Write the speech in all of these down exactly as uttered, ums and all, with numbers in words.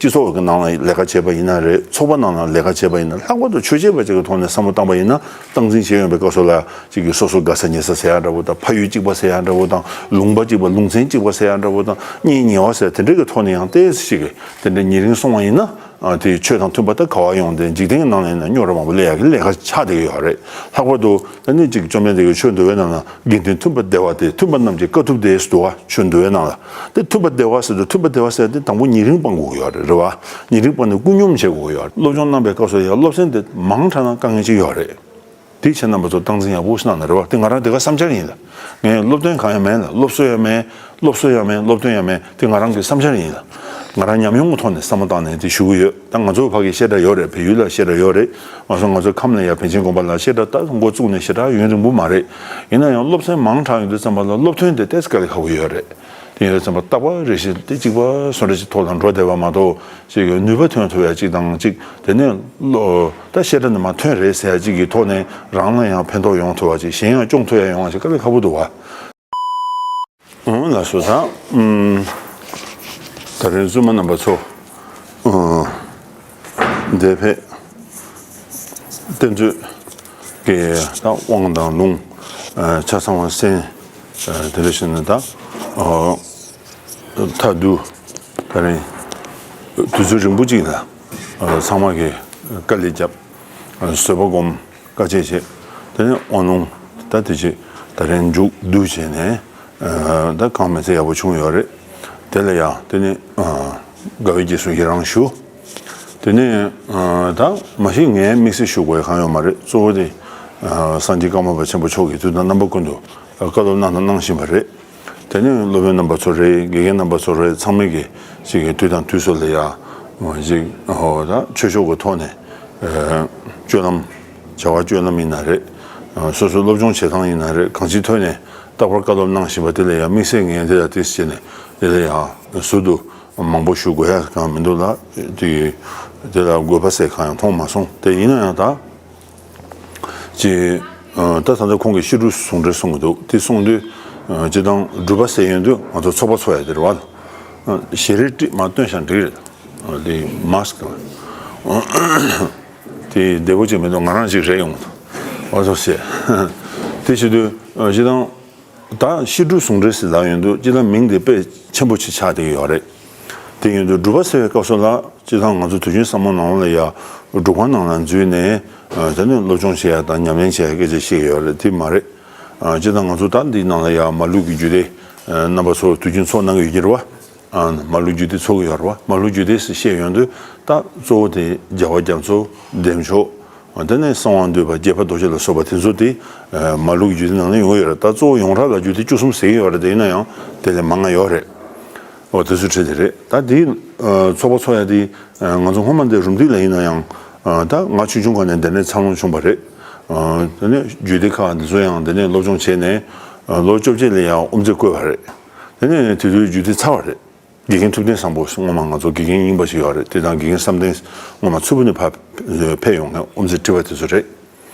སྤྱི་ཚོགས་ཀྱི་ནང་ལ་ལས་ཀ་བྱས་པ་ཡིན་ན་རེད། ཚོགས་པ་ནང་ལ་ལས་ཀ་བྱས་པ་ཡིན་ན། ལྷག་པར་དུ་ཆོས་བྱེད་པ་ཅིག་གི་ཐོག་ནས་བསམ་བློ་བཏང་པ་ཡིན་ན། སྟངས་འཛིན་བྱེད་ཡོང་པའི་སྐབས་སུ་ལ་ཅིག་གིས་སོ་སོ་དགའ་ས་ཉེ་ས་ཟེར་ཡ་འདྲ་བོ་དང་། ཕ་ཡུལ་གཅིག་པ་ཟེར་ཡ་འདྲ་བོ་དང་། ལུང་པ་གཅིག་པ་ལུང་ཚན་གཅིག་པ་ཟེར་ཡ་འདྲ་བོ་དང་། གཉེན་ཉེ་བ་ཟེར་དེ་འདྲ་གི་ཐོག་ནས་ཡང་ཏོག་ཙམ་ཅིག་གིས་དེ་འདྲ་ཉེ་རིང་སོང་བ་ཡིན་ན། ཨ། དེ་ཆོས་དང་མཐུན་པ་ད་ག་བ་ཡོང་། དེ་འཇིག་རྟེན་གྱི་ནང་ལ་ཡིན་ན་རྙོག་དྲ་མང་པོ་སླེབས་ཡག་གི་ལས་ཀ་ཆགས་བསྡད་ཀྱི་ཡོད་རེད། ལྷག་པར་དུ་ད་ནི་ཅིག་བཅོམ་ལྡན་འདས་ཀྱིས་ཆོས་འདུལ་བའི་ནང་ལ་དགེ་འདུན་མཐུན་པར་བསྡད་པ་སྟེ། མཐུན་པ་རྣམས་ཀྱི་དཀའ་ཐུབ་སྟེ་ཟེར་འདུག་ག་ཆོས་འདུལ་བའི་ནང་ལ། དེ་མཐུན་པར་བསྡད་པ་ཟེར་དུས། མཐུན་པར་བསྡད་པ་ཟེར་དེ་དང་པོ་ཉེ་རིང་སྤང་དགོས་ཀྱི་ཡོད་རེད། རེད་བ། ཉེ་རིང་སྤང་ནས་ཀུན་སྙོམས་བྱེད་དགོས་ཀྱི་ཡོད་རེད། སློབ་སྦྱོང་གནང་པའི་སྐབས་སུ་ཡང་སློབ་ཚན་དེ་མང་དྲགས་ན་དཀའ་ངལ་ཅིག་ཡོད་རེད། དེ་ཁྱེད་རྣམ་པ་ཚོ་སྟངས་འཛིན་ཡག་པོ་ཞིག་གནང་ན་རེད་བ། དེ་ང་རང་དེ་ག་བསམ་འཆར་ཡིན་ལ། ངས་སློབ་སྟོན་གང་ཡང་མེད་ལ། སློབ་གསོ་ཡང་མེད། སློབ་གསོ་ཡང་མེད། སློབ་སྟོན་ཡང་མེད། དེ་ང་རང་གི་བསམ་འཆར་ཡིན་ལ། ང་རང་ཉམས་མྱོང་གི་ཐོག་ནས་བསམ་བློ་བཏང་ནས་དེ་ཞུ་གི་ཡོད། ད་ང་ཚོ་ཕ་གི་བཤད་གྲྭ་ཡོད་རེད། བལ་ཡུལ་ལ་བཤད་གྲྭ་ཡོད་རེད། ང་ཚོ་ང་ཚོའི་ཁམས་ལ་ཡང་བན་ཆེན་དགོན་པ་ལ་བཤད་གྲྭ་ད་འགོ་བཙུགས་ནས་ཞེ་དྲག་ཡུན་རིང་པོ་མ་རེད། ཡིན་ན་ཡང་སློབ་ཚན་མང་དྲགས་ཡོང་དུས་ཙམ་པ་ལ་སློབ་ཐོན་དེ་ཏོག་ཙམ་དཀའ་ལས་ཁག་པོ་ཡོད་རེད། དེ་ཡིན་དུས་ཙམ་པ་རྟག་པར་རེ་བཞིན་དེ་གཅིག་པ་བཟོ་འདྲ་ཅིག་ཐོག་ལ་འགྲོ་བསྡད་པ་མ་གཏོགས། ཅིག་ནུས་པ་ཐོན་ཐུབ་ཡ་ཅིག་དང་ཅིག་དེ་ནས་ལོ་ད་བཤད་གྲྭ་ནས་མར་ཐོན་རེད་ཟེར་ཡ་ཅིག་གི་ཐོག་ནས་རང་ལ་ཡང་ཕན་ཐོགས་ཡོང་ཐུབ་པ་ཅིག་གཞན་ཡང་སྐྱོང་ཐུབ་ཡ་ཡོང་བ་ཅིག་དཀའ་ལས་ཁག་པོ་འདུག་བ། འོང་ལགས་སོ། ད་ཨུམ། ད་རིང་བཙུན་མ་རྣམ་པ་ཚོ། ཨུམ། འདིར་ཕེབས། གཏེར་མཛོད་ཀྱི་ད་དབང་དང་ལུང་། ཨ། ཆ་ཚང་བ་གསན། ཨ། དེ་འདྲ་བྱས་ནས་ད། ཨ། མཐའ་བསྡུ། ད་རིང་དུས་ཚོད་རིང་པོ་ཅིག་ལ། ཨ། ཚང་མ་གིས་དཀའ་ལས་བརྒྱབ། ཨ། བཟོད་པ་སྒོམ། དཀའ་སྤྱད་བྱས། དེ་ནས་དབང་ལུང་ད་དེ་རྗེས་ད་རིང་མཇུག་བསྡུ་བྱས་ནས། ཨ། ད་གང་མི་ཚེ་ཡག་པོ་བྱུང་ཡོད་རེད། དེ་ལ་ཡང་དེ་ནས། ཨ། དགའ་བའི་རྗེས་སུ་ཡི་རང་ཞུ། དེ་ནས། ཨ། ད་མ་གཞི་ངས་དམིགས་བསལ་ཞུ་དགོས་གང་ཡོད་མ་རེད། གཙོ་བོ་དེ། ཨ། སངས་རྒྱས་ཀརྨ་པ་ཆེན་པོ་མཆོག་གིས་དུས་དང་རྣམ་པ་ཀུན་ཏུ་བཀའ་སློབ་གནང་དང་གནང་བཞིན་པ་རེད། དེ་ནས་སློབ་དཔོན་རྣམ་པ་ཚོ་རེད། དགེ་རྒན་རྣམ་པ་ཚོ་རེད། ཚང་མས་ཀྱིས་ཅིག་གིས་དུས་དང་དུས་སུ་ལ་ཡ་ཅིག་ཧོ་ད་ཆོས་ཕྱོགས་ཀྱི་ཐོག་ནས། ཨ། སྤྱོད་ལམ། བྱ་བ་སྤྱོད་ལམ་ཡིན་ན་རེད། ཨ། སོ་སོའི་སློབ་སྦྱོང་བྱེད་སྟངས་ཡིན་ན་རེད། གང་ཅིའི་ཐོག་ནས་རྟག་པར་བཀའ་སློབ་གནང་བཞིན་པ་དེ་ལ་ཡང་དམིགས་བསལ་ངས་དེ་ལ་དེ་བྱས་ནས་དེ་ལ་ཡང་ཟུར་དུ་མང་པོ་ཞུ་དགོས་ཡ་གང་མི་འདུག་ལ། དེ་དེ་ལ་དགོས་པ་ཟེར་གང་ཡང་མཐོང་མ་སོང་། དེ་ཡིན་ན་ཡང་ད། ཅེས། ཨ། ད་ད་ལྟ་ཁོང་གིས་བཤད་སྒྲུབ་ཟུང་འབྲེལ་གསུང་གི་འདུག་དེ་གསུང་དུས། ཨ། སྤྱིར་བཏང་སྒྲུབ་པ་ཟེར་ཡོང་དུས་ང་ཚོ་ཚོགས་པ་ཚོགས་ཡ་དེ་རེད་བ། ཨ། ཞལ་རས་བྲིས་མར་སྟོན་བཞག་འགྲིག་རེད། ཨ། དེ་མཱསྐ་དང་། དེ་བདེ་པོ་ཅིག་མི་འདུག་ང་རང་ཅིག་རེད་ཡོང་། འོ་ཚོ་ཟེར། དེ་བྱེད་དུས། ཨ། སྤྱིར་བཏང་། ད་བཤད་སྒྲུབ་ཟུང་འབྲེལ་ཟེར་ལབ་ཡོང་དུས་སྤྱིར་བཏང་མིང་དེ་དཔེ་ཆེན་པོ་ཅིག་ཆགས་བསྡད་ཀྱི་ཡོད་རེད། དེ་ཡིན་དུས་སྒྲུབ་པ་ཟེར་བའི་སྐབས་སུ་ལ་སྤྱིར་བཏང་ང་ཚོ་དུས་རྒྱུན་བསམ་བློ་ནང་ལ་ཡ་སྒྲུབ་ཁང་ནང་ལ་འཛུལ་ནས། ཨ། དེ་ནས་སློབ་སྦྱོང་བྱེད་ཡ་དང་ཉམས་ལེན་བྱེད་ཡ་སྐད་ཆ་བཤད་ཀྱི་ཡོད་རེད། དེ་མ་རེད། ཨ། སྤྱིར་བཏང་ང་ཚོ་ད་འདིའི་ནང་ལ་ཡ་མ་ལུག་གི་རྒྱུད་སྡེ། ཨ། རྣམ་པ་ཚོ་དུས་རྒྱུན་ཚོགས་གནང་གི་ཡོད་ཀྱི་རེད་བ། ཨ། མ་ལུག་རྒྱུད་སྡེ་ཚོགས་ཀྱི་ཡོད་རེད་བ། མ་ལུག་རྒྱུད་སྡེ་ཟེར་བཤད་ཡོང་དུས་ད་གཙོ་བོ་དེ་རྒྱལ་བ་རྒྱ་མཚོ། བདེ་མཆོག་དེ་ནས་གསང་བ་འདུས་པ། དགྱེས་པ་རྡོ་རྗེ་ལ་སོགས་པ་དེ་ཚོ་དེ། ཨ། མ་ལུག་རྒྱུད་སྡེ་ནང་ལ་ཡོང་གི་ཡོད་རེད། ད་གཙོ་བོ་ཡོངས་གྲགས་ལ་རྒྱུད་སྡེ་བཅུ་གསུམ་ཟེར་གྱི་ཡོད་རེད། དེ་ཡིན་ན་ཡང་དེ་ལས་མང་ང་ཡོད་རེད། འོ་དེ་ཚོ་ཁྲིད་དེ་རེད། ད་དེའི། ཨ། ཚོགས་པ་ཚོགས་ཡ་དེ། ཨ། ང་ཚོ་སྔོན་མ་འདིར་རུམ་བཏེག་ལ་ཡིན་ན་ཡང་། ཨ། ད་ང་ཆུང་ཆུང་སྒང་ནས་འདི་ནས་འཚར་ལོངས་བྱུང་བ་རེད། ཨ། དེ་ནས་རྒྱུད་སྡེ་ཁག་འདི་ཚོ་ཡང་འདི་ནས་སློབ་སྦྱོང་བྱས་ནས། ཨ། ལོ་བཅོ་བརྒྱད་ལ་ཡང་དབུ་མཛད་བསྐོས་པ་རེད། དེ་ནས་དེ་དུས་རྒྱུད་སྡེ་ཚར་བ་རེད། དགེ་རྒན་ཐུབ་བསྟན་བཟང་པོ་སྔོན་མ་ང་ཚོ་དགེ་རྒན་རྙིང་པ་ཞིག་ཡོད་རེད། དེ་དང་དགེ་རྒན་བསམ་གཏན་སྔོན་མ་མཚུར་ཕུ་ནས་ཕར་ཕེབས་ཡོང་མཁན་དབུ་མཛད་ཁྲི་པ་དེ་ཚོ་རེད།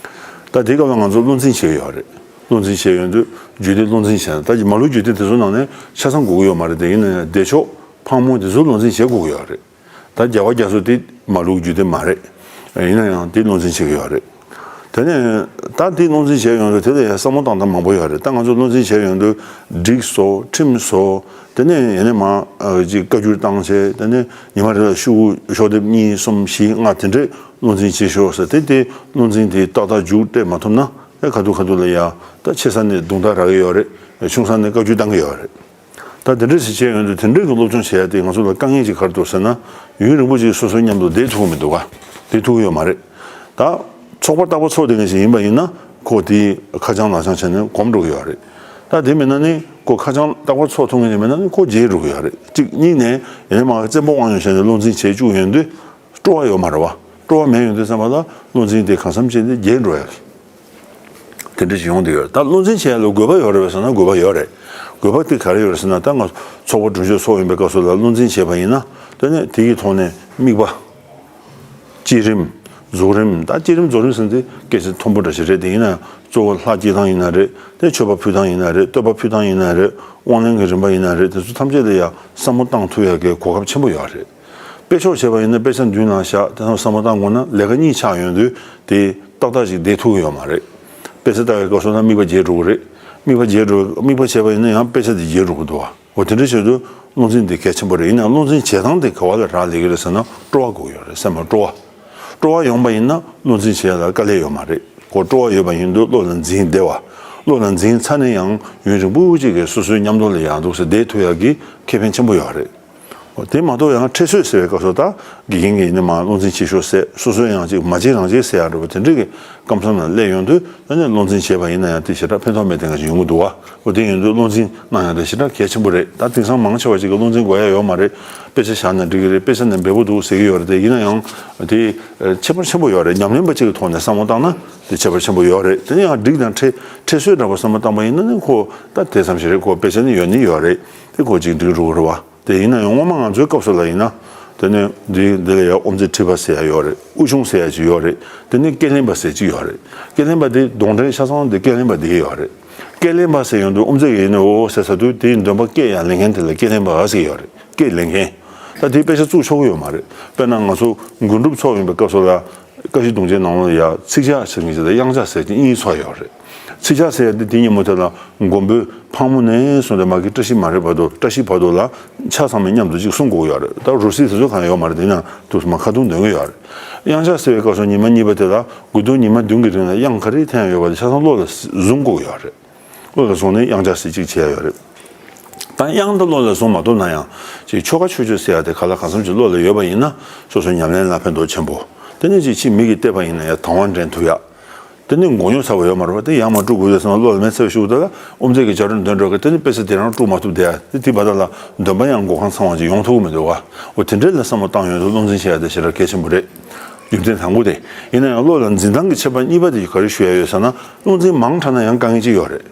ད་དེའི་སྐབས་ལ་ང་ཚོ་བློ་འཛིན་བྱས་ཡོད་རེད། བློ་འཛིན་བྱས་ཡོང་དུས་རྒྱུད་སྡེ་བློ་འཛིན་བྱས་ན། ད་མ་ལུག་རྒྱུད་སྡེ་དེ་ཚོ་ནང་ནས་ཆ་ཚང་དགོས་ཀྱི་ཡོད་མ་རེད། དེ་ཡིན་ན་ཡང་བདེ་མཆོག་ཕག་མོ་དེ་ཚོ་བློ་འཛིན་བྱེད་དགོས་ཀྱི་ཡོད་རེད། ད་རྒྱལ་བ་རྒྱ་མཚོ་དེ་མ་ལུག་རྒྱུད་སྡེ་མ་རེད། ཡིན་ན་ཡང་དེ་བློ་འཛིན་བྱེད་ཀྱི་ཡོད་རེད། དེ་ནས་ད་དེ་བློ་འཛིན་བྱས་ཡོང་དུས་དེ་ལ་ཡང་བསམ་བློ་བཏང་སྟངས་མང་པོ་ཡོད་རེད། ད་ང་ཚོ་བློ་འཛིན་བྱས་ཡོང་དུས་སྒྲིག་བཟོ། ཁྲིམས་བཟོ། དེ་ནས་ཡང་ནས་མར་ཅིག་བཀའ་འགྱུར་བཏང་བྱས། དེ་ནས་ཉི་མ་རེ་ལ་ཤོག་གུ་ཤོག་ལྡེབ་གཉིས་གསུམ་བཞི་ལྔ་དེ་འདྲས་བློ་འཛིན་བྱེད་ཤོག་ཟེར། དེ་དེ་བློ་འཛིན་དེ་ཏག་ཏག་མཇུག་སྤྲད་མ་ཐུབ་ན། ཨེ། ཁ་ཐུག་ཁ་ཐུག་ལ་ཡ་ད་ཆེ་ས་ནས་རྡུང་རྡེག་རག་གི་ཡོད་རེད། ཆུང་ས་ནས་བཀའ་འགྱུར་བཏང་གི་ཡོད་རེད། ད་དེ་འདྲ་ཞིག་བྱས་ཡོང་དུས་དེ་འདྲའི་གི་སློབ་སྦྱོང་བྱེད་ཡ་དེ་ང་ཚོ་ལ་དཀའ་ངལ་ཅིག་ག་རེ་འདུག་ཟེར་ན། ཡུན་རིང་པོ་ཅིག་སོ་སོའི་མཉམ་དུ་བསྡད་ཐུབ་ཀྱི་མི་འདུག་ག་བསྡད་ཐུབ་ཀྱི་ཡོད་མ་རེད། ད་ཚོགས་པ་རྟག་པར་ཚོགས་བསྡད་མཁན་ཞིག་ཡིན་པ་ཡིན་ན། ཁོ་དེ་ཁ་བྱང་ལག་བྱང་བྱས་ནས་གོམས་འགྲོ་གི་ཡོད་རེད། ད་དེ་མིན་ན་ནི་ཁོ་ཁ་བྱང་རྟག་པར་ཚོགས་ཐུབ་མཁན་ཞིག་མིན་ན་ནི་ཁོ་བརྗེད་འགྲོ་གི་ཡོད་རེད། གཅིག་གཉིས་ནས་ཡིན་ནའི་མ་བཙན་པོ་དབང་ཡོད་བྱས་ནས་བློ་འཛིན་བྱེད་བཅུག་ཡོང་དུས། སྤྲོ་བ་ཡོད་མ་རེད་བ། སྤྲོ་བ་མེད་ཡོང་དུས་ཙམ་པ་ལ་བློ་འཛིན་དེ་གང་འཚམ་ཅིག་དེ་བརྗེད་འགྲོ་ཡ་གི་དེ་འདྲ་ཞིག་ཡོང་བསྡད་ཡོད་རེད། ད་བློ་འཛིན་བྱེད་ཡ་ལ་དགོས་པ་ཡོད་རེད་པས་ཟེར་ན་དགོས་པ་ཡོད་རེད། དགོས་པ་དེ་ག་རེ་ཡོད་རེད་ཟེར་ན། ད་ང་ཚོགས་པ་གྲོས་ཆོད་ཚོགས་ཡོང་པའི་སྐབས་སུ་ལ་བློ་འཛིན་བྱས་པ་ཡིན་ན། དེ་ནས་དེ་གི་ཐོག་ནས་དམིགས་པ། བསྐྱེད་རིམ། རྫོགས་རིམ། ད་བསྐྱེད་རིམ་རྫོགས་རིམ་ཟེར་དེ་སྐད་ཆ་མཐོན་པོ་འདྲ་ཞིག་རེད། དེ་ཡིན་ན་གཙོ་བོ་ལྷ་བསྐྱེད་སྟངས་ཡིན་ན་རེད། དེ་མཆོད་པ་ཕུལ་སྟངས་ཡིན་ན་རེད། བསྟོད་པ་ཕུལ་སྟངས་ཡིན་ན་རེད། དབང་ལེན་གྱི་རིམ་པ་ཡིན་ན་རེད། དེ་ཚོ་ཐམས་ཅད་ལ་ཡ་བསམ་བློ་བཏང་ཐུབ་ཡ་གི་གོ་སྐབས་ཆེན་པོ་ཡོད་རེད། དཔེ་ཆ་བྱས་པ་ཡིན་ན་དཔེ་ཆ་མདུན་ལ་བཞག་དེ་ཚོ་བསམ་བློ་བཏང་དགོས་ན་ལས་ཀ་གཉིས་ཆགས་ཡོང་དུས་དེ་ཏག་ཏག་ཅིག་བསྡད་ཐུབ་ཀྱི་ཡོད་མ་རེད། དཔེ་ཆ་ལྟ་བའི་སྐབས་སུ་ན་དམིགས་པ་བརྗེད་འགྲོ་གི་རེད། དམིགས་པ་བརྗེད་འགྲོ་དམིགས་པ་བྱས་པ་ཡིན་ན་ཡང་དཔེ་ཆ་དེ་བརྗེད་འགྲོ་གི་འདུག་བ། འོ་དེ་འདྲ་བྱེད་དུས་བློ་འཛིན་དེ་གལ་ཆེན་པོ་རེད། ཡིན་ནའང་བློ་འཛིན་བྱེད་སྟངས་དེ་ག་བ་ལ་རག་ལས་ཀྱི་རེད་ཟེར་ན་སྤྲོ་བ་དགོས་ཀྱི་ཡོད་རེད། སེམས་ལ་སྤྲོ་བ། སྤྲོ་བ་ཡོང་པ་ཡིན་ན་བློ་འཛིན་བྱེད་ཡ་ལ་དཀའ་ལས་ཡོད་མ་རེད། ཁོ་སྤྲོ་བ་ཡོད་པ་ཡིན་དུས་བློ་ལ་འཛིན་བདེ་བ། བློ་ལ་འཛིན་ཚར་ནས་ཡང་ཡུན་རིང་པོ་ཅིག་གི་སོ་སོའི་མཉམ་དུ་ལ་ཡག་འདུག་ཟེར་བསྡད་ཐུབ་ཡག་གི་ཁེ་ཕན་ཆེན་པོ་ཡོད་རེད། དེ་མ་གཏོགས་ཡང་ཁྲེལ་ཟོས་ཟེར་བའི་སྐབས་སུ་ད་དགེ་རྒན་གྱིས་ཡིན་ན་མ་བློ་འཛིན་བྱེད་ཤོག་ཟེར། སོ་སོས་ཡང་ཅིག་མ་བྱེད་རང་བྱེད་ཟེར་ཡག་འདྲ་པོ་དེ་འདྲ་གི་སྐབས་མཚམས་ལ་སླེབས་ཡོང་དུས་ཨ་ནི་བློ་འཛིན་བྱས་པ་ཡིན་ན་ཡང་དེ་ཞེ་དྲག་ཕན་ཐོགས་མེད་དེ་འདྲ་ཞིག་ཡོང་གི་འདུག་བ། འོ་དེ་ཡིན་དུས་བློ་འཛིན་གནང་ཡག་དེ་ཞེ་དྲག་གལ་ཆེན་པོ་རེད། ད་དེང་སང་མང་ཆེ་བ་ཅིག་གིས་བློ་འཛིན་དགོས་ཡ་ཡོད་མ་རེད། དཔེ་ཆ་བཞག་ན་འགྲིག་གི་རེད། དཔེ་ཆ་ནི་འབེལ་པོ་འདུག་ཟེར་གྱི་ཡོད་རེད། དེ་ཡིན་ན་ཡང་དེ་ཁྱད་པར་ཆེན་པོ་ཡོད་རེད། ཉམས་ལེན་པ་ཅིག་གི་ཐོག་ནས་བསམ་བློ་བཏང་ན་དེ་ཁྱད་པར་ཆེན་པོ་ཡོད་རེད། དེ་ནི་ཡང་སྒྲིག་དང་ཁྲེལ་ཁྲེལ་ཟོས་འདྲ་པོ་བསམ་བློ་བཏང་པ་ཡིན་ན་ནི་ཁོ་ད་དེ་ཙམ་ཞིག་རེད། ཁོ་དཔེ་ཆ་ནི་ཡོད་ནི་ཡོད་རེད། དེ་ཁོ་ཅིག་འགྲིག་འགྲོ་གི་རེད་བ། དེ་ཡིན་ན་ཡང་སྔོན་མ་ང་ཚོའི་སྐབས་སུ་ལ་ཡིན་ན། དེ་ནས་འདི་འདི་ལ་ཡང་དབུ་མཛད་ཁྲི་པ་ཟེར་ཡ་ཡོད་རེད། དབུ་ཆུང་ཟེར་ཡ་ཅིག་ཡོད་རེད། དེ་ནས་སྐད་ལེན་པ་ཟེར་ཅིག་ཡོད་རེད། སྐད་ལེན་པ་དེ་གདོན་འདྲེ་ཆ་ཚང་དེ་སྐད་ལེན་པ་དེ་ཡོད་རེད། སྐད་ལེན་པ་ཟེར་ཡོང་དུས་དབུ་མཛད་ཀྱི་ཡིན་ནའི་འོ་ཟེར་ས་དུས་དེའི་འདོན་པ་སྐད་ཡང་ལེན་མཁན་དེ་ལ་སྐད་ལེན་པ་ཟེར་ཡོད་རེད། སྐད་ལེན་མཁན། ད་དེའི་དཔེ་ཆ་བཙུགས་ཆོག་གི་ཡོད་མ་རེད། དཔེར་ན་ང་ཚོ་དགོན་སྒྲུབ་ཚོགས་ཡིན་པའི་སྐབས་སུ་ལ། བཀའ་བཞི་གདུང་བརྒྱད་ནང་ལོགས་ལ་ཡ་ཚིག་ཇག་ཟེར་མཁན་ཅིག་དང་དབྱངས་ཇག་ཟེར་གྱི་གཉིས་ཚོགས་ཡོད་རེད། ཚིག་ཇག་ཟེར་ཡ་དེ་དེ་ཉིན་མོ་དེ་ལ་མགོན་པོའི་ཕག་མོ་ནས་བཟུང་སྟེ་མ་གི་བཀྲ་ཤིས་མ་རེད་བར་དུ། བཀྲ་ཤིས་བར་དུ་ལ་ཆ་ཚང་མས་མཉམ་དུ་ཅིག་གསུང་དགོས་ཡོད་རེད། ད་རོ་སི་དེ་ཚོ་གང་ཡོད་མ་རེད། དེ་ན་དུ་མ་ཁ་ཐུག་འདོན་གི་ཡོད་རེད། དབྱངས་ཇག་ཟེར་བའི་སྐབས་སུ་ཉི་མ་གཉིས་པ་དེ་ལ་དགོས་འདུག་ཉི་མ་བདུན་གྱི་རིང་ལ་དབྱངས་ག་རེ་འཐེན་ཡ་ཡོད་པ་དེ་ཆ་ཚང་བློ་ལ་བཟུང་དགོས་ཡོད་རེད། བློ་ལ་བཟུང་ནས་དབྱངས་ཇག་ཟེར་གཅིག་བྱས་ཡོད་རེད། ད་དབྱངས་ད་བློ་ལ་བཟུང་མ་ཐུབ་ན་ཡང་ཅིག་ཆོ་ག་ཆོས་སྤྱོད་ཟེར་ཡ་དེ་ག་ལ་གང་འཚམ་ཅིག་བློ་ལ་ཡོད་པ་ཡིན་ན་སོ་སོའི་ཉམས་ལེན་ལ་ཕན་ཐོགས་ཆེན་པོ། དེ་ནས་ཅིག་ཕྱི་མིག་གིས་བལྟས་པ་ཡིན་ན་ཡང་དང་བ་འདྲེན་ཐུབ་ཡ། དེ་ནས་མགོ་རྙོག་ཚ་བ་ཡོད་མ་རེད་པ། དེ་ཡང་མ་དཀྲུག་དགོས་ཟེར་ན་བློ་ལ་མེ་ཚ་བའི་ཤུགས་དེ་ལ་དབུ་མཛད་ཀྱིས་བྱ་རུང་འདོན་འགྲོ་གི། དེ་ནས་དཔེ་ཆ་དེ་རང་དཀྲུག་མ་ཐུབ་བསྡད་ཡ། དེ་དེ་བར་དག་ལ་འདོན་པ་ཡང་མགོ་རྐང་ཚང་བ་ཅིག་ཡོང་ཐུབ་ཀྱི་མི་འདུག་བ། འོ་དེ་འདྲའི་ལ་བསམ་བློ་བཏང་ཡོང་དུས་བློ་འཛིན་བྱེད་ཡ་དེ་ཞེ་དྲག་གལ་ཆེན་པོ་རེད། རྒྱུ་མཚན་དང་པོ་དེ། ཡིན་ན་ཡང་བློ་ལ་འཛིན་སྟངས་ཀྱི་ཁྱད་པར་གཉིས་པ་དེ་ག་རེ་ཞུ་ཡ་ཡོད་ཟེར་ན། བློ་འཛིན་མང་དྲགས་ན་ཡང་དཀའ་ངལ་ཅིག་ཡོད་རེད།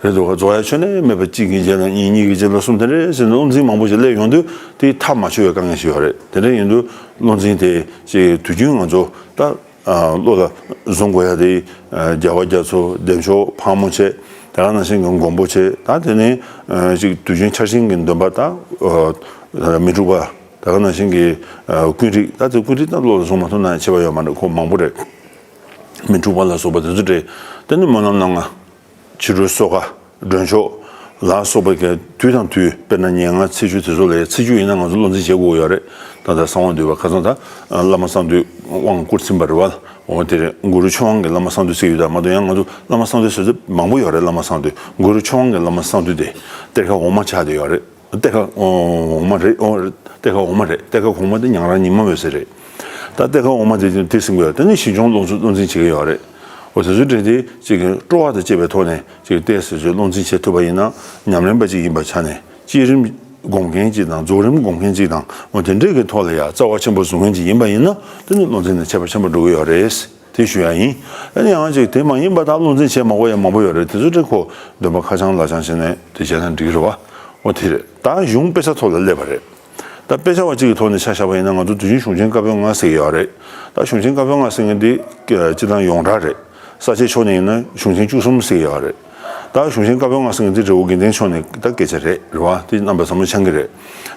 རེད་འདུག་ག་རྫོགས་ཡ་ཆོས་ནས་མེད་པ་གཅིག་གི་རྗེས་ལ་གཉིས། གཉིས་ཀྱི་རྗེས་ལ་གསུམ། དེ་འདྲ་ཟེར་ནས་བློ་འཛིན་མང་པོ་ཞིག་སླེབས་ཡོང་དུས་དེ་མཐའ་མ་ཆོད་པའི་དཀའ་ངལ་ཞིག་ཡོད་རེད། དེ་འདྲ་ཡིན་དུས་བློ་འཛིན་དེ་ཅིག་དུས་རྒྱུན་ང་ཚོ་ད་བློ་ལ་བཟུང་དགོས་ཡ་དེ་རྒྱལ་བ་རྒྱ་མཚོ། བདེ་མཆོག། ཕག་མོ་བྱས། ད་ག་ནང་བཞིན་གྱི་མགོན་པོ་བྱས། ད་དེ་ནས་ཅིག་དུས་རྒྱུན་ཆར་ཆེན་གྱི་འདོན་པ་ད་མི་འཁྲུགས་པ། ད་ག་ནང་བཞིན་གྱི་ཀུན་རིག། ད་དེ་ཀུན་རིག་ད་བློ་ལ་བཟུང་མ་ཐུབ་ན་ཡང་ཁྱད་པར་ཡོད་མ་རེད། ཁོ་མང་པོ་རེད། མི་འཁྲུགས་པ་ལ་སོགས་པ་དེ་ཚོ་རེད། དེ་ནས་སྨོན་ལམ་སྣ་ལྔ། ཕྱི་རོལ་སོ་ཀ། མགྲོན་ཆོག་ལ་སོགས་པ་གི་དུས་དང་དུས། དཔེར་ན་ཉེར་ལྔ་ཚེས་བཅུ་དེ་ཚོ་ལ་ཡ། ཚེས་བཅུ་ཡིན་ན་ང་ཚོ་བློ་འཛིན་བྱེད་དགོས་ཡོད་རེད། ད་ལྟ་གསང་བ་འདུས་པ་ཁ་སང་ད་བླ་མ་གསང་འདུས་དབང་བསྐུར་ཟིན་པ་རེད་བ། འོ་དེ་རེད། གུ་རུ་ཆོས་དབང་གི་བླ་མ་གསང་འདུས་ཟེར་གྱི་ཡོད། ད་མ་གཏོགས་ཡང་ང་ཚོ་བླ་མ་གསང་འདུས་ཟེར་ཚོ་མང་པོ་ཡོད་རེད། བླ་མ་གསང་འདུས། གུ་རུ་ཆོས་དབང་གི་བླ་མ་གསང་འདུས་དེ་གཏེར་ཁ་འོག་མ་ཆགས་བསྡད་ཡོད་རེད། གཏེར་ཁ་འོག་མ་རེད། འོ་གཏེར་ཁ་འོག་མ་རེད། གཏེར་ཁ་གོང་མ་དེ་ཉང་རལ་ཉི་མ་འོད་ཟེར་རེད། ད་གཏེར་ཁ་འོག་མ་དེ་དེ་ཟིན་དགོས་ཡ། དེ་ནས་ཞིང་སྐྱོང་བློ་འཛིན་བློ་འཛིན་བྱེད་ཀྱི་ཡོད་རེད། འོ་དེ་ཚོའི་གྲས་དེ་ཅིག་གི་སྤྲོ་བ་དང་བཅས་པའི་ཐོག་ནས་ཅིག་གཏེར་ཟེར་ཚོའི་བློ་འཛིན་བྱེད་ཐུབ་པ་ཡིན་ན། ཉམས་ལེན་པ་ཅིག་ཡིན་པའི་ཆ་ནས་བསྐྱེད་རིམ་སྒོམ་མཁན་ཅིག་དང་རྫོགས་རིམ་སྒོམ་མཁན་ཅིག་དང་། འོ་དེ་འདྲས་ཀྱི་ཐོག་ལ་ཡ་རྩ་བ་ཆེན་པོ་བཟུང་མཁན་ཅིག་ཡིན་པ་ཡིན་ན། དེ་ནི་བློ་འཛིན་ནི་ཁྱད་པར་ཆེན་པོ་འགྲོ་གི་ཡོད་རེད། དེ་ཞུ་ཡ་ཡིན། ཨ་ནི་ཡང་ཅིག་དེ་མ་ཡིན་པ་དང་བློ་འཛིན་བྱེད་མ་དགོས་ཡ་མང་པོ་ཡོད་རེད། དེ་ཚོ་དེ་ཁོ་འདོན་པ་ཁ་བྱང་ལག་བྱང་བྱས་ནས་དེ་བྱས་ན་འགྲིག་གི་རེད་བ། འོ་དེ་རེད། ད་གཞུང་དཔེ་ཆ་ཐོག་ལ་སླེབས་པ་རེད། ད་དཔེ་ཆ་བ་གཅིག་གི་ཐོག་ནས་ཆ་བཞག་པ་ཡིན་ན། ང་ཚོ་དུས་རྒྱུན་གཞུང་ཆེན་བཀའ་པོད་ལྔ་ཟེར་གྱི་ཡོད་རེད། ད་གཞུང་ཆེན་བཀའ་པོད་ལྔ་ཟེར་མཁན་འདི་སྤྱིར་བཏང་ཡོངས་གྲགས་རེད། ས་སྐྱའི་ཕྱོགས་ནས་ཡིན་ན་གཞུང་ཆེན་བཅུ་གསུམ་ཟེར་གྱི་ཡོད་རེད། ད་གཞུང་ཆེན་བཀའ་པོད་ལྔ་ཟེར་མཁན་འདི་རི་བོ་དགེ་ལྡན་ཕྱོགས་ནས་ད་སྐད་ཆ་རེད། རེད་བ། དེ་རྣམ་པ་ཚང་མས་མཁྱེན་གྱི་རེད།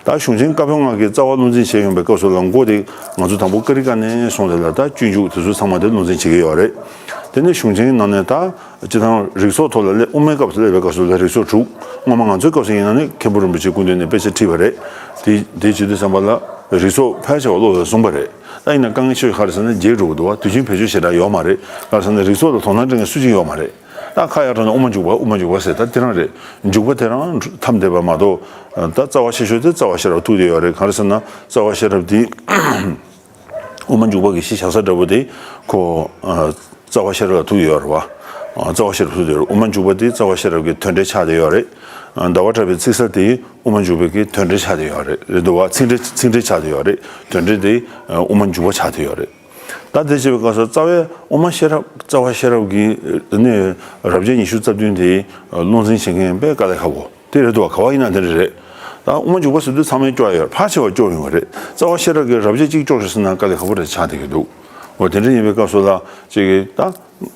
ད་གཞུང་ཆེན་བཀའ་པོད་ལྔ་གི་རྩ་བ་བློ་འཛིན་བྱས་ཡོང་པའི་སྐབས་སུ་ལ་མགོ་དེ་ང་ཚོ་དང་པོ་ཀ་རི་ཀ་ནས་བཟུང་སྟེ་ལ་ད་སྤྱོད་འཇུག་དེ་ཚོ་ཚང་མ་དེ་བློ་འཛིན་བྱེད་ཀྱི་ཡོད་རེད། དེ་ནས་གཞུང་ཆེན་ནང་ནས་ད་སྤྱིར་བཏང་རིགས་ཚོགས་ཐོག་ལ་སླེབས། དབུ་མའི་སྐབས་སུ་སླེབས་པའི་སྐབས་སུ་ལ་རིགས་ཚོགས་དྲུག། སྔོན་མ་ང་ཚོའི་སྐབས་སུ་ཡིན་ན་ནི་མཁན་པོ་རིན་པོ་ཆེའི་སྐུ་མདུན་ནས་དཔེ་ཆ་ཁྲིད་པ་རེད། དེ་དེ་བྱེད་དུས་ཙམ་པ་ལ་རིགས་ཚོགས་ཕལ་ཆེ་བ་བློ་ལ་བཟུང་པ་རེད། ད་ཡིན་ན་དཀའ་ངལ་ཆེ་ཤོས་ག་རེ་ཟེར་ན་རྒྱས་འགྲོ་གི་འདུག་བ། དུས་རྒྱུན་བེད་སྤྱོད་ཞེ་དྲག་ཡོད་མ་རེད། ག་རེ་ཟེར་ན་རིགས་ཚོགས་ལ་དོ་སྣང་སྤྲད་མཁན་སུ་གཅིག་ཡོད་མ་རེད། ད་ཁ་ཡར་དྲངས་ནས་དབུ་མ་འཇུག་པ། དབུ་མ་འཇུག་པ་ཟེར། ད་དེ་རང་རེད། འཇུག་པ་དེ་རང་ཐམས་བསྡད་པ་མ་གཏོགས། ད་རྩ་བ་ཆེ་ཤོས་དེ་རྩ་བ་ཤེས་རབ་ཐུག་བསྡད་ཡོད་རེད། ག་རེ་ཟེར་ན་རྩ་བ་ཤེས་རབ་དེ། དབུ་མ་འཇུག་པ་གི་གཞི་བཞག་ས་འདྲ་པོ་དེ་ཁོ། ཨ། རྩ་བ་ཤེས་རབ་ལ་ཐུག་ཡོད་རེད་བ། ཨ། རྩ་བ་ཤེས་རབ་ཐུག་ཡོད་རེད། དབུ་མ་འཇུག་པ་དེ་རྩ་བ་ཤེས་རབ་ཀྱི་དོན་འགྲེལ་ཆགས་བསྡད་ཡོད་རེད། ཨ། ཟླ་བ་གྲགས་པའི་ཚིག་གསལ་དེ་དབུ་མ་འཇུག་པའི་གི་དོན་འགྲེལ་ཆགས་བསྡད་ཡོད་རེད། རེད་འདུག་བ། ཚིག་འགྲེལ་ཚིག་འགྲེལ་ཆགས་བསྡད་ཡོད་རེད། དོན་འགྲེལ་དེ་དབུ་མ་འཇུག་པ་ཆགས་བསྡད་ཡོད་རེད། ད་དེ་བྱས་པའི་སྐབས་སུ་རྩ་བའི་དབུ་མ་ཤེས་རབ། རྩ་བ་ཤེས་རབ་ཀྱི་ནི་རབ་བྱེད་ཉི་ཤུ་རྩ་བདུན་དེ་བློ་འཛིན་བྱེད་མཁན་དཔེ་དཀའ་ལས་ཁག་པོ། དེ་རེད་འདུག་བ། ག་བ་ཡིན་ན་དེ་འདྲ་རེད། ད་དབུ་མ་འཇུག་པ་ཟེར་དུས་ཚང་མས་སྐྱོར་ཡོད། ཕལ་ཆེ་བ་སྐྱོར་ཡོང་བ་རེད། རྩ་བ་ཤེས་རབ་ཀྱི་རབ་བྱེད་གཅིག་སྐྱོར་ཤོག་ཟེར་ན་དཀའ་ལས་ཁག་པོ་རེད་ཆགས་བསྡད་ཀྱི་འདུག་འོ་དེ་འདྲ་ཡིན་པའི་སྐབས་སུ་ལ་ཅིག་གིས་ད་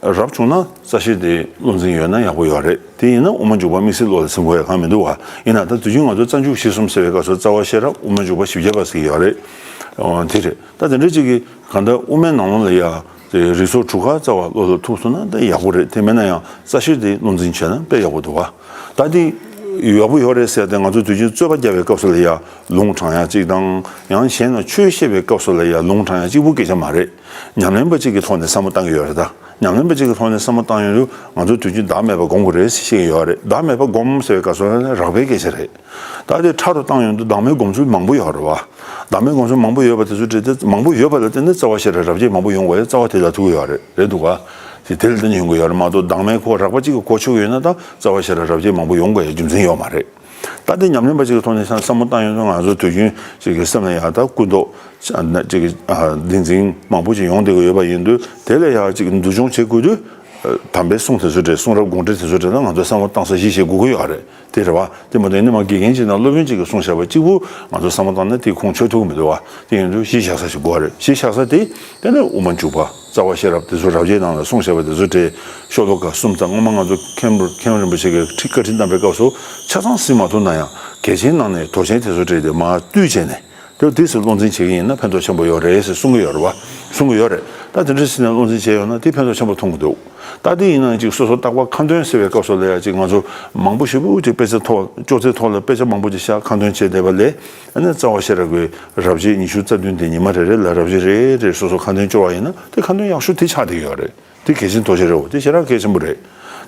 རབ་བྱུང་ན་རྩ་ཤེ་དེ་བློ་འཛིན་ཡོད་ན་ཡག་པོ་ཡོད་རེད། དེ་ཡིན་ན་དབུ་མ་འཇུག་པ་དམིགས་བསལ་བློ་ལ་ཟིན་དགོས་ཡ་གང་མི་འདུག་བ། ཡིན་ན་ད་དུས་རྒྱུན་ང་ཚོ་རྩ་འཇུག་གཞི་གསུམ་ཟེར་བའི་སྐབས་སུ་རྩ་བ་ཤེས་རབ། དབུ་མ་འཇུག་པ། ཞིབ་རྒྱས་པ་ཟེར་གྱི་ཡོད་རེད། ཨོ་དེ་རེད། ད་དེ་འདྲ་ཅིག་གི་གང་ལྟར་དབུ་མའི་ནང་ལོགས་ལ་ཡ་དེ་རིགས་ཚོགས་དྲུག་ཁ་རྩ་བ་བློ་ལ་ཐུག་སོང་ན་ད་ཡག་པོ་རེད། དེ་མེད་ན་ཡང་རྩ་ཤེ་དེ་བློ་འཛིན་བྱས་ན་དཔེ་ཡག་པོ་འདུག་བ། ད་དེ་ཡག་པོ་ཡོད་རེད་ཟེར་ཏེ་ང་ཚོ་དུས་རྒྱུན་རྩོད་པ་རྒྱག་པའི་སྐབས་སུ་ལ་ཡ་ལུང་དྲངས་ཡ་གཅིག་དང་། ཡང་གཞན་ལ་ཆོས་བཤད་པའི་སྐབས་སུ་ལ་ཡ་ལུང་དྲངས་ཡ་གཅིག་པུ་སྐད་ཆ་མ་རེད། ཉམས་ལེན་པ་གཅིག་གི་ཐོག་ནས་བསམ་བློ་བཏང་གི་ཡོད་རེད། ད་ཉམས་ལེན་པ་གཅིག་གི་ཐོག་ནས་བསམ་བློ་བཏང་ཡོང་དུས་ང་ཚོ་དུས་རྒྱུན་བདག་མེད་པ་སྒོམ་དགོས་རེད་ཟེར་བཤད་ཀྱི་ཡོད་རེད། བདག་མེད་པ་སྒོམ་ཟེར་བའི་སྐབས་སུ་ལ་རགས་པའི་སྐད་ཆ་རེད། ད་དེ་ཕྲ་རུ་བཏང་ཡོང་དུས་བདག་མེད་སྒོམ་ཚུལ་མང་པོ་ཡོད་རེད་བ། བདག་མེད་སྒོམ་ཚུལ་མང་པོ་ཡོད་པ་དེ་ཚོ་བྲིས་ཏེ་མང་པོ་ཡོད་པ་ལ་བརྟེན་ནས་རྩ་བ་ཤེས་རབ་རབ་བྱེད་མང་པོ་ཡོང་དགོས་ཡ་རྩ་བ་དེ་ལ་ཐུག་གི་ཡོད་རེད། རེད་འདུག་ག་དེ་དེ་ལ་བརྟེན་ནས་ཡོང་གི་ཡོད་རེད་མ་གཏོགས་བདག་མེད་ཁོ་རགས་པ་གཅིག་གིས་གོ་ཆོད་ཀྱི་ཡོད་ན་ད་རྩ་བ་ཤེས་རབ་རབ་བྱེད་མང་པོ་ཡོང་དགོས་ཡ་རྒྱུ་མཚན་ཡོད་མ་རེད། ད་དེ་ཉམས་ལེན་པ་གཅིག་གི་ཐོག་ནས་བསམ་བློ་བཏང་ཡོང་དུས་ང་ཚོ་དུས་རྒྱུན་གཅིག་གི་སེམས་ལ་ཡང་ད་ཀུན་རྟོག་གཅིག་གི་བདེན་འཛིན་མང་པོ་ཅིག་ཡོང་བསྡད་ཀྱི་ཡོད་པ་ཡིན་དུས་དེ་ལ་ཡང་གཅིག་འདུ་སྦྱོང་བྱེད་དགོས་དུས། དམ་པའི་གསུང་དེ་ཚོ་འདྲ་གསུང་རབ་དགོངས་འགྲེལ་དེ་ཚོ་འདྲ་ལ་ང་ཚོ་བསམ་བློ་བཏང་ས་གཞི་བྱེད་དགོས་ཀྱི་ཡོད་རེད། དེ་རེད་བ། དེ་མ་གཏོགས་ཡིན་ན་མ་དགེ་རྒན་གཅིག་དང་སློབ་དཔོན་གཅིག་གིས་གསུངས་བཞག་པ་གཅིག་པུ་ང་ཚོ་བསམ་བློ་བཏང་ན་དེ་ཁུངས་འཁྱོལ་ཐུབ་ཀྱི་མི་འདུག་བ། དེ་ཡིན་དུས་གཞི་བཞག་ས་ཞིག་དགོས་རེད། གཞི་བཞག་ས་དེ་དེ་ནས་དབུ་མ་འཇུག་པ། རྩ་བ་ཤེས་རབ་དེ་ཚོ་རབ་བྱེད་ནང་ལ་གསུངས་བཞག་པ་དེ་ཚོ་དེ་ཤོ་ལོ་ཀ་གསུམ་ཙམ་སྔོན་མ་ང་ཚོ་མཁན་པོ་མཁན་རིན་པོ་ཆེ་གིས་ཁྲིད་བཀའ་ཁྲིད་གནང་པའི་སྐབས་སུ་ཆ་ཚང་ཟིན་མ་ཐུབ་ན་ཡང་གལ་ཆེན་ནང་ནས་དོ་ཆེན་དེ་ཚོ་བྲིས་ཏེ་མར་བཏུས་བྱས་ནས་དེ་དུས་སུ་བློ་འཛིན་བྱེད་ཀྱི་ཡིན་ན་ཕན་ཐོགས་ཆེན་པོ་ཡོད་རེད་ཟེར་གསུང་གི་ཡོད་རེད་བ། གསུང་གི་ཡོད་རེད། ད་དེ་འདྲ་ཟིན་ནས་བློ་འཛིན་བྱས་ཡོད་ན་དེ་ཕན་ཐོགས་ཆེན་པོ་མཐོང་གི་འདུག་ད་དེ་ཡིན་ན་ཅིག་སོ་སོ་རྟག་པར་ཁ་འདོན་ཟེར་བའི་སྐབས་སུ་ལ་ཡང་ཅིག་ང་ཚོ་མང་པོ་ཞེ་པོ་ཅིག་དཔེ་ཆ་ཐོག་ཅོག་ཙེ་ཐོག་ལ་དཔེ་ཆ་མང་པོ་ཅིག་བཞག་ཁ་འདོན་བྱས་བསྡད་པ་ལས་ཨ་ནི་རྩ་བ་ཤེས་རབ་ཀྱི་རབ་བྱེད་ཉི་ཤུ་རྩ་བདུན་དེ་ཉི་མ་རེ་རེ་ལ་རབ་བྱེད་རེ་རེ་སོ་སོ་ཁ་འདོན་སྐྱོར་བ་ཡིན་ན་དེ་ཁ་འདོན་ཡག་ཤོས་དེ་ཆགས་བསྡད་ཀྱི་ཡོད་རེད། དེ་གལ་ཆེན་ཐོག་ཆེན་རེད་བ། དེ་ཞེ་དྲག་གལ་ཆེན་པོ་རེད།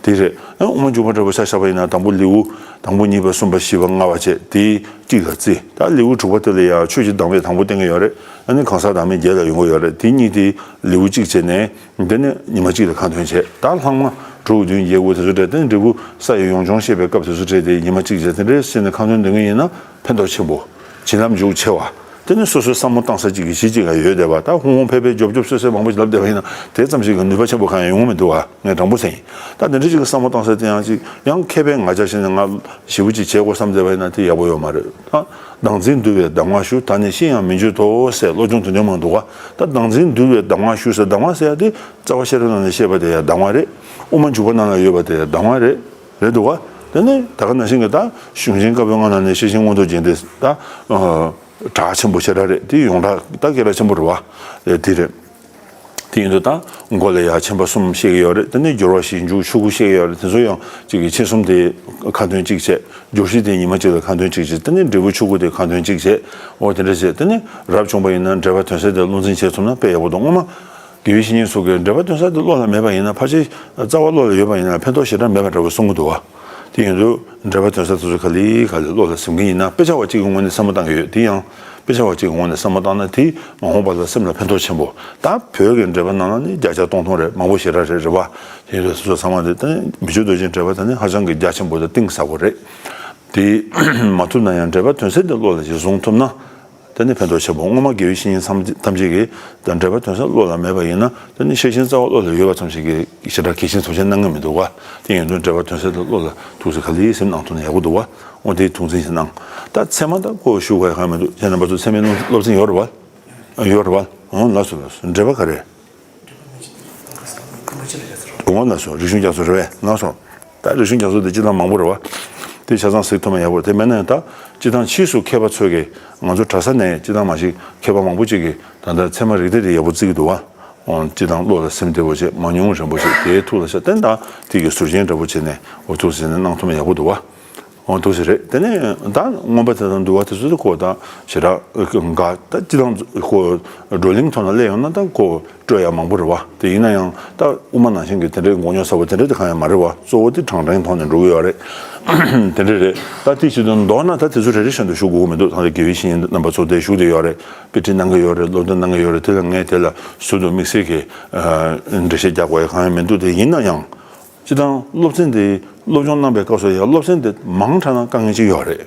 དེ་རེད། ཨ་དབུ་མ་འཇུག་པ་འདྲ་པོ་ཆ་བཞག་པ་ཡིན་ན་དང་པོ་ལེའུ་དང་པོ་གཉིས་པ་གསུམ་པ་བཞི་པ་ལྔ་པ་བྱས་དེ་གཅིག་ལ་བརྩི། ད་ལེའུ་དྲུག་པ་དེ་ལ་ཡང་ཆོས་ཀྱི་བདག་མེད་དང་པོ་བསྟན་གྱི་ཡོད་རེད། ཨ་ནི་གང་ཟག་བདག་མེད་བརྒྱད་ལ་ཡོང་གི་ཡོད་རེད། དེ་གཉིས་དེ་ལེའུ་གཅིག་བྱས་ནས་དེ་ནས་ཉི་མ་གཅིག་ལ་ཁ་འདོན་བྱས། ད་ལྷག་མ་དྲུག་བདུན་བརྒྱད་དགུ་དེ་ཚོ་བྲིས་ཏེ་འབྲས་བུ་ས་ཡི་ཡོངས་སྦྱོང་བཤད་པའི་སྐབས་དེ་ཚོ་བྲིས་ཏེ་ཉི་མ་གཅིག་བྱས་དེ་འདྲས་བྱས་ནས་ཁ་འདོན་འདོན་གྱི་ཡིན་ན་ཕན་ཐོགས་ཆེན་པོ། བྱིན་རླབས་འཇུག་ཆེ་བ། དེ་ནི་སོ་སོའི་བསམ་བློ་བཏང་ས་གཅིག་གི་གཞི་གཅིག་ལ་ཡོད་བསྡད་པ། ད་ཧུང་ཧུང་ཕེ་ཕེ་རྒྱོབ་རྒྱོབ་སོད་སོད་མང་པོ་ཞིག་ལབ་བསྡད་པ་ཡིན་ན་དེ་ཙམ་ཞིག་གི་ནུས་པ་ཆེན་པོ་གང་ཡང་ཡོང་གི་མི་འདུག་བ། ངས་དྲང་པོ་ཟེར་ཡིན། ད་དེ་འདྲ་ཞིག་གི་བསམ་བློ་བཏང་ས་དེ་ཡང་ཅིག་ཡང་མཁས་པའི་ང་རྒྱལ་བྱས་ནས་ང་ཞེ་པོ་ཅིག་བྱེད་དགོས་བསམ་བསྡད་པ་ཡིན་ན་དེ་ཡག་པོ་ཡོད་མ་རེད། ད་བདག་འཛིན་འདུལ་བའི་གདམས་ངག་ཞུ། ད་ནི་ཤི་ཡང་མི་འགྱུར་ཏོ་ཟེར་བློ་སྦྱོང་དེ་འདྲ་མང་འདུག་བ། ད་བདག་འཛིན་འདུལ་བའི་གདམས་ངག་ཞུ་ཟེར། གདམས་ངག་ཟེར་ཡ་དེ་རྩ་བ་ཤེས་རབ་ནང་ནས་བཤད་པ་དེ་ཡང་གདམས་ངག་རེད། དབུ་མ་འཇུག་པ་ནང་ལ་ཡོད་པ་དེ་ཡང་གདམས་ངག་རེད། རེད་འདུག་བ། དེ་ནས་ད་ག་ནང་བཞིན་གྱི་ད་གཞུང་ཆེན་བཀའ་པོད་ལྔ་ནང་ནས་ཤེར་ཕྱིན་མངོན་རྟོགས་རྒྱན་དེ་ད་གྲགས་ཆེན་པོ་ཞེ་དྲག་རེད། དེ་ཡོངས་གྲགས་ད་སྐད་གྲགས་ཆེན་པོ་རེད་བ། དེ་རེད། དེ་ཡིན་དུས་ད་མགོ་ལ་ཡ་མཆན་པ་གསུམ་བཤད་ཀྱི་ཡོད་རེད། དེ་ནས་སྦྱོར་བ་བཞི་འཇུག་ཆོས་སྐུ་བཤད་ཀྱི་ཡོད་རེད། དེ་ཚོ་ཡང་གཅིག་གི་མཆན་གསུམ་དེ་ཁ་འདོན་གཅིག་བྱས། སྦྱོར་བཞི་དེ་ཉི་མ་གཅིག་ལ་ཁ་འདོན་གཅིག་བྱས། དེ་ནས་འབྲས་བུ་ཆོས་སྐུ་དེ་ཁ་འདོན་གཅིག་བྱས། འོ་དེ་འདྲ་བྱས། དེ་ནས་རབ་བྱུང་པ་ཡིན་ན་འགྲེལ་པ་དོན་གསལ་དེ་བློ་འཛིན་བྱེད་ཐུབ་ན་དཔེ་ཡག་པོ་འདུག་སྔོན་མ་དགེ་བའི་བཤེས་གཉེན་ཚོ་གིས་འགྲེལ་པ་དོན་གསལ་དེ་བློ་ལ་མེད་པ་ཡིན་ན་ཕལ་ཆེར་རྩ་བ་བློ་ལ་ཡོད་པ་ཡིན་ན་ཕན་ཐོགས་ཞེ་དྲག་མེད་པ་འདྲ་བོ་གསུང་གི་འདུག་བ། དེ་ཡིན་དུས་འགྲེལ་པ་དོན་གསལ་དེ་ཚོ་ག་ལེ་ག་ལེ་བློ་ལ་ཟིན་གྱི་ཡིན་ན་དཔེ་ཆ་བ་གཅིག་གི་ངོས་ནས་བསམ་བློ་བཏང་གི་ཡོད། དེ་ཡང་དཔེ་ཆ་བ་གཅིག་གི་ངོས་ནས་བསམ་བློ་བཏང་ན་དེ་མ་འོངས་པ་ལ་སེམས་ལ་ཕན་ཐོགས་ཆེན་པོ། ད་བོད་ཀྱི་འགྲེལ་པ་ནང་ལ་ནི་བརྒྱ་ཆ་སྟོང་སྟོང་རེད། མང་པོ་ཞེ་དྲག་རེད། རེད་བ། དེ་ཡིན་དུས་སོ་སོ་ཚང་མ་དེ་ད་མི་ཆོས་རྡོ་རྗེའི་འགྲེལ་པ་དེ་ནི་ཧ་ཅང་གི་རྒྱ་ཆེན་པོ་དང་གཏིང་ཟབ་པོ་རེད། དེ་མ་ཐུབ་ན་ཡང་འགྲེལ་པ་དོན་གསལ་དེ་བློ་ལ་གཞིར་བཟུང་ཐུབ་ན། དེ་ནི་ཕན་ཐོགས་ཆེན་པོ། སྔོན་མ་དགེ་བའི་བཤེས་གཉེན་ཐམས་ཐམས་ཅད་ཀྱིས་ད་འགྲེལ་པ་དོན་གསལ་བློ་ལ་མེད་པ་ཡིན་ན་དེ་ནི་ཤེར་ཕྱིན་རྩ་བ་བློ་ལ་ཡོད་པ་ཙམ་ཞིག་གིས་ཞེ་དྲག་གལ་ཆེན་ཐོགས་ཆེན་གནང་གི་མི་འདུག་བ། དེ་ཡིན་དུས་འགྲེལ་པ་དོན་གསལ་དེ་བློ་ལ་ཐུགས་སུ་ག་ལེར་སེམས་གནང་ཐུབ་ན་ཡག་པོ་འདུག་བ། འོ་དེའི་ཐུགས་འཛིན་ཞིག་གནང་། ད་ཚད་མ་ད་ཁོ་ཞུ་དགོས་ཡ་གང་མི་འདུག་ཁྱེད་རྣམ་པ་ཚོ་ཚད་མའི་སློབ་ཚན་ཡོད་རེད་བ། ཡོད་རེད་བ། འོ་ལགས་སོ་ལགས་སོ། འགྲེལ་པ་ག་རེ། འོ་ལགས་སོ། རིག་གཞུང་རྒྱ་མཚོ་རེད་བས། ལགས་སོ། ད་རིག་གཞུང་རྒྱ་མཚོ་དེ་སྤྱིར་བཏང་མང་པོ་རེད་བ། དེ་ཆ་ཚང་གཟིགས་ཐུབ་ན་ཡག་པོ། དེ་མེད་ན་ཡང་ད་སྤྱིར་བཏང་ཕྱིས་སུ་མཁས་པ་ཚོས་ཀྱིས་ང་ཚོ་གྲྭ་ས་ནས་སྤྱིར་བཏང་མ་གཞི་མཁས་པ་མང་པོ་ཅིག་གིས་ད་ལྟ་ཚད་མ་རིགས་གཏེར་དེ་ཡག་པོ་བརྩི་གི་འདུག་བ། འོ་སྤྱིར་བཏང་བློ་ལ་སིམ་བདེ་བོ་བྱས་མང་ཉུང་རན་པོ་ཞིག་དེའི་ཐུགས་ལ་བཞག་སྟེ་ད་དེ་གི་ཟུར་རྒྱན་འདྲ་པོ་བྱས་ནས་འོ་ཐུགས་ཟིན་ནས་གནང་ཐུབ་ན་ཡག་པོ་འདུག་བ། འོ་འདུག་ཟེར་རེད། དེ་ནས་ད་མངོན་པ་དེ་དང་འདུལ་བ་དེ་ཚོ་དེ་ཁོ་ད་ཞེ་དྲག་འགའ་ད་སྤྱིར་བཏང་ཁོ་བགྲོ་གླེང་ཐོག་ན་སླེབས་ཡོང་ན་ད་ཁོ་སྤྲོད་ཡ་མང་པོ་རེད་བ། དེ་ཡིན་ན་ཡང་ད་དབུ་མ་ནང་བཞིན་གྱི་དེ་འདྲའི་མགོ་རྙོག་ཚ་པོ་དེ་འདྲ་དེ་གང་ཡང་མ་རེད་བ། གཙོ་བོ་དེ་དྲང་དྲང་ཐོག་ནས་འགྲོ་གི་ཡོད་རེད། དེ་འདྲ་རེད། ད་དེ་བྱེད་དུས་མདོར་ན་ད་དེ་ཚོ་རེ་རེ་བཞིན་དུ་ཞུ་དགོས་ཀྱི་མི་འདུག་ད་ལྟ་དགེ་བའི་བཤེས་གཉེན་རྣམ་པ་ཚོ་དེ་བཞུགས་བསྡད་ཡོད་རེད། དཔེ་ཁྲིད་གནང་གི་ཡོད་རེད། སློབ་སྟོན་གནང་གི་ཡོད་རེད། དེ་ལ་ངས་དེ་ལ་ཟུར་དུ་དམིགས་བསལ་གྱི་འགྲེལ་བཤད་རྒྱག་དགོས་ཡ་གང་ཡང་མི་འདུག་དེ་ཡིན་ན་ཡང་། སྤྱིར་བཏང་སློབ་ཚན་འདི་སློབ་སྦྱོང་གནང་པའི་སྐབས་སུ་ཡང་སློབ་ཚན་འདི་མང་དྲགས་ན་དཀའ་ངལ་ཅིག་ཡོད་རེད།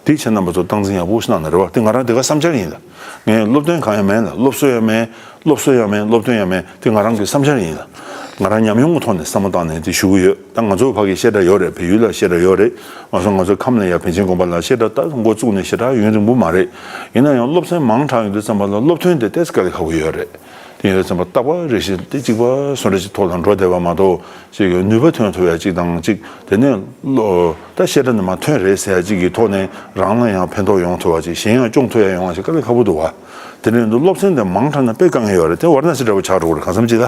དེ་ཁྱེད་རྣམ་པ་ཚོ་སྟངས་འཛིན་ཡག་པོ་ཞིག་གནང་ན་རེད་བ། དེ་ང་རང་དེ་ག་བསམ་འཆར་ཡིན་ལ། ངས་སློབ་སྟོན་གང་ཡང་མེད་ལ། སློབ་གསོ་ཡང་མེད། སློབ་གསོ་ཡང་མེད། སློབ་སྟོན་ཡང་མེད། དེ་ང་རང་གི་བསམ་འཆར་ཡིན་ལ། ང་རང་ཉམས་མྱོང་གི་ཐོག་ནས་བསམ་བློ་བཏང་ནས་དེ་ཞུ་གི་ཡོད། ད་ང་ཚོ་ཕ་གི་བཤད་གྲྭ་ཡོད་རེད། བལ་ཡུལ་ལ་བཤད་གྲྭ་ཡོད་རེད། ང་ཚོ་ང་ཚོ་ཁམས་ལ་ཡ་པཎ་ཆེན་དགོན་པ་ལ་བཤད་གྲྭ་ད་འགོ་བཙུགས་ནས་ཞེ་དྲག་ཡུན་རིང་པོ་མ་རེད། ཡིན་ན་ཡང་སློབ་ཚན་མང་དྲགས་ཡོང་དུས་ཙམ་པ་ལ་སློབ་ཐོན་དེ་ཏོག་ཙམ་དཀའ་ལས་ཁག་པོ་ཡོད་རེད། དེ་ཡིན་ཙམ་པ་རྟག་པ་རེ་བཞིན་དེ་གཅིག་པ་བཟོ་འདྲ་ཅིག་ཐོག་ལ་འགྲོ་བསྡད་པ་མ་གཏོགས་ཅིག་ནུས་པ་ཐོན་ཐུབ་ཡ་ཅིག་དང་ཅིག་དེ་ནས་བློ་ད་བཤད་གྲྭ་ནས་མར་ཐོན་རེད་ཟེར་ཡ་ཅིག་གི་ཐོག་ནས་རང་ལ་ཡང་ཕན་ཐོགས་ཡོང་ཐུབ་པ་ཅིག་གཞན་ཡང་སྐྱོང་ཐུབ་ཡ་ཡོང་བ་ཞིག་དཀའ་ལས་ཁག་པོ་འདུག་བ། དེ་ནས་འདུག་སློབ་ཚན་དེ་མང་དྲགས་ན་དཔེ་དཀའ་ངལ་ཡོད་རེད། དེ་ཝ་ར་ཎ་སི་འདྲ་བོ་ཆགས་འགྲོ་གི་རེད། གང་འཚམ་ཅིག་ལ་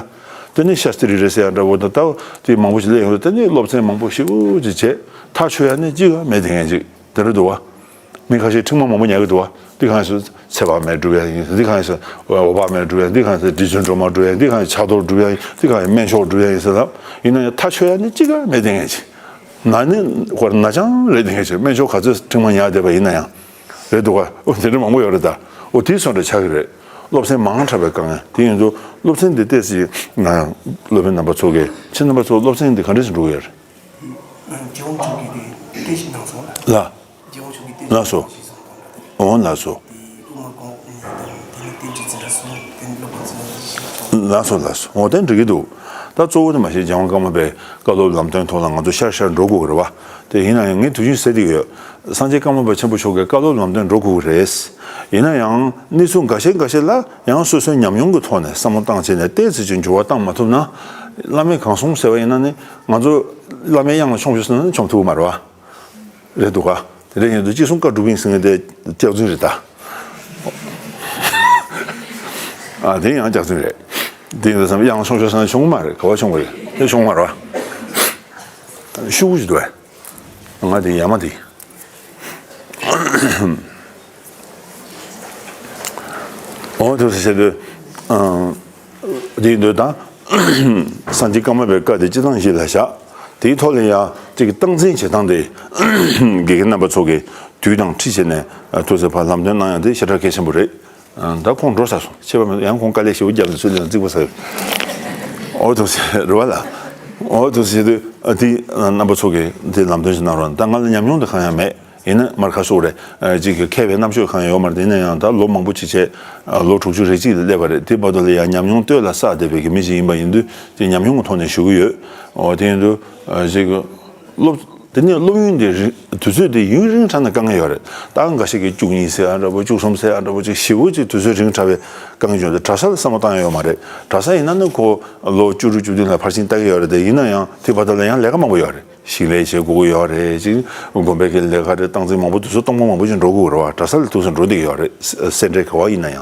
དེ་ནས་ཤཱསྟྲི་རེད་ཟེར་ཡ་འདྲ་བོ་དང་ད་དེ་མང་པོ་ཞིག་སླེབས་ཡོང་དུས་དེ་ནས་སློབ་ཚན་མང་པོ་ཞེ་པོ་ཅིག་བྱས་ཐག་ཆོད་ཡ་ནི་གཅིག་ཡང་མེད། དེ་ངས་ཅིག་དེ་འདྲ་འདུག་བ། མི་ཁ་ཤས་ཁྲིད་མ་མང་པོ་ཉར་གི་འདུག་བ། འདི་གང་སོ་ཚེ་དཔག་མེད་སྒྲུབ་ཡ་ཡིན། འདི་གང་སོ་འོད་དཔག་མེད་སྒྲུབ་ཡ། འདི་གང་སོ་རྗེ་བཙུན་སྒྲོལ་མ་སྒྲུབ་ཡ་ཡིན། འདི་གང་སོ་ཕྱག་རྡོར་སྒྲུབ་ཡ་ཡིན། འདི་གང་སོ་སྨན་མཆོག་སྒྲུབ་ཡ་ཡིན་ཟེར་ལབ། ཡིན་ན་ཡང་ཐག་ཆོད་ཡ་ནི་གཅིག་ཀ་མེད། དེ་ངས་ཅི་ན་ནི་ཧོར་ན་ཅང་རེད། དེ་ངས་ཅི་སྨན་མཆོག་ག་ཚོད་ཁྲིད་མ་ཉར་བསྡད་པ་ཡིན་ན་ཡང་རེད་འདུག་ག་འོ་དེ་འདྲ་མང་པོ་ཡོད་རེད་ད། འོ་དེའི་སོང་འདྲ་ཆགས་ཀྱི་རེད། སློབ་ཚན་མང་དྲགས་པའི་དཀའ་ངལ་དེ་ཡིན་དུས་སློབ་ཚན་འདི་ཏོག་ཙམ་ང་སློབ་དཔོན་རྣམ་པ་ཚོ་གིས་ཁྱེད་རྣམ་པ་ཚོ་སློབ་ཚན་འདི་ག་འདྲས་སེ་འགྲོ་གི་ཡོད་རེད། རྒྱལ་དབང་མཆོག་གིས་དེ་ཏོག་ཙམ་གནང་སོང་ལ། ལ། རྒྱལ་དབང་མཆོག་གིས་ཏོག་ཙམ་ལགས་སོ། གནང་སོང་། འོང་ལགས་སོ། དེ་དབུ་མ་དགོངས་དེ་ནི་ཏིན་ཅི་འཛིན་གྲྭ་གསུམ་དེ་ནི་སློབ་དཔོན་ཚོ་ལགས་སོ་ལགས་སོ། འོ་དེ་འགྲིག་གི་འདུག་ད་གཙོ་བོ་དེ་མ་གཞི་རྒྱལ་དབང་ཀརྨ་པའི་བཀའ་སློབ་ལམ་སྟོན་ཐོག་ལ་ང་ཚོ་ཤར་ཤར་འགྲོ་དགོས་ཀྱི་རེད་བ། དེ་ཡིན་ན་ཡང་ངས་དུས་རྒྱུན་ཟེར་བསྡད་ཀྱི་ཡོད། སངས་རྒྱས་ཀརྨ་པ་ཆེན་པོ་མཆོག་གི་བཀའ་སློབ་ལམ་སྟོན་འགྲོ་དགོས་ཀྱི་རེད། ཡིན་ན་ཡང་གནས་ཚུལ་འགའ་ཤས་འགའ་ཤས་ལ་ཡང་སོ་སོའི་ཉམས་མྱོང་གི་ཐོག་ནས་བསམ་བློ་བཏང་བྱས་ནས་ཏོག་ཙམ་ཅིག་འགྱུར་བ་བཏང་མ་ཐུབ་ན། བླ་མས་གང་གསུངས་ཟེར་བ་ཡིན་ན་ནི་ང་ཚོ་བླ་མའི་དབྱངས་ལ་མཆོང་ཤོག་ཟེར་ན་ནི་མཆོང་ཐུབ་ཀྱི་མ་རེད་བ། རེད་འདུག་ག་དེ་འདྲ་ཡིན་དུས་ཅི་གསུང་བཀའ་སྒྲུབ་ཡིན་ཟེར་མཁན་དེ་སྐྱག་རྫུན་རེད་ད། ཨ་དེ་ཡང་སྐྱག་རྫུན་རེད། དེ་ཡིན་དུས་ཙམ་དབྱངས་མཆོང་ཤོག་ཟེར་ན་མཆོང་གི་མ་རེད། ག་བ་མཆོང་གི་རེད། དེ་མཆོང་གི་མ་རེད་བ། ཤུ་གུ་ཅིག་འདུག་གས། ང་དེ་ཡ་མ་དེ། འོ་དེ་ཟེར་དུས། དེ་ཡིན་དུས་ད། སངས་རྒྱས་ཀརྨ་པའི་བཀའ་དེ་སྤྱི་བཏང་གཞི་ལ་བཞག་དེའི་ཐོག་ལ་ཡང་གཅིག་གི་སྟངས་འཛིན་བྱེད་སྟངས་དེ། དགེ་རྒན་རྣམ་པ་ཚོ་གིས་དུས་དང་འཁྲིད་བྱས་ནས་ཐུགས་བརྩེ་བ་ལམ་སྟོན་གནང་ཡག་དེ་ཞེ་དྲག་གལ་ཆེན་པོ་རེད། ད་ཁོང་འགྲོ་ཚར་སོང་། ཁྱད་པར་མེད། ཡང་ཁོང་དཀའ་ལས་ཞེ་པོ་བརྒྱབ་ནས་ཚུར་སླེབས་ན་རྩིག་པ་ཟ་གི་རེད་བ་ལ། འོ་དེ་ཟེར་དུས་དེ་རྣམ་པ་ཚོ་གིས་དེ་ལམ་སྟོན་ཞིག་གནང་རོགས། ད་ང་ལ་ཉམས་མྱོང་དེ་གང་ཡང་མེད། ཡིན་ན་མར་ཁ་ཤོག་རེད། ཨ་གཅིག་གི་མཁས་པའི་རྣམ་དཔྱོད་གང་ཡང་ཡོད་མ་རེད། ཡིན་ན་ཡང་ད་ལོ་མང་པོ་ཅིག་བྱས། ཨ་ལོ་དྲུག་ཅུ་རེ་གཅིག་ལ་སླེབས་པ་རེད། དེ་བར་དུ་ལ་ཡང་ཉམས་མྱོང་སྟོད་ལ་བསགས་བསྡད་པའི་གི་མི་ཞིག་ཡིན་པ་ཡིན་དུས་དེ་ཉམས་མྱོང་གི་ཐོག་ནས་ཞུ་གི་ཡོད། འོ་དེ་ཡིན་དུས་ཨ་གཅིག་གི་སློབ་དེ་ནས་སློབ་ཡོན་དེ་རིང་དུས་ཚོད་དེ་ཡུན་རིང་དྲགས་ན་དཀའ་ངལ་ཡོད་རེད། ད་འགའ་ཞིག་གིས་བཅུ་གཉིས་ཟེར་ཡ་འདྲ་པོ། བཅུ་གསུམ་ཟེར་ཡ་འདྲ་པོ་ཅིག་ཞེ་པོ་ཅིག་དུས་ཚོད་རིང་དྲགས་པའི་དཀའ་ངལ་བྱུང་དུས་གྲྭ་ས་ལ་བསམ་བློ་བཏང་ཡ་ཡོད་མ་རེད། གྲྭ་ས་ཡིན་ན་ནི་ཁོ་ལོ་བཅུ་དྲུག་བཅུ་བདུན་ལ་ཕར་ཕྱིན་ལྟ་གི་ཡོད་རེད། དེ་ཡིན་ན་ཡང་དེ་བར་དུ་ལ་ཡང་ལས་ཀ་མང་པོ་ཡོད་རེད། ཞིང་ལས་བྱེད་དགོས་ཀྱི་ཡོད་རེད། ཅིག་དགོན་པའི་གི་ལས་ཀ་རེད། སྟངས་འཛིན་མང་པོ་དུས་ཚོད་སྟོང་པ་མང་པོ་ཅིག་འགྲོ་དགོས་ཀྱི་རེད་བ། གྲྭ་ས་ལ་དུས་ཚོད་འགྲོ་བསྡད་ཀྱི་ཡོད་རེད། སེ་འབྲས་ག་བ་ཡིན་ན་ཡང་།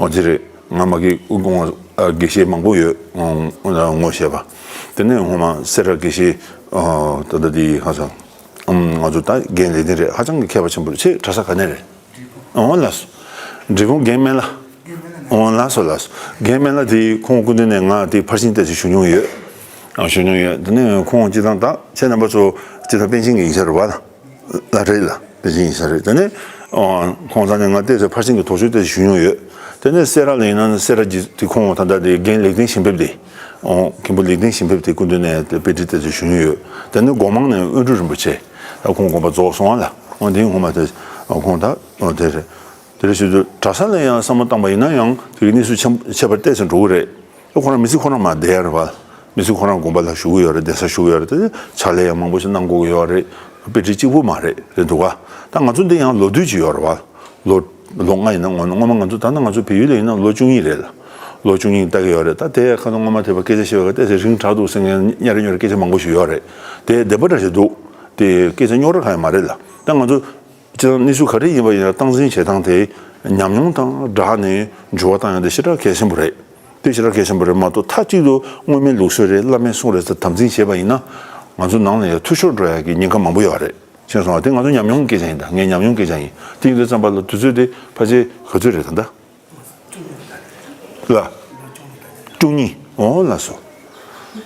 འོ་དེ་རེད། ང་མ་གི་དབུ་དགོན་དགེ་བཤེས་མང་པོ་ཡོད། ངོ་ཤེས་པ། དེ་ནས་སྔོན་མ་སེ་ར་དགེ་བཤེས་ད་ལྟ་དེ་ཧ་ཅང་ང་ཚོ་ད་རྒན་ལས་དོན་རེད། ཧ་ཅང་གི་མཁས་པ་ཆེན་པོ་རེད། ཁྱེད་གྲྭ་ས་ག་ནས་རེད། འོང་ལགས་སོ། འབྲས་སྤུངས་རྒན་སྨན་བླ། འོང་ལགས་སོ་ལགས་སོ། རྒན་སྨན་བླ་དེ་ཁོང་སྐུ་མདུན་ནས་ང་དེ་ཕར་ཕྱིན་ཏོག་ཙམ་ཞུ་མྱོང་ཡོད། ཨ་ཞུ་མྱོང་ཡོད། དེ་ནས་ཁོང་སྤྱི་བཏང་ད་ཁྱེད་རྣམ་པ་ཚོ་སྤྱི་བཏང་པཎ་ཆེན་གྱི་ཡིག་ཆ་རེད་བ་ལ། ལ་རེད་ལ་པཎ་ཆེན་ཡིག་ཆ་རེད། དེ་ནས་ཁོང་རྩ་ནས་ང་ཏོག་ཙམ་ཕར་ཕྱིན་གྱི་དོགས་གཅོད་ཏོག་ཙམ་ཞུ་མྱོང་ཡོད། དེ་ནས་སེ་ར་ལ་ཡིན་ན་སེ་ར་གྱི་དེ་ཁོང་ད་ལྟ་དེ་རྒན་ལེགས་ལྡན་ཞིང་ཕེབས་དེ། ཨོ་མཁན་པོ་ལེགས་ལྡན་ཞིང་ཕེབས་དེ་སྐུ་མདུན་ནས་དཔེ་ཁྲིད་ཏོག་ཙམ་ཞུ་མྱོང་ཡོད། དེ་ནས་སྒོ་མང་ནས་དབོན་སྤྲུལ་རིན་པོ་ཆེ། ད་ཁོང་དགོངས་པ་རྫོགས་སོང་བ་ལ། ཨོ་དེ་སྔོན་མ་དེ་ཁོང་ད་ཨོ་དེ་རེད། དེ་རེད་ཞུ་དུས་གྲྭ་ས་ལ་ཡང་བསམ་བློ་བཏང་པ་ཡིན་ན་ཡང་དེ་གི་གནས་ཚུལ་ཆེན་ཁྱད་པར་ཏོག་ཙམ་འགྲོ་གི་རེད། ཁོ་རང་མི་ཚེ་ཁོ་རང་མར་བསྡད་ཡ་རེད་བ། མི་ཚེ་ཁོ་རང་དགོན་པ་ལ་བཞུགས་ཀྱི་ཡོད་རེད། གདན་ས་བཞུགས་ཀྱི་ཡོད་རེད། དེ་ཕྱག་ལས་ཡང་མང་པོ་ཞིག་གནང་དགོས་ཀྱི་ཡོད་རེད། དཔེ་ཁྲིད་གཅིག་པུ་མ་རེད། རེད་འདུག་ག་ད་ང་ཚོ་འདི་ཡང་ལོ་དུས་ཅིག་ཡོད་རེད་བ། ལོ་ལོ་ལྔ་ཡིན་ན་སྔོན་སྔོན་མ་ང་ཚོ་ད་ལྟ་ང་ཚོ་བལ་ཡུལ་ལ་ཡིན་ན་ལོ་བཅུ་གཉིས་རེད་ལ། ལོ་བཅུ་གཉིས་ལྟ་གི་ཡོད་རེད། ད་དེ་ཁ་སང་སྔོན་མ་དེ་བ་སྐད་ཆ་བཤད་པ་ག་ཏོག་ཙམ་རིང་དྲགས་འདུག་ཟེར་མཁན་སྙན་རེ་སྙན་རེ་སྐད་ཆ་མང་པོ་ཞིག་ཡོད་རེད། དེ་བདེན་པ་འདྲ་ཞིག་འདུག་དེ་སྐད་ཆ་རྙོག་དྲ་གང་ཡང་མ་རེད་ལ། ད་ང་ཚོ་སྤྱིར་བཏང་གནས་ཚུལ་ག་རེ་ཡིན་པ་ཡིན་ན་སྟངས་འཛིན་བྱེད་སྟངས་དེ་ཉམས་མྱོང་དང་སྦྲགས་ནས་འགྱུར་བ་བཏང་ཡ་དེ་ཞེ་དྲག་གལ་ཆེན་པོ་རེད། དེ་ཞེ་དྲག་གལ་ཆེན་པོ་རེད་མ་གཏོགས་མཐའ་གཅིག་ཏུ་སྔོན་མའི་ལུགས་སྲོལ་རེད། བླ་མའི་གསུང་རེད་ཟེར་དམ་འཛིན་བྱས་པ་ཡིན་ན་ང་ཚོ་ནང་ལ་ཡང་འཐུས་ཤོར་འགྲོ་ཡ་གི་ཉེན་ཁ་མང་པོ་ཡོད་རེད། ཤེས་སོང་ང་། དེ་ང་ཚོ་ཉམས་མྱོང་སྐད་ཆ་ཡིན། ད་ངའི་ཉམས་མྱོང་སྐད་ཆ་ཡིན། དེ་ཡིན་དུས་ཙམ་པ་ལ་དུས་ཚོད་དེ་ཕལ་ཆེར་ག་ཚོད་རེད་ད་ལྟ། ལ། བཅུ་གཉིས། འོ་ལགས་སོ།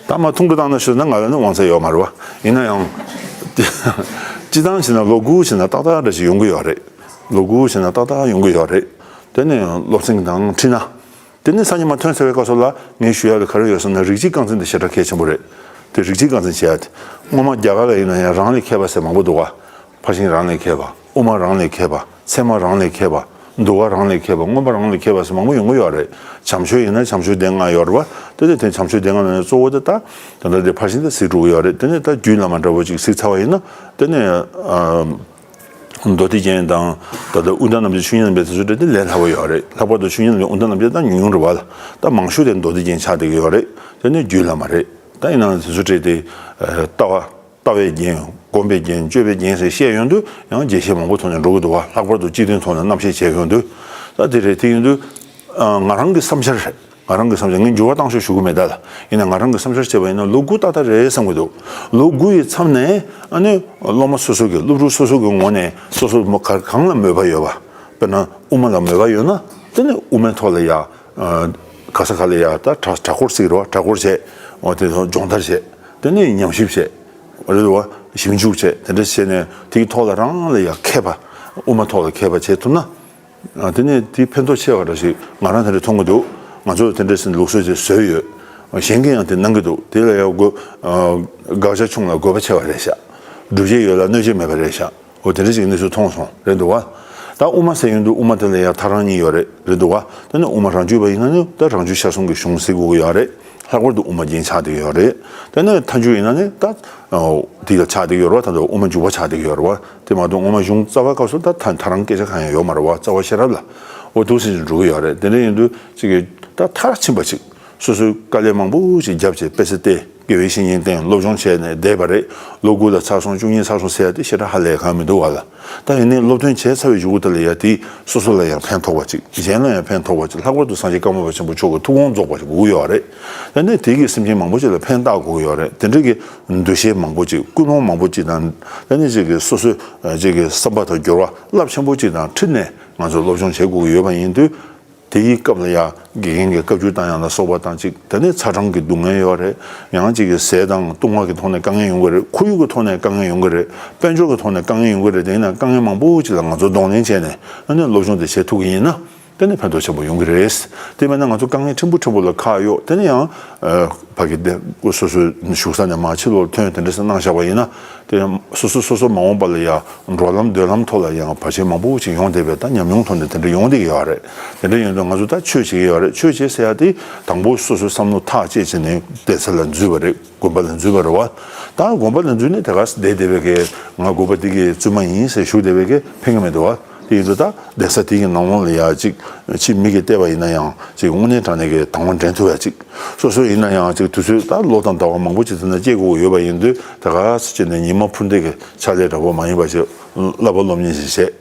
ད་མ་ཐུང་རུ་བཏང་ན་ཞུ་ན་ང་ལ་ནི་དབང་ཚད་ཡོད་མ་རེད་བ། ཡིན་ན་ཡང་། སྤྱི་བཏང་བྱས་ན་ལོ་དགུ་བྱས་ན་ཏག་ཏག་འདྲ་ཞིག་ཡོང་གི་ཡོད་རེད། ལོ་དགུ་བྱས་ན་ཏག་ཏག་ཡོང་གི་ཡོད་རེད། དེ་ནས་སློབ་ཚན་དང་ཁྲིད་ན། དེ་ནས་སང་ཉིན་མ་ཐོན་ཚར་བའི་སྐབས་སུ་ལ་ངས་ཞུ་ཡ་ལ་ག་རེ་ཡོད་ཟེར་ན་རིགས་གཅིག་རྐང་འཛིན་དེ་ཞེ་དྲག་གལ་ཆེན་པོ་རེད། དེ་རིགས་གཅིག་རྐང་འཛིན་བྱེད་ཡ་དེ། སྔོན་མ་རྒྱ་གར་ལ་ཡིན་ན་ཡང་རང་ལས་མཁས་པ་ཟེར་མང་པོ་འདུག་བ། ཕར་ཕྱིན་རང་ལས་མཁས་པ། དབུ་མ་རང་ལས་མཁས་པ། ཚད་མ་རང་ལས་མཁས་པ། འདུལ་བ་རང་ལས་མཁས་པ། མངོན་པ་རང་ལས་མཁས་པ་ཟེར་མང་པོ་ཡོང་གི་ཡོད་རེད། བྱམས་ཆོས་ཡིན་ན་བྱམས་ཆོས་སྡེ་ལྔ་ཡོད་རེད་བ། དེ་དེ་དེ་བྱམས་ཆོས་སྡེ་ལྔ་ནང་ནས་གཙོ་བོ་དེ་ད། ད་ལྟ་དེ་ཕར་ཕྱིན་དེ་གཟིགས་འགྲོ་གི་ཡོད་རེད། དེ་ནས་ད་རྒྱུད་བླ་མ་འདྲ་བོ་ཅིག་གཟིགས་ཚར་བ་ཡིན་ན། དེ་ནས་ཨ། མདོ་སྡེ་རྒྱན་དང་། ད་ལྟ་དབུས་མཐའ་རྣམ་འབྱེད་ཆོས་ཉིད་རྣམ་འབྱེད་དེ་ཚོ་འདྲ་དེ་ལས་སླ་པོ་ཡོད་རེད། ལྷག་པར་དུ་ཆོས་ཉིད་རྣམ་འབྱེད་དབུས་མཐའ་རྣམ་འབྱེད་ད་ཉུང་ཉུང་རེད་བ་ལ། ད་མང་ཤོས་དེ་མདོ་སྡེ་རྒྱན་ཆགས་བསྡད་ཀྱི་ཡོད་རེད། དེ་ནས་རྒྱུད་བླ་མ་རེད། ད་ཡིན་ནའང་དེ་ཚོ་འདྲ་དེ། ལྟ་བ། ལྟ་བའི་རྒྱན། སྒོམ་པའི་རྒྱན། སྤྱོད་པའི་རྒྱན་ཟེར་བཤད་ཡོང་དུས་ཡང་རྒྱས་བཤད་མང་པོ་ཐོག་ནས་འགྲོ་གི་འདུག་བ། ལྷག་པར་དུ་སྤྱི་དོན་ཐོག་ནས་རྣམ་བཤད་བྱས་ཡོང་དུས། ད་དེ་རེད། དེ་ཡིན་དུས། ང་རང་གི་བསམ་འཆར་རེད། ང་རང་གི་བསམ་འཆར། ངས་འགྱུར་བ་བཏང་ཕྱོགས་ཞུ་གི་མེད་ད་ལ། ཡིན་ན་ང་རང་གི་བསམ་འཆར་བྱས་པ་ཡིན་ན་ལོ་དགུ་ཏག་ཏག་རེད་བསམ་གི་འདུག་ལོ་དགུ་ཡི་མཚམས་ནས་ཨ་ནི་སློབ་མ་སོ་སོ་གི། སློབ་ཕྲུག་སོ་སོ་གི་ངོས་ནས་སོ་སོ་མོ་ག་གང་ལ་མོས་པ་ཡོད་པ། དཔེར་ན་དབུ་མ་ལ་མོས་པ་ཡོད་ན། དེ་ནི་དབུ་མའི་ཐོག་ལ་ཡ། ག་ས་ག་ལ་ཡ་ད་གྲྭ་གྲྭ་སྐོར་ཟེར་གི་རེད་བ། གྲྭ་སྐོར་བྱས། འོ་དེ་ཚོ་སྦྱོང་བརྡར་བྱས། དེ་ནས་ཉམས་ཞིབ་བྱས། རེད་བ། ཞིབ་འཇུག་བྱས། དེ་འདྲ་བྱས་ནས་དེའི་ཐོག་ལ་རང་ལ་ཡ་མཁས་པ། དབུ་མ་ཐོག་ལ་མཁས་པ་བྱེད་ཐུབ་ན། དེ་ནས་དེ་ཕན་ཐོགས་ཆེ་བ་འདྲ་ཞིག་ང་རང་དེ་འདྲ་མཐོང་གི་འདུག་ང་ཚོ་དེ་འདྲ་ཟིན་ལུགས་སྲོལ་ཅིག་བཟོས་ཡོད། གཞན་གྱིས་ཡང་དེ་གནང་གི་འདུག་དེ་ལ་ཡ་དགོས། དགག་བྱ་ཆུང་ལ་དགོས་པ་ཆེ་བ་རེད་ཤག་སྒྲུབ་བྱེད་ཡོད་ལ་གནོད་བྱེད་མེད་པ་རེད་ཤག་འོ་དེ་འདྲ་ཞིག་གནས་ཚུལ་མཐོང་སོང་། རེད་འདུག་བ། ད་དབུ་མ་ཟེར་ཡོང་དུས་དབུ་མ་དེ་ལ་ཡང་ཐག་རིང་གཉིས་ཡོད་རེད། རེད་འདུག་བ། དེ་ནས་དབུ་མ་རང་རྒྱུད་པ་ཡིན་ན་ནི་ད་རང་རྒྱུད་ཤ་ཟུང་གི་གཞུང་ཟེར་དགོས་ཀྱི་ཡོད་རེད། ལྷག་པར་དུ་དབུ་མ་རྒྱན་ཆགས་བསྡད་ཀྱི་ཡོད་རེད། དེ་ནས་མཐའ་མཇུག་ཡིན་ན་ནི་ད་དེ་ལ་ཆགས་བསྡད་ཀྱི་ཡོད་རེད་བ། ད་ལྟ་དབུ་མ་འཇུག་པ་ཆགས་བསྡད་ཀྱི་ཡོད་རེད་བ། དེ་མ་གཏོགས་དབུ་མ་གཞུང་རྩ་བའི་སྐབས་སུ་ད་ཐ་ཐ་རང་སྐད་ཆ་གང་ཡང་ཡོད་མ་རེད་བ། རྩ་བ་ཤེས་རབ་ལ་འོ་འདུག་སེ་འགྲོ་གི་ཡོད་རེད། དེ་འདྲ་ཡིན་དུས་ཅིག་གི་ད་མཐར་ཕྱིན་པ་ཅིག་སོ་སོའི་དཀའ་ལས་མང་པོ་ཞིག་བརྒྱབ་བྱས། དཔེ་ཆ་བལྟས། དགེ་བའི་བཤེས་གཉེན་བསྟེན། སློབ་སྦྱོང་བྱས་ནས་བསྡད་པ་རེད། ལོ་དགུ་ལ་ཚར་སོང་། བཅུ་གཉིས་ཚར་སོང་ཟེར་ཡ་དེ་ཞེ་དྲག་ཧ་ལས་གང་མི་འདུག་བ་ལ། ད་ཡིན་ནའི་སློབ་སྟོན་བྱས་ཚར་བའི་གཞུག་གུ་དེ་ལ་ཡ་དེ་སོ་སོ་ལ་ཡང་ཕན་ཐོགས་པ་ཅིག་གཞན་ལ་ཡང་ཕན་ཐོགས་པ་ཅིག་ལྷག་པར་དུ་སངས་རྒྱས་ཀརྨ་པ་ཆེན་པོ་མཆོག་གི་ཐུགས་དགོངས་རྫོགས་པ་ཞིག་དགོས་ཀྱི་ཡོད་རེད། ད་ནི་དེ་གིས་སེམས་ཅན་མང་པོ་ཅིག་ལ་ཕན་བཏགས་དགོས་ཀྱི་ཡོད་རེད། དེ་འདྲ་གི་འདུ་ཤེས་མང་པོ་ཅིག་ཀུན་སློང་མང་པོ་ཅིག་དང་། ད་ནི་ཅིག་གི་སོ་སོའི་ཅིག་གི་བསམ་པ་དང་འགྱུར་བ་རླབས་ཆེན་པོ་ཅིག་དང་འཁྲིལ་ནས་ང་ཚོ་སློབ་སྦྱོང་བྱེད་དགོས་ཀྱི་ཡོད་པ་ཡིན་དུས། དེའི་སྐབས་ལ་ཡ་དགེ་རྒན་གྱི་བཀའ་བཀྱོན་བཏང་ཡ་ལ་སོགས་པ་དང་གཅིག་དེ་ནས་ཚ་གྲང་གི་སྡུག་བསྔལ་ཡོད་རེད། ཡང་གཅིག་གི་ཟས་དང་བཏུང་བ་གི་ཐོག་ནས་དཀའ་ངལ་ཡོང་གི་རེད། ཁོར་ཡུག་གི་ཐོག་ནས་དཀའ་ངལ་ཡོང་གི་རེད། དཔལ་འབྱོར་གྱི་ཐོག་ནས་དཀའ་ངལ་ཡོང་གི་རེད། དེ་ཡིན་ན་དཀའ་ངལ་མང་པོ་ཅིག་ལ་ང་ཚོ་གདོང་ལེན་བྱས་ནས་ཨ་ནི་སློབ་སྦྱོང་དེ་བྱེད་ཐུབ་ཀྱི་ཡིན་ན། དེ་ནས་ཕན་ཐོགས་ཆེན་པོ་ཡོང་གི་རེད། དེ་མིན་ན་ང་ཚོ་དཀའ་ངལ་ཕྲན་བུ་ཕྲན་བུ་ལ་ཁག་གཡོགས། དེ་ནས་ཡང་ཕ་གི་དེ་སོ་སོའི་བཞུགས་ས་ནས་མར་ཕྱི་ལོགས་ཐོན། དེ་འདྲ་ཟེར་གནང་བཞག་པ་ཡིན་ན། དེ་སོ་སོ་སོ་སོ་མ་འོངས་པ་ལ་ཡང་འགྲོ་ལམ་སྡོད་ལམ་ཐོག་ལ་ཡང་བར་ཆད་མང་པོ་ཞིག་ཡོང་བསྡད་པའི་ད་ཉམས་མྱོང་ཐོག་ནས་དེ་འདྲ་ཡོང་བསྡད་ཀྱི་ཡོད་རེད། དེ་འདྲ་ཡིན་དུས་ང་ཚོ་ད་ཆོས་བྱེད་ཀྱི་ཡོད་རེད། ཆོས་བྱེད་ཟེར་ཡ་དེ་དང་པོ་སོ་སོའི་བསམ་བློ་ཐག་བཅད་བྱས་ནས་གདན་ས་ལ་འཛུལ་བ་རེད། དགོན་པ་ལ་འཛུལ་བ་རེད་བ། ད་དགོན་པ་ལ་འཛུལ་ནས་དེ་ག་བསྡད་བསྡད་པའི་གི་ང་དགོན་པ་འདི་གི་བཙུན་མ་ཡིན་ཟེར་ཞུ་བསྡད་པའི་གི་ཕན་གི་མི་འདུག་བ། དེ་ཡིན་དུས་ད་གདན་ས་དེ་གི་ནང་ལོགས་ལ་ཡ་ཅིག་ཕྱི་མིག་གིས་བལྟས་པ་ཡིན་ན་ཡང་ཅིག་དངོས་གནས་དྲང་གནས་ཀྱི་དང་བ་འདྲེན་ཐུབ་ཡ་ཅིག་སོ་སོ་ཡིན་ན་ཡང་ཅིག་དུས་ཚོད་ད་ལོ་དང་ཟླ་བ་མང་པོ་ཅིག་དེ་ན་སྐྱེལ་དགོས་ཀྱི་ཡོད་པ་ཡིན་དུས། ད་ག་ཟེ་བྱས་ནས་ཉི་མ་འཕུར་འདེད་ཀྱི་ཕྱག་ལས་འདྲ་པོ་མ་ཡིན་པ་ཞིག་བསླབ་པ་སློབ་གཉེར་ཞིག་བྱས།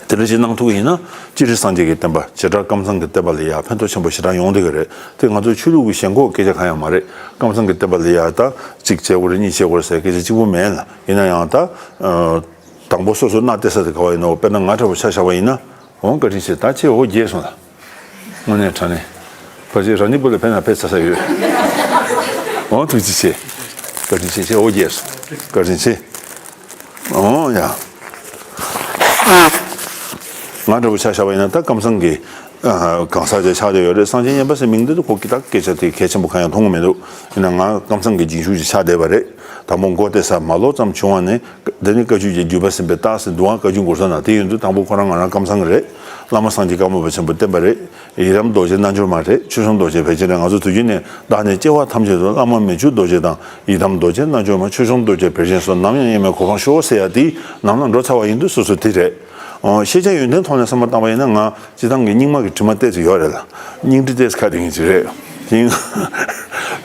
དེ་འདྲ་ཞིག་གནང་ཐུབ་ཀྱི་ཡིན་ན། སྤྱིར་སངས་རྒྱས་ཀྱི་བསྟན་པ། བྱེ་བྲག་ཀམ་ཚང་གི་བསྟན་པ་ལ་ཡ་ཕན་ཐོགས་ཆེན་པོ་ཞེ་དྲག་ཡོང་བསྡད་ཀྱི་རེད། དེ་ང་ཚོ་ཆོས་ལུགས་ཀྱི་ཞེན་ཁོག་སྐད་ཆ་གང་ཡང་མ་རེད། ཀམ་ཚང་གི་བསྟན་པ་ལ་ཡ་ད་གཅིག་བྱེད་དགོས་རེད། གཉིས་བྱེད་དགོས་རེད་ཟེར་སྐད་ཆ་གཅིག་པུ་མེད་ལ། ཡིན་ན་ཡང་ད། དང་པོ་སོ་སོ་མནའ་སྟེར་ས་དེ་ག་བ་ཡིན་ནོ། དཔེར་ན་ང་འདྲ་པོ་ཆ་བཞག་པ་ཡིན་ན། འོང་། བཀའ་དྲིན་ཆེ། ད་ཁྱེད་འོ་བརྒྱལ་སོང་ལ། དངོས་གནས་དྲང་གནས། ཕ་ཆེ་རང་ཉིད་པོ་ལ་ཕན་ན་ཕན་ཚ་ས་ཡོད། འོང་། ཐུགས་རྗེ་ཆེ། བཀའ་དྲིན་ཆེ། ཁྱེད་འོ་བརྒྱལ་སོང་། བཀའ་དྲིན་ཆེ། འོང་ཡ། ང་འདྲ་པོ་ཆ་བཞག་པ་ཡིན་ན་ད་ཀམ་ཚང་གི་གང་ཟག་ཅིག་ཆགས་བསྡད་ཡོད་རེད། སངས་རྒྱས་མཉན་པ་ཟེར་མིང་འདི་ད་ཁོ་གི་ད་སྐད་ཆ་དེ་གལ་ཆེན་པོ་གང་ཡང་མཐོང་གི་མི་འདུག་ཡིན་ན་ང་ཀམ་ཚང་གི་རྗེས་འཇུག་ཅིག་ཆགས་བསྡད་པ་རེད། དང་པོ་མགོ་བཏེགས་ས་མ་ལོག་ཙམ་བྱུང་བ་ནས། དེ་ནི་བཀའ་བརྒྱུད་ཀྱི་བརྒྱུད་པ་ཟིན་པའི་རྟགས་ཟིན། དུ་བ་བཀའ་བརྒྱུད་འགོ་ས་ན། དེ་ཡིན་དུས་དང་པོ་ཁོ་རང་ང་རང་ཀམ་ཚང་གི་རེད། བླ་མ་སངས་རྒྱས་ཀརྨ་པ་ཆེན་པོ་བསྟན་པ་རེད། ཡི་དམ་རྡོ་རྗེ་རྣལ་འབྱོར་མ་རེད། ཆོས་སྐྱོང་རྡོ་རྗེ་ཕལ་ཆེར་རེད། ང་ཚོ་དུས་རྒྱུན་ནས་བདག་ནི་སྐྱེ་བ་ཐམས་ཅད་དུ་བླ་མ་མི་བསྐྱོད་རྡོ་རྗེ་དང་། ཡི་དམ་རྡོ་རྗེ་རྣལ་འབྱོར་མ། ཆོས་སྐྱོང་རྡོ་རྗེ་ཕལ་ཆེར་སོགས། ནམ་ཡང་གཡེལ་མེད་གོ་འཕང་ཤོག་ཟེར་ཡ་དེ་ནང་ལ་འགྲོ་ཚར་བ་ཡིན་དུས་སོ་སོ་དེ་རེད། ཨོ། ཤེས་བྱ་ཡོན་ཏན་ཐོག་ནས་བསམ་བློ་བཏང་བ་ཡིན་ན། ང་སྤྱི་བཏང་གི་སྙིགས་མ་གི་དྲི་མ་ཏོག་ཙམ་ཡོད་རེད་ལ། སྙིང་དྲི་ཏོག་ཙམ་ཁ་དེ་ཡིན་གྱི་རེད། དེ་ཡིན།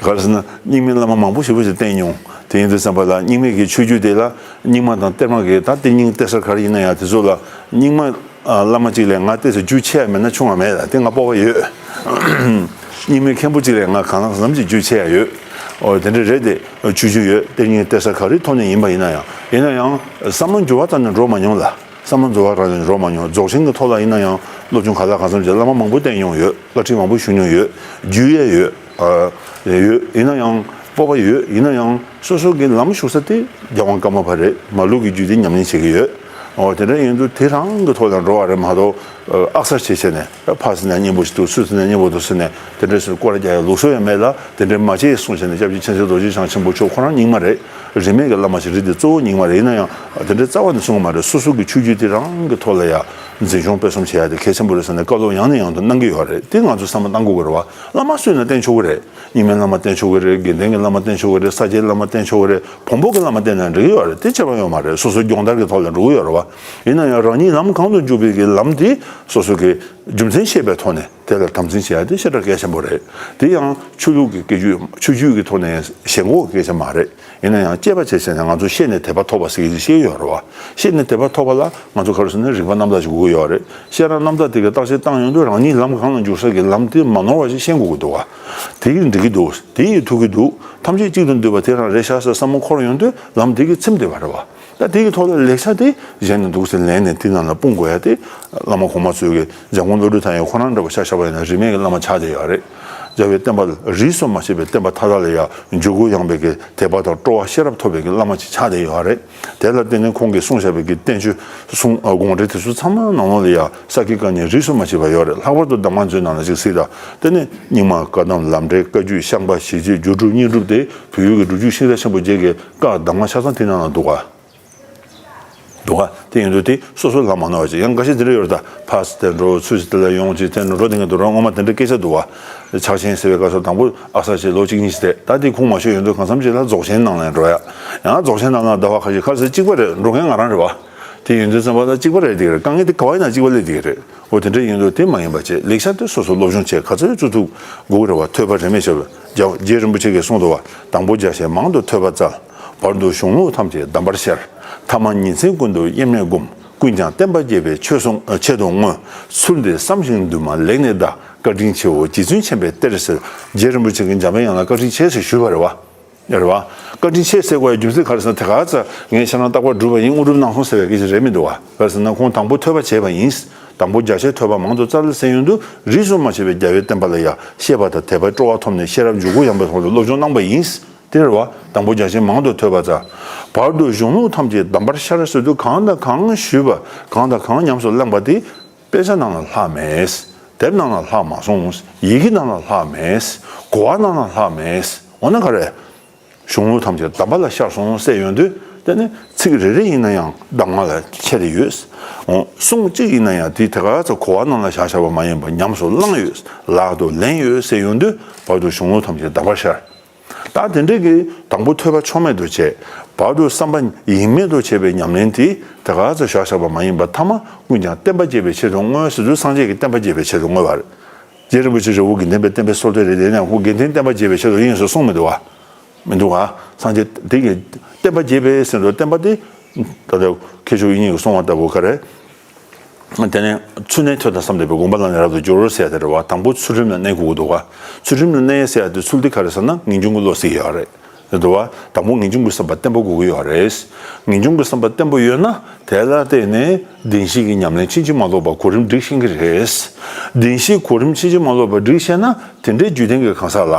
ག་རེ་ཟེར་ན། སྙིགས་མའི་བླ་མ་མང་པོ་ཞེ་པོ་ཞིག་བསྟེན་མྱོང་། དེ་ཡིན་དུས་ཙམ་པ་ལ་སྙིགས་མའི་གི་ཆོས་བརྒྱུད་དེ་ལ་སྙིགས་མ་དང་གཏེར་མ་གི་ད་གཏེར་རྙིང་གཏེར་གསར་ག་རེ་ཡིན་ན་ཡང་དེ་ཚོ་ལ་སྙིགས་མ། ཨ། བླ་མ་གཅིག་ལས་ང་ཏོག་ཙམ་རྒྱུས་ཆེ་ཡ་མེད་ན་ཆུང་བ་མེད་ལ། དེ་ང་སྤོབས་པ་ཡོད། སྙིགས་མའི་མཁན་པོ་གཅིག་ལས་ང་གང་ལ་གང་འཚམ་ཅིག་རྒྱུས་ཆེ་ཡ་ཡོད། ཨོ། དེ་འདྲ་རེད་དེ། ཆོས་བརྒྱུད་ཡོད། གཏེར་རྙིང་གཏེར་གསར་ག་རེའི་ཐོག་ནས་ཡིན་པ་ཡིན་ན་ཡང་། ཡིན་ན་ཡང་བསམ་བློ་འགྱུར་བ་བཏང་ནས་འགྲོ་མ་མྱོང་ལ། བསམ་བློ་འགྱུར་བ་བཏང་ནས་འགྲོ་མ་མྱོང་། རྫོགས་ཆེན་གྱི་ཐོག་ལ་ཡིན་ན་ཡང་སློབ་སྦྱོང་གང་ལ་གང་འཚམ་བྱས། བླ་མ་མང་པོ་བསྟེན་མྱོང་ཡོད། བླ་ཁྲིད་མང་པོ་ཞུ་མྱོང་ཡོད། རྒྱུས་ཡས་ཡོད། ཨ། ཡོད། ཡིན་ན་ཡང་སྤོབས་པ་ཡོད། ཡིན་ན་ཡང་སོ་སོ་གི་ལམ་ཞུགས་ས་དེ་རྒྱལ་དབང་ཀརྨ་པ་རེད། མར་ལུགས་ཀྱི་རྒྱུད་དེ་ཉམས་ལེན་བྱེད་ཀྱི་ཡོད། ཨོ། དེ་འདྲ་ཡིན་དུས་དེ་རང་གི་ཐོག་ལ་འགྲོ་བ་རེད་མ་གཏོགས། ཨ། ཨག་སར་བྱེད་བྱས་ནས་ཕར་ཟེར་ན་སྙན་པོ་ཞིག་འདུག་ཚུར་ཟེར་ན་སྙན་པོ་འདུག་ཟེར་ནས་དེ་འདྲ་ཟེར་སྐོར་ར་རྒྱག་ཡ་ལུགས་སྲོལ་ཡང་མེད་ལ། དེ་འདྲའི་མ་བྱེད་གསུངས་བྱས་ནས་སྐྱབས་རྗེ་མཁྱེན་བརྩེ་རྡོ་རྗེ་འཆང་ཆེན་པོ་མཆོག་ཁོ་རང་རྙིང་མ་རེད། རིས་མེད་ཀྱི་བླ་མ་ཞིག་རེད་དེ། གཙོ་བོ་རྙིང་མ་རེད། ཡིན་ན་ཡང་དེ་འདྲའི་རྩ་བ་ནས་གསུང་གི་མ་རེད། སོ་སོ་གི་ཆོས་བརྒྱུད་དེ་རང་གི་ཐོག་ལ་ཡ། འཛིན་སྐྱོང་སྤེལ་གསུམ་བྱེད་ཡ་དེ་གལ་ཆེན་པོ་རེད་ཟེར་ནས་བཀའ་སློབ་ཡང་ནས་ཡང་དུ་གནང་གི་ཡོད་རེད། དེ་ང་ཚོ་བསམ་བློ་གཏང་དགོས་ཀྱི་རེད་བ། བླ་མ་སུ་ཡིན་ན་བསྟེན་ཆོག་གི་རེད། དམིགས་མེད་བླ་མ་བསྟེན་ཆོག་གི་རེད། དགེ་ལྡན་གྱི་བླ་མ་བསྟེན་ཆོག་གི་རེད། ས་སྐྱའི་བླ་མ་བསྟེན་ཆོག་གི་རེད། བོན་པོ་གི་བླ་མ་བསྟེན་ན་འགྲིག་གི་ཡོད་རེད། དེ་ཁྱད་པར་ཡོད་མ་རེད། སོ་སོའི་སྦྱོང་བརྡར་གྱི་ཐོག་ལ་འགྲོ་གི་ཡོད་རེད་བ། ཡིན་ན་ཡང་རང་ཉིད་ལམ་གང་དུ་འཇུག་པའི་གི་ལམ་དེ་སོ་སོ་གི་རྒྱུ་མཚན་ཤེས་པའི་ཐོག་ནས་དེ་ལ་དམ་འཛིན་བྱེད་ཡ་དེ་ཞེ་དྲག་གལ་ཆེན་པོ་རེད། དེ་ཡང་ཆོས་ལུགས་ཀྱི་སྐད་ཆ་ཆོས་བརྒྱུད་ཀྱི་ཐོག་ནས་ཞེན་ཁོག་གི་སྐད་ཆ་མ་རེད། ཡིན་ན་ཡང་དཔྱད་པ་བྱས་བྱས་ནས་ང་ཚོ་ཤེས་ནས་དད་པ་ཐོབ་པ་ཟེར་གྱི་ཤེས་ཡོད་རེད་བ། ཤེས་ནས་དད་པ་ཐོབ་པ་ལ་ང་ཚོ་ག་རེ་ཟེར་ན་རིག་པ་རྣམ་དག་ཅིག་དགོས་ཀྱི་ཡོད་རེད། ཤེས་རབ་རྣམ་དག་དེ་གའི་བརྟག་དཔྱད་བཏང་ཡོང་དུས་རང་ཉིད་ལམ་གང་ལ་འཇུག་ས་གི་ལམ་དེ་མ་ནོར་བ་ཞིག་ཤེས་དགོས་ཀྱི་འདུག་བ། དེ་ཡིས་འགྲིག་གི་འདུག་དེ་ཡིས་ཐུབ་ཀྱི་འདུག་ཐམས་ཅད་གཅིག་ཏུ་འདུས་པ་དེ་རང་རེད་ཤག་ཟེར་བསམ་བློ་འཁོར་ཡོང་དུས་ལམ་དེ་གིས་ཚིམ་བསྡད་པ་རེད་བ། ད་དེ་གི་ཐོག་ལ་ལེགས་ཆ་དེ་གཞན་ནས་འདུག་ཟེར་ལེན་ནས་དེ་ནང་ལ་སྤུངས་དགོས་ཡ་དེ་བླ་མ་གོང་མ་ཚོས་ཀྱི་འཇམ་མགོན་བློ་གྲོས་ཐང་ཡང་ཁོ་རང་འདྲ་བོ་ཆ་བཞག་པ་ཡིན་ན་རིས་མེད་ཀྱི་བླ་མ་ཆགས་བསྡད་ཡོད་རེད། རྒྱལ་བའི་བསྟན་པ་ལ་རིས་སུ་མ་ཆད་པའི་བསྟན་པ་མཐའ་དག་ལ་ཡང་འཇུག་སྒོ་ཡངས་པའི་གི་དད་པ་དང་སྤྲོ་བ་ཤེས་རབ་ཐོབ་པའི་གི་བླ་མ་ཅིག་ཆགས་བསྡད་ཡོད་རེད། དེ་ལ་བརྟེན་ནས་ཁོང་གིས་གསུངས་བཞག་པའི་གི་བསྟན་བཅོས་གསུང་དགོངས་འགྲེལ་དེ་ཚོ་ཚང་མ་ནང་ལོགས་ལ་ཡང་ས་དཀྱིལ་དཀའ་ཉེ་རིས་སུ་མ་ཆད་པ་ཡོད་རེད། ལྷག་པར་དུ་གདམས་ངག་མཛོད་ནང་ལ་ཅིག་གཟིགས་དང་། དེ་ནས་རྙིང་མ་བཀའ་གདམས་ལམ་འབྲས་བཀའ་བརྒྱུད་ཤངས་པ་ཞི་བྱེད་སྒྱུ་སྒྲུབ་བསྙེན་སྒྲུབ་དེ་བོད་ཡུལ་གྱི་སྒྲུབ་བརྒྱུད་ཤིང་རྟ་ཆེན་པོ་བརྒྱད་ཀྱི་བཀའ་གདམས་ངག་ཆ་ཚང་དེ་ནང་ལ་འདུག་ག་འདུག་ག་དེ་ཡིན་དུས་དེ་སོ་སོ་ལ་མ་ནོར་བ་ཅིག་ཡང་འགའ་ཤས་དེ་འདྲ་ཡོད་རེད། ད་ཕར་ཚུར་དེ་འགྲོ་ཚུར་ཚུར་དེ་ལ་ཡོང་ཅིག་དེ་འགྲོ་དེ་འགའ་འདུག་ར། སྔོན་མ་དེ་འདྲ་སྐད་ཆ་འདུག་བ། ཕྱག་ཆེན་ཟེར་བའི་སྐབས་སུ་དང་པོ་ཨ་ས་ཞེས་ལོ་གཅིག་གཉིས་ཤིག་བསྡད། ད་དེ་ཁུངས་མ་ཤོར་ཡོང་དུས་གང་འཚམ་ཅིག་ལ་རྫོགས་ཆེན་ནང་ལ་འགྲོ་ཡ། ཡང་རྫོགས་ཆེན་ནང་ལ་ཟླ་བ་ཁ་ཤས་ཁ་ཤས་གཅིག་པ་རེད། འགྲོ་མཁན་ང་རང་རེད་བ། དེ་ཡིན་དུས་ཙམ་པ་ད་གཅིག་པ་རེད། དེ་རེད། དཀའ་ངལ་དེ་ག་བ་ཡིན་ན་གཅིག་པ་སླེབས་དེ་རེད། འོ་དེ་འདྲ་ཡིན་དུས་དེ་མ་ཡིན་པ་བྱས་ལེགས་ཆ་དེ་སོ་སོ་སློབ་སྦྱོང་བྱས་ག་ཚོད་བཙུགས་ཐུབ་དགོས་ཀྱི་རེད་བ། ཐོས་པ་རིས་མེད་བྱས་པ། རྒྱ་རྗེ་རིན་པོ་ཆེ་གིས་གསུངས་འདུག་བ། དང་པོ་རྒྱ་ཆེན་མང་དུ་ཐོས་པ་སྩལ། བར་དུ་གཞུང་ལུགས་ཐམས་ཅད་གདམས་པར་ཤར། ཐ་མ་ཉིན་མཚན་ཀུན་ཏུ་དབྱེར་མེད་བསྒོམ། ཀུན་ཀྱང་བསྟན་པ་རྒྱས་པའི་ཆོས་སྲུང་ཆེད་དུ་བསྔོ། ཚུལ་འདི་བསམ་ཞིང་འདུན་མ་ལེགས་གནས་བདག། བཀའ་དྲིན་ཆེའོ་རྗེ་བཙུན་མཁྱེན་པའི་གཏེར་ཟེར། རྗེ་རིན་པོ་ཆེ་གིས་འཇམ་དཔལ་དབྱངས་ལ་བཀའ་དྲིན་ཆེ་ཟེར་ཞུས་པ་རེད་བ། རེད་བ། བཀའ་དྲིན་ཆེ་ཟེར་དགོས་ཡ་རྒྱུ་མཚན་ག་རེ་ཟེར་ན། དེ་ག་ཚོད་ངས་ཁྱེད་རང་རྟག་པར་སྒྲུབ་པ་ཡིན། དངོས་གྲུབ་གནང་སོང་ཟེར་བའི་སྐད་ཆ་རེད་མི་འདུག་བ། ག་རེ་ཟེར་ན་ཁོང་དང་པོ་ཐོས་པ་བྱས་པ་ཡིན། དང་པོ་རྒྱ་ཆེར་ཐོས་པ་མང་དུ་སྩལ་ཟེར་ཡོང་དུས་རིས་སུ་མ་ཆད་པའི་རྒྱལ་བའི་བསྟན་པ་ལ་ཡ་ཤེས་པ་དང་དད་པའི་སྤྲོ་བ་ཐོབ་ནས་ཤེས་རབ་འཇུག་སྒོ་ཡངས་པའི་ཐོག་ལ་སློབ་སྦྱོང་གནང་པ་ཡིན། དེ་རེད་བ། དང་པོ་རྒྱ་ཆེན་མང་དུ་ཐོས་པ་སྩལ། བར་དུ་གཞུང་ལུགས་ཐམས་ཅད་གདམས་པར་ཤར་ཟེར་དུས་གང་དང་གང་ཞུས་པ་གང་དང་གང་ཉམས་སུ་བླངས་པ་དེ་དཔེ་ཆ་ནང་ལ་ལྷག་མེད། དེབ་ནང་ལ་ལྷག་མ་སོང་། ཡི་གེ་ནང་ལ་ལྷག་མེད། གོ་བ་ནང་ལ་ལྷག་མེད། འོ་ན་ག་རེ། གཞུང་ལུགས་ཐམས་ཅད་གདམས་པ་ལ་ཤར་སོང་ཟེར་ཡོང་དུས་དེ་ནི་ཚིག་རེ་རེ་ཡིན་ན་ཡང་གདམས་ངག་ལ་ཁྱད་དེ་ཡོད། འོ་གསུང་གཅིག་ཡིན་ན་ཡང་དེ་དེ་ག་ཚོད་གོ་བ་ནང་ལ་བཞག་བཞག་པ་མ་ཡིན་པར་ཉམས་སུ་བླངས་ཡོད། ལག་ཏུ་ལེན་ཡོད་ཟེར་ཡོང་དུས་བར་དུ་གཞུང་ལུགས་ཐམས་ཅད་གདམས་པར་ཤར། ད་དེ་འདྲའི་གི་དང་པོ་ཐོས་པ་ཆོ་མེད་དུ་བྱས། བར་དུ་བསམ་པ་ཡེངས་མེད་དུ་བྱས་པའི་ཉམས་ལེན་དེ་དེ་ག་ཚོད་བཞག་བཞག་པ་མ་ཡིན་པར་ཐ་མ་ཀུན་ཀྱང་བསྟན་པ་རྒྱས་པའི་ཆེད་དུ་བསྔོས་ཟེར་དུས་སངས་རྒྱས་ཀྱི་བསྟན་པ་རྒྱས་པའི་ཆེད་དུ་བསྔོས་པ་རེད། རྗེ་རིན་པོ་ཆེ་རི་བོ་དགེ་ལྡན་པའི་བསྟན་པའི་སྲོལ་དེ་རེད། དེ་ནས་ཁོ་དགེ་ལྡན་བསྟན་པ་རྒྱས་པའི་ཆེད་དུ་ཡིན་ཟེར་གསུངས་མི་འདུག་བ། མི་འདུག་བ། སངས་རྒྱས་དེ་གི་བསྟན་པ་རྒྱས་པའི་ཟེར་དུས་བསྟན་པ་དེ་ད་ལྟ་མཁས་མཆོག་དབྱིག་གཉེན་གྱིས་གསུངས་པ་ལྟ་བུ་ག་རེ། དེ་ནས་ཚུལ་གནས་ཐོས་དང་བསམ་ལྡན་པས། སྒོམ་པ་ལ་ནི་རབ་ཏུ་སྦྱོར་ཟེར་ཡ་དེ་རེད་བ། དང་པོ་ཚུལ་ཁྲིམས་ལ་གནས་དགོས་ཀྱི་འདུག་བ། ཚུལ་ཁྲིམས་ལ་གནས་ཟེར་ཡ་དེ་ཚུལ་དེ་ག་རེ་ཟེར་ན་ངེས་འབྱུང་གི་བློ་ཟེར་ཡ་རེད། རེད་འདུག་བ། དང་པོ་ངེས་འབྱུང་གི་བསམ་པ་བརྟན་པོ་དགོས་ཀྱི་ཡོད་རེད། ངེས་འབྱུང་གི་བསམ་པ་བརྟན་པོ་ཡོད་ན་དེ་ལ་བརྟེན་ནས་བདེན་བཞི་གི་ཉམས་ལེན་ཕྱིན་ཅི་མ་ལོག་པ་གོ་རིམ་སྒྲིག་ཤེས་ཀྱི་རེད། བདེན་བཞི་གོ་རིམ་ཕྱིན་ཅི་མ་ལོག་པ་སྒྲིག་ཤེས་ན་དེ་འདྲའི་རྒྱུད་ལྡན་གྱི་གང་ཟག་ལ་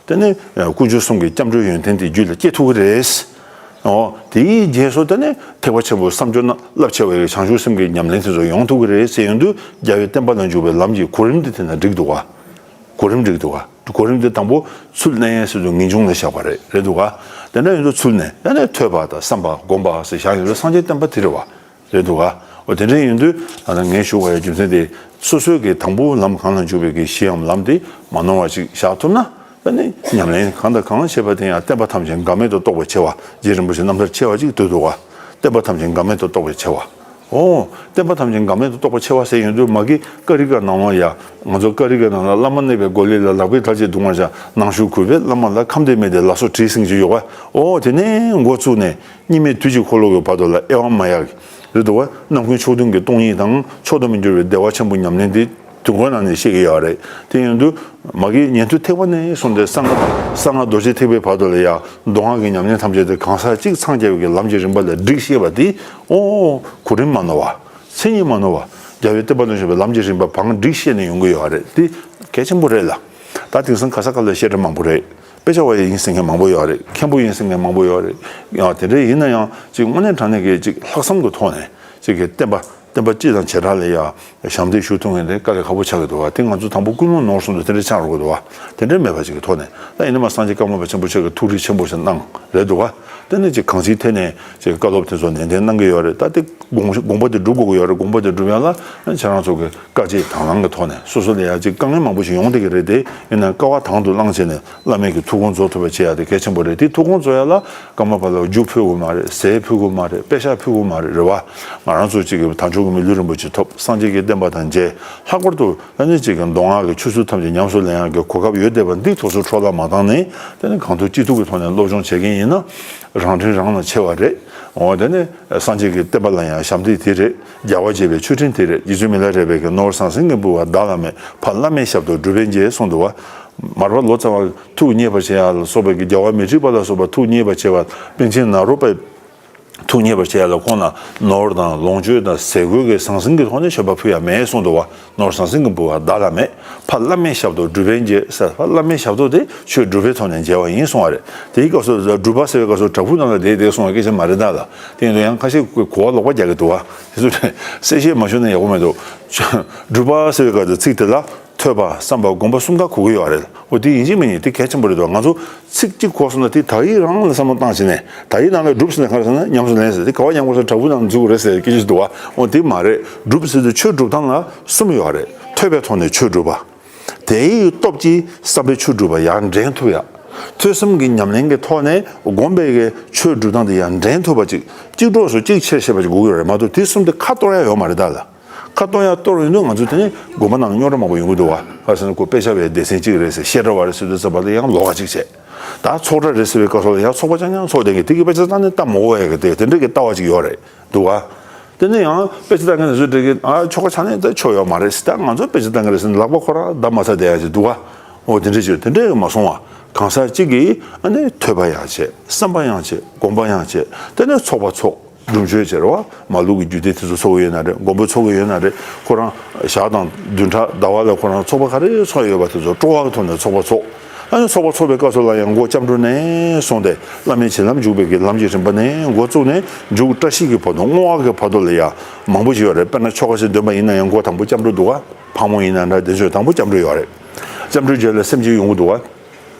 དེ་ནས་དཀོན་མཆོག་གསུམ་གྱི་སྐྱབས་འགྲོའི་ཡོན་ཏན་དེ་རྒྱུད་ལ་སྐྱེ་ཐུབ་ཀྱི་རེད། འོ། དེའི་རྗེས་སུ་དེ་ནས་ཐེག་པ་ཆེན་པོའི་བསམ་སྦྱོར་རྣམས་རླབས་ཆེ་བའི་བྱང་ཆུབ་སེམས་ཀྱི་ཉམས་ལེན་དེ་ཚོ་ཡོང་ཐུབ་ཀྱི་རེད་ཟེར་ཡོང་དུས་རྒྱལ་བའི་བསྟན་པ་ལ་འཇུག་པའི་ལམ་གྱི་གོ་རིམ་དེ་དེ་ན་འགྲིག་འདུག་ག་གོ་རིམ་འགྲིག་འདུག་ག་གོ་རིམ་དེ་དང་པོ་ཚུལ་གནས་ཟེར་དུས་ངེས་འབྱུང་ལ་བཞག་པ་རེད། རེད་འདུག་ག་དེ་འདྲ་ཡིན་དུས་ཚུལ་གནས། དེ་ནས་ཐོས་པ་དང་བསམ་པ་སྒོམ་པ་ཟེར་བཞག་ཡོང་དུས་སངས་རྒྱས་བསྟན་པ་དེ་རེད་བ། རེད་འདུག་ག་འོ་དེ་འདྲ་ཡིན་དུས་ད་ལྟ་ངས་ཞུ་བ་ཡི་རྒྱུ་མཚན་དེ་སོ་སོའི་གི་དང་པོ་ལམ་གང་ལ་འཇུག་པའི་གི་གཞིའམ་ལམ་དེ་མ་ནོར་བ་ཅིག་བཞག་ཐུབ་ན། ཨ་ནི་ཉམས་ལེན་གང་དང་གང་བྱེད་པ་དེ་ཡང་བསྟན་པ་ཐམས་ཅད་འགལ་མེད་དུ་རྟོགས་པར་བྱེད་པ། རྗེ་རིན་པོ་ཆེ་རྣམ་ཐར་ཆེ་བ་ཅིག་ཏུ་འདུག་ག་བསྟན་པ་ཐམས་ཅད་འགལ་མེད་དུ་རྟོགས་པར་བྱེད་པ། ཨོ། བསྟན་པ་ཐམས་ཅད་འགལ་མེད་དུ་རྟོགས་པར་བྱེད་པ་ཟེར་ཡོང་དུས་མ་གི་ཀ་རི་ཀ་ནང་ལོགས་ཡ། ང་ཚོ་ཀ་རི་ཀ་ནང་ལ་བླ་མ་གནས་པའི་སྒོ་ལས་ལ་ལག་པའི་ཐལ་ཆེ་གདུང་བར་བྱ། ནང་ཞུགས་གུས་པས་བླ་མ་ལ་ཁམས་བདེ་མི་བདེ་ལ་སོགས་དྲིས་ཟིན་གྱི་ཡོད་པ། ཨོ་དེ་ནས་འགོ་བཙུགས་ནས་གཉིས་མེད་དུས་ཀྱི་འཁོར་ལོ་གི་བར་དུ་ལ་དབྱེ་བ་མ་ཡག་གི། རེད་འདུག་བ། རྣམ་ཀུན་ཕྱོགས་མཐུན་གྱི་སྟོང་ཉིད་དང་མཆོག་ཏུ་མི་འགྱུར་བའི་བདེ་བ་ཆེན་པོ་ཉམས་ལེན་དེ་དུས་འཁོར་ནང་ནས་བཤད་ཀྱི་ཡོད་རེད། དེ་ཡིན་དུས་མ་གི་ཉན་ཐོས་ཐེག་པ་ནས་བཟུང་སྟེ་གསང་སྔགས་གསང་སྔགས་རྡོ་རྗེ་ཐེག་པའི་བར་དུ་ལ་ཡང་མདོ་སྔགས་ཀྱི་ཉམས་ལེན་ཐམས་ཅད་དེ་གང་ཟག་གཅིག་འཚང་རྒྱ་བའི་གི་ལམ་གྱི་རིམ་པ་ལ་བསྒྲིགས་ཤེས་པ་དེ། ཨོ། གོ་རིམ་མ་ནོར་བ། མཚན་ཉིད་མ་ནོར་བ། རྒྱལ་བའི་བསྟན་པ་ལ་བཞུགས་པའི་ལམ་གྱི་རིམ་པ་བང་བསྒྲིགས་ཤེས་ནས་ཡོང་གི་ཡོད་རེད། དེ་གལ་ཆེན་པོ་རེད་ལ། ད་དེང་སང་ག་ས་ག་ལ་བཤད་གྲྭ་མང་པོ་རེད། དཔེ་ཆ་བ་ཡིན་ཟེར་མཁན་མང་པོ་ཡོད་རེད། མཁན་པོ་ཡིན་ཟེར་མཁན་མང་པོ་ཡོད་རེད། ཡང་དེ་འདྲ་ཡིན་ན་ཡང་ཅིག་དངོས་གནས་དྲང་གནས་ཀྱི་ཅིག་ལྷག་བསམ་གྱི་ཐོག་ནས་ཅིག་གི་བསྟན་པ་ བསྟན་པ་སྤྱི་དང་བྱེ་བྲག་ལ་ཡ་ཞབས་འདེགས་ཞུ་ཐུབ་མཁན་དེ་དཀའ་ལས་ཁག་པོ་ཆགས་ཀྱི་འདུག་བ། དེ་ང་ཚོ་དང་པོ་ཀུན་སློང་ནོར་སོང་དུས་དེ་འདྲ་ཆགས་འགྲོ་གི་འདུག་བ། དེ་འདྲའི་མེད་པ་ཅིག་གི་ཐོག་ནས་ད་ཡིན་ན་མ་སངས་རྒྱས་ཀརྨ་པ་ཆེན་པོ་མཆོག་གིས་ཐུགས་རེ་ཆེན་པོ་ཞིག་གནང་རེད་འདུག་བ། དེ་ནས་ཅིག་གང་ཅིའི་ཐད་ནས་ཅིག་བཀའ་སློབ་དེ་ཚོ་ནན་ཏན་གནང་གི་ཡོད་རེད། ད་དེ་དགོངས་དགོངས་པ་དེ་སྒྲུབ་དགོས་ཀྱི་ཡོད་རེད། དགོངས་པ་དེ་སྒྲུབ་ཡ་ལ་ཁྱེད་རང་ཚོ་གི་དཀའ་སྤྱད་དང་བླངས་ཀྱི་ཐོག་ནས་སོ་སོ་ལ་ཡ་ཅིག་དཀའ་ངལ་མང་པོ་ཞིག་ཡོང་བསྡད་ཀྱི་རེད། དེ་ཡིན་ན་དཀའ་བ་དང་དུ་བླངས་བྱས་ནས་བླ་མེད་ཀྱི་ཐུགས་དགོངས་རྫོགས་ཐུབ་པ་བྱེད་ཡ་དེ་གལ་ཆེན་པོ་རེད། དེ་ཐུགས་དགོངས་རྫོགས་ཡ་ལ་ཀརྨ་པ་ལ་རྒྱུ་ཕུལ་དགོས་མ་རེད། ཟས་ཕུལ་དགོས་མ་རེད། པེ་ཤག་ཕུལ་དགོས་མ་རེད། རེད་བ། ང་རང་ཚོ་གཅིག་གི་དལ་འབྱོར་གྱི་མི་ལུས་རིན་པོ་ཆེ་ཐོབ། སངས་རྒྱས་ཀྱི་བསྟན་པ་དང་མཇལ། ལྷག་པར་དུ་ཨ་ནི་གཅིག་གི་མདོ་སྔགས་ཀྱི་ཆོས་ཚུལ་ཐམས་ཅད་ཉམས་སུ་ལེན་ཡག་གི་གོ་སྐབས་ཡོད་བསྡད་པ་འདི་ཐོག་སོ་འཕྲོ་བརླག་མ་བཏང་ནས། དེ་ནི་གང་ཐུབ་ཅི་ཐུབ་ཀྱི་ཐོག་ནས་སློབ་སྦྱོང་བྱེད་མཁན་ཡིན་ན་རང་དྲིན་རང་ལ་ཆེ་བ་རེད། འོ་དེ་ནི་སངས་རྒྱས་ཀྱི་བསྟན་པ་ལ་ཡང་ཞབས་འདེགས་དེ་རེད། རྒྱལ་བ་དགྱེས་པའི་མཆོད་སྤྲིན་དེ་རེད། རྗེ་བཙུན་མི་ལ་རས་པའི་གི་ནོར་ཟང་ཟིང་གི་འབུལ་བ་བདག་ལ་མེད། ཕ་བླ་མའི་ཞབས་ཏོག་སྒྲུབ་པའི་རྗེས་གསུངས་འདུག་བ། མར་པ་ལོ་ཙཱ་བ་ཐུགས་མཉེས་པར་བྱེད་ཡ་ལ་སོགས་པའི་གི་རྒྱལ་བ་མི་འཁྲུགས་པ་ལ་སོགས་པ་ཐུགས་མཉེས་པར་བྱེད་པ། པཎ་ཆེན་ནཱ་རོ་པའི་ཐུགས་མཉེས་པར་བྱེད་ཡ་ལ་ཁོང་ལ་ནོར་དང་ལོངས་སྤྱོད་དང་ཟས་གོས་ཀྱི་ཟང་ཟིང་གི་ཐོག་ནས་མཆོད་པ་ཕུལ་ཡ་མེད་གསུངས་འདུག་བ། ནོར་ཟང་ཟིང་གི་འབུལ་བ་བདག་ལ་མེད། ཕ་བླ་མའི་ཞབས་ཏོག་སྒྲུབ་པའི་རྗེས་ཟེར། ཕ་བླ་མའི་ཞབས་ཏོག་དེ་ཆོས་སྒྲུབ་པའི་ཐོག་ནས་མཇལ་བ་ཡིན་གསུངས་བ་རེད། དེའི་སྐབས་སུ་སྒྲུབ་པ་ཟེར་བའི་སྐབས་སུ་བྲག་ཕུག་ནང་ལ་བསྡད་བསྡད་གསུངས་པ་སྐད་ཆ་མ་རེད་ད་ལ། དེ་ཡིན་དུས་ཡང་ཁ་ཤས་གོ་བ་ལོག་པ་རྒྱག་གི་འདུག་བ། དེ་ཚོ་གསལ་བཤད་མ་ཞུས་ན་ཡག་པོ་མི་འདུག་སྒྲུབ་པ་ཟེར་བའི་སྐབས་སུ་ཚིག་དེ་ལ་ཐོས་པ་བསམ་པ་སྒོམ་པ་གསུམ་ཀ་གོ་གི་ཡོད་རེད། འོ་དེ་ཡིན་གཅིག་མིན་གཅིག་དེ་གལ་ཆེན་པོ་རེད་འདུག་ང་ཚོ་ཚིག་གཅིག་གོ་སོང་ན་དེ་དག་ཡིག་རང་ལ་བསམ་བློ་བཏང་བྱས་ནས། དག་ཡིག་ནང་ལ་སྒྲུབ་ཟེར་ན་ག་རེ་ཟེར་ན་ཉམས་སུ་ལེན་ཟེར། དེ་ག་བ་ཉམས་གོ་ས་བྲག་ཕུག་ནང་འཛུལ་དགོས་རེད་ཟེར་སྐད་ཆ་འདུག་བ། འོ་དེ་མ་རེད། སྒྲུབ་ཟེར་དུས་ཆོས་སྒྲུབ་སྟངས་ལ་གསུམ་ཡོད་རེད། ཐོས་པའི་ཐོག་ནས་ཆོས་སྒྲུབ་པ། དེའི་སྟོབས་ཀྱིས་བསམ་པའི་ཆོས་སྒྲུབ་པ་ཡར་འདྲེན་ཐུབ་ཡ། ཐོས་བསམ་གྱི་ཉམས་ལེན་གྱི་ཐོག་ནས་སྒོམ་པའི་གི་ཆོས་སྒྲུབ་སྟངས་དེ་ཡར་འདྲེན་ཐུབ་པ་ཅིག་གཅིག་གྲོགས་སུ་གཅིག་ཆེར་བྱེད་པ་ཅིག་དགོས་ཀྱི་ཡོད་རེད་མ་གཏོགས་དེ་གསུམ་དེ་ཁ་གཏོར་ཡ་ཡོད་མ་རེད་ད་ལ། ཁ་གཏོར་ཡ་གཏོར་ཡོང་དུས་ང་ཚོ་དེ་ནས་དགོན་པ་ནང་ལ་རྙོག་དྲ་མང་པོ་ཡོང་གི་འདུག་བ། ག་རེ་ཟེར་ན་ཁོ་དཔེ་ཆ་བའི་སྡེ་ཚན་གཅིག་རེད་ཟེར། བཤད་གྲྭ་བ་རེད་ཟེར་དུས་ཙམ་པ་ལ་ཡང་ལོགས་ཀ་གཅིག་བྱས། ད་ཚོགས་གྲྭ་རེད་ཟེར་བའི་སྐབས་སུ་ལ་ཡང་ཚོགས་པ་རྐྱང་རྐྱང་ཚོགས་བསྡད་མཁན་དེ་གི་དཔེ་ཆ་ལྟ་ནས་ལྟ་མ་དགོས་པ་ཡ་གི་དེ་དེ་འདྲ་གི་ལྟ་བ་ཅིག་ཡོད་རེད་འདུག་བ། དེ་ནས་ཡང་དཔེ་ཆ་ལྟ་མཁན་དེ་ཚོ་འདྲ་གི་ཨ་ཆོ་ག་ཆགས་ནས་ད་ཆོ་ཡོད་མ་རེད་ཟེར། ད་ང་ཚོ་དཔེ་ཆ་ལྟ་མཁན་རེད་ཟེར་ནས་ལག་པ་ཁོ་རང་བརྡབ་མ་ཚར་བསྡད་ཡ་ཅིག་འདུག་བ། འོ་དེ་འདྲ་ཅིག་དེ་འདྲ་གི་མ་སོང་བ། གང་ཟག་གཅིག་གིས་ཨ་ནི་ཐོས་པ་ཡང་བྱས། བསམ་པ་ཡང་བྱས། སྒོམ་པ་ཡང་བྱས། དེ་ནས་ཚོགས་པ་ཚོགས། སྒྲུབ་མཆོད་བྱས་རེད་བ། མ་ལུག་གི་རྒྱུད་སྡེ་དེ་ཚོ་ཚོགས་ཀྱི་ཡོད་ན་རེད། མགོན་པོ་ཚོགས་ཀྱི་ཡོད་ན་རེད། ཁོ་རང་ཞག་དང་བདུན་ཕྲག་ཟླ་བ་ལ་ཁོ་རང་ཚོགས་པ་ག་རེ་ཚོགས་ཡོད་པ་དེ་ཚོ་སྤྲོ་བ་གི་ཐོག་ནས་ཚོགས་པ་ཚོགས། ཨ་ནི་ཚོགས་པ་ཚོགས་པའི་སྐབས་སུ་ལ་ཡང་འགོ་སྐྱབས་འགྲོ་ནས་བཟུང་སྟེ་བླ་མའི་བྱིན་རླབས་འཇུག་པའི་གི་ལམ་གྱི་རིམ་པ་ནས་འགོ་བཙུགས་ནས་མཇུག་བཀྲ་ཤིས་ཀྱི་བར་དུ་བསྔོ་བ་གི་བར་དུ་ལ་ཡང་མང་པོ་ཞིག་ཡོད་རེད། དཔེར་ན་ཆོ་ག་ཞིག་འདོན་པ་ཡིན་ན་ཡང་འགོ་དང་པོ་སྐྱབས་འགྲོ་འདུག་བ། ཕག་མོ་ཡིན་ན་འདྲ་དེ་ཚོས་དང་པོ་སྐྱབས་འགྲོ་ཡོད་རེད། སྐྱབས་འགྲོའི་རྗེས་ལ་སེམས་བསྐྱེད་ཡོང་གི་འདུག་བ།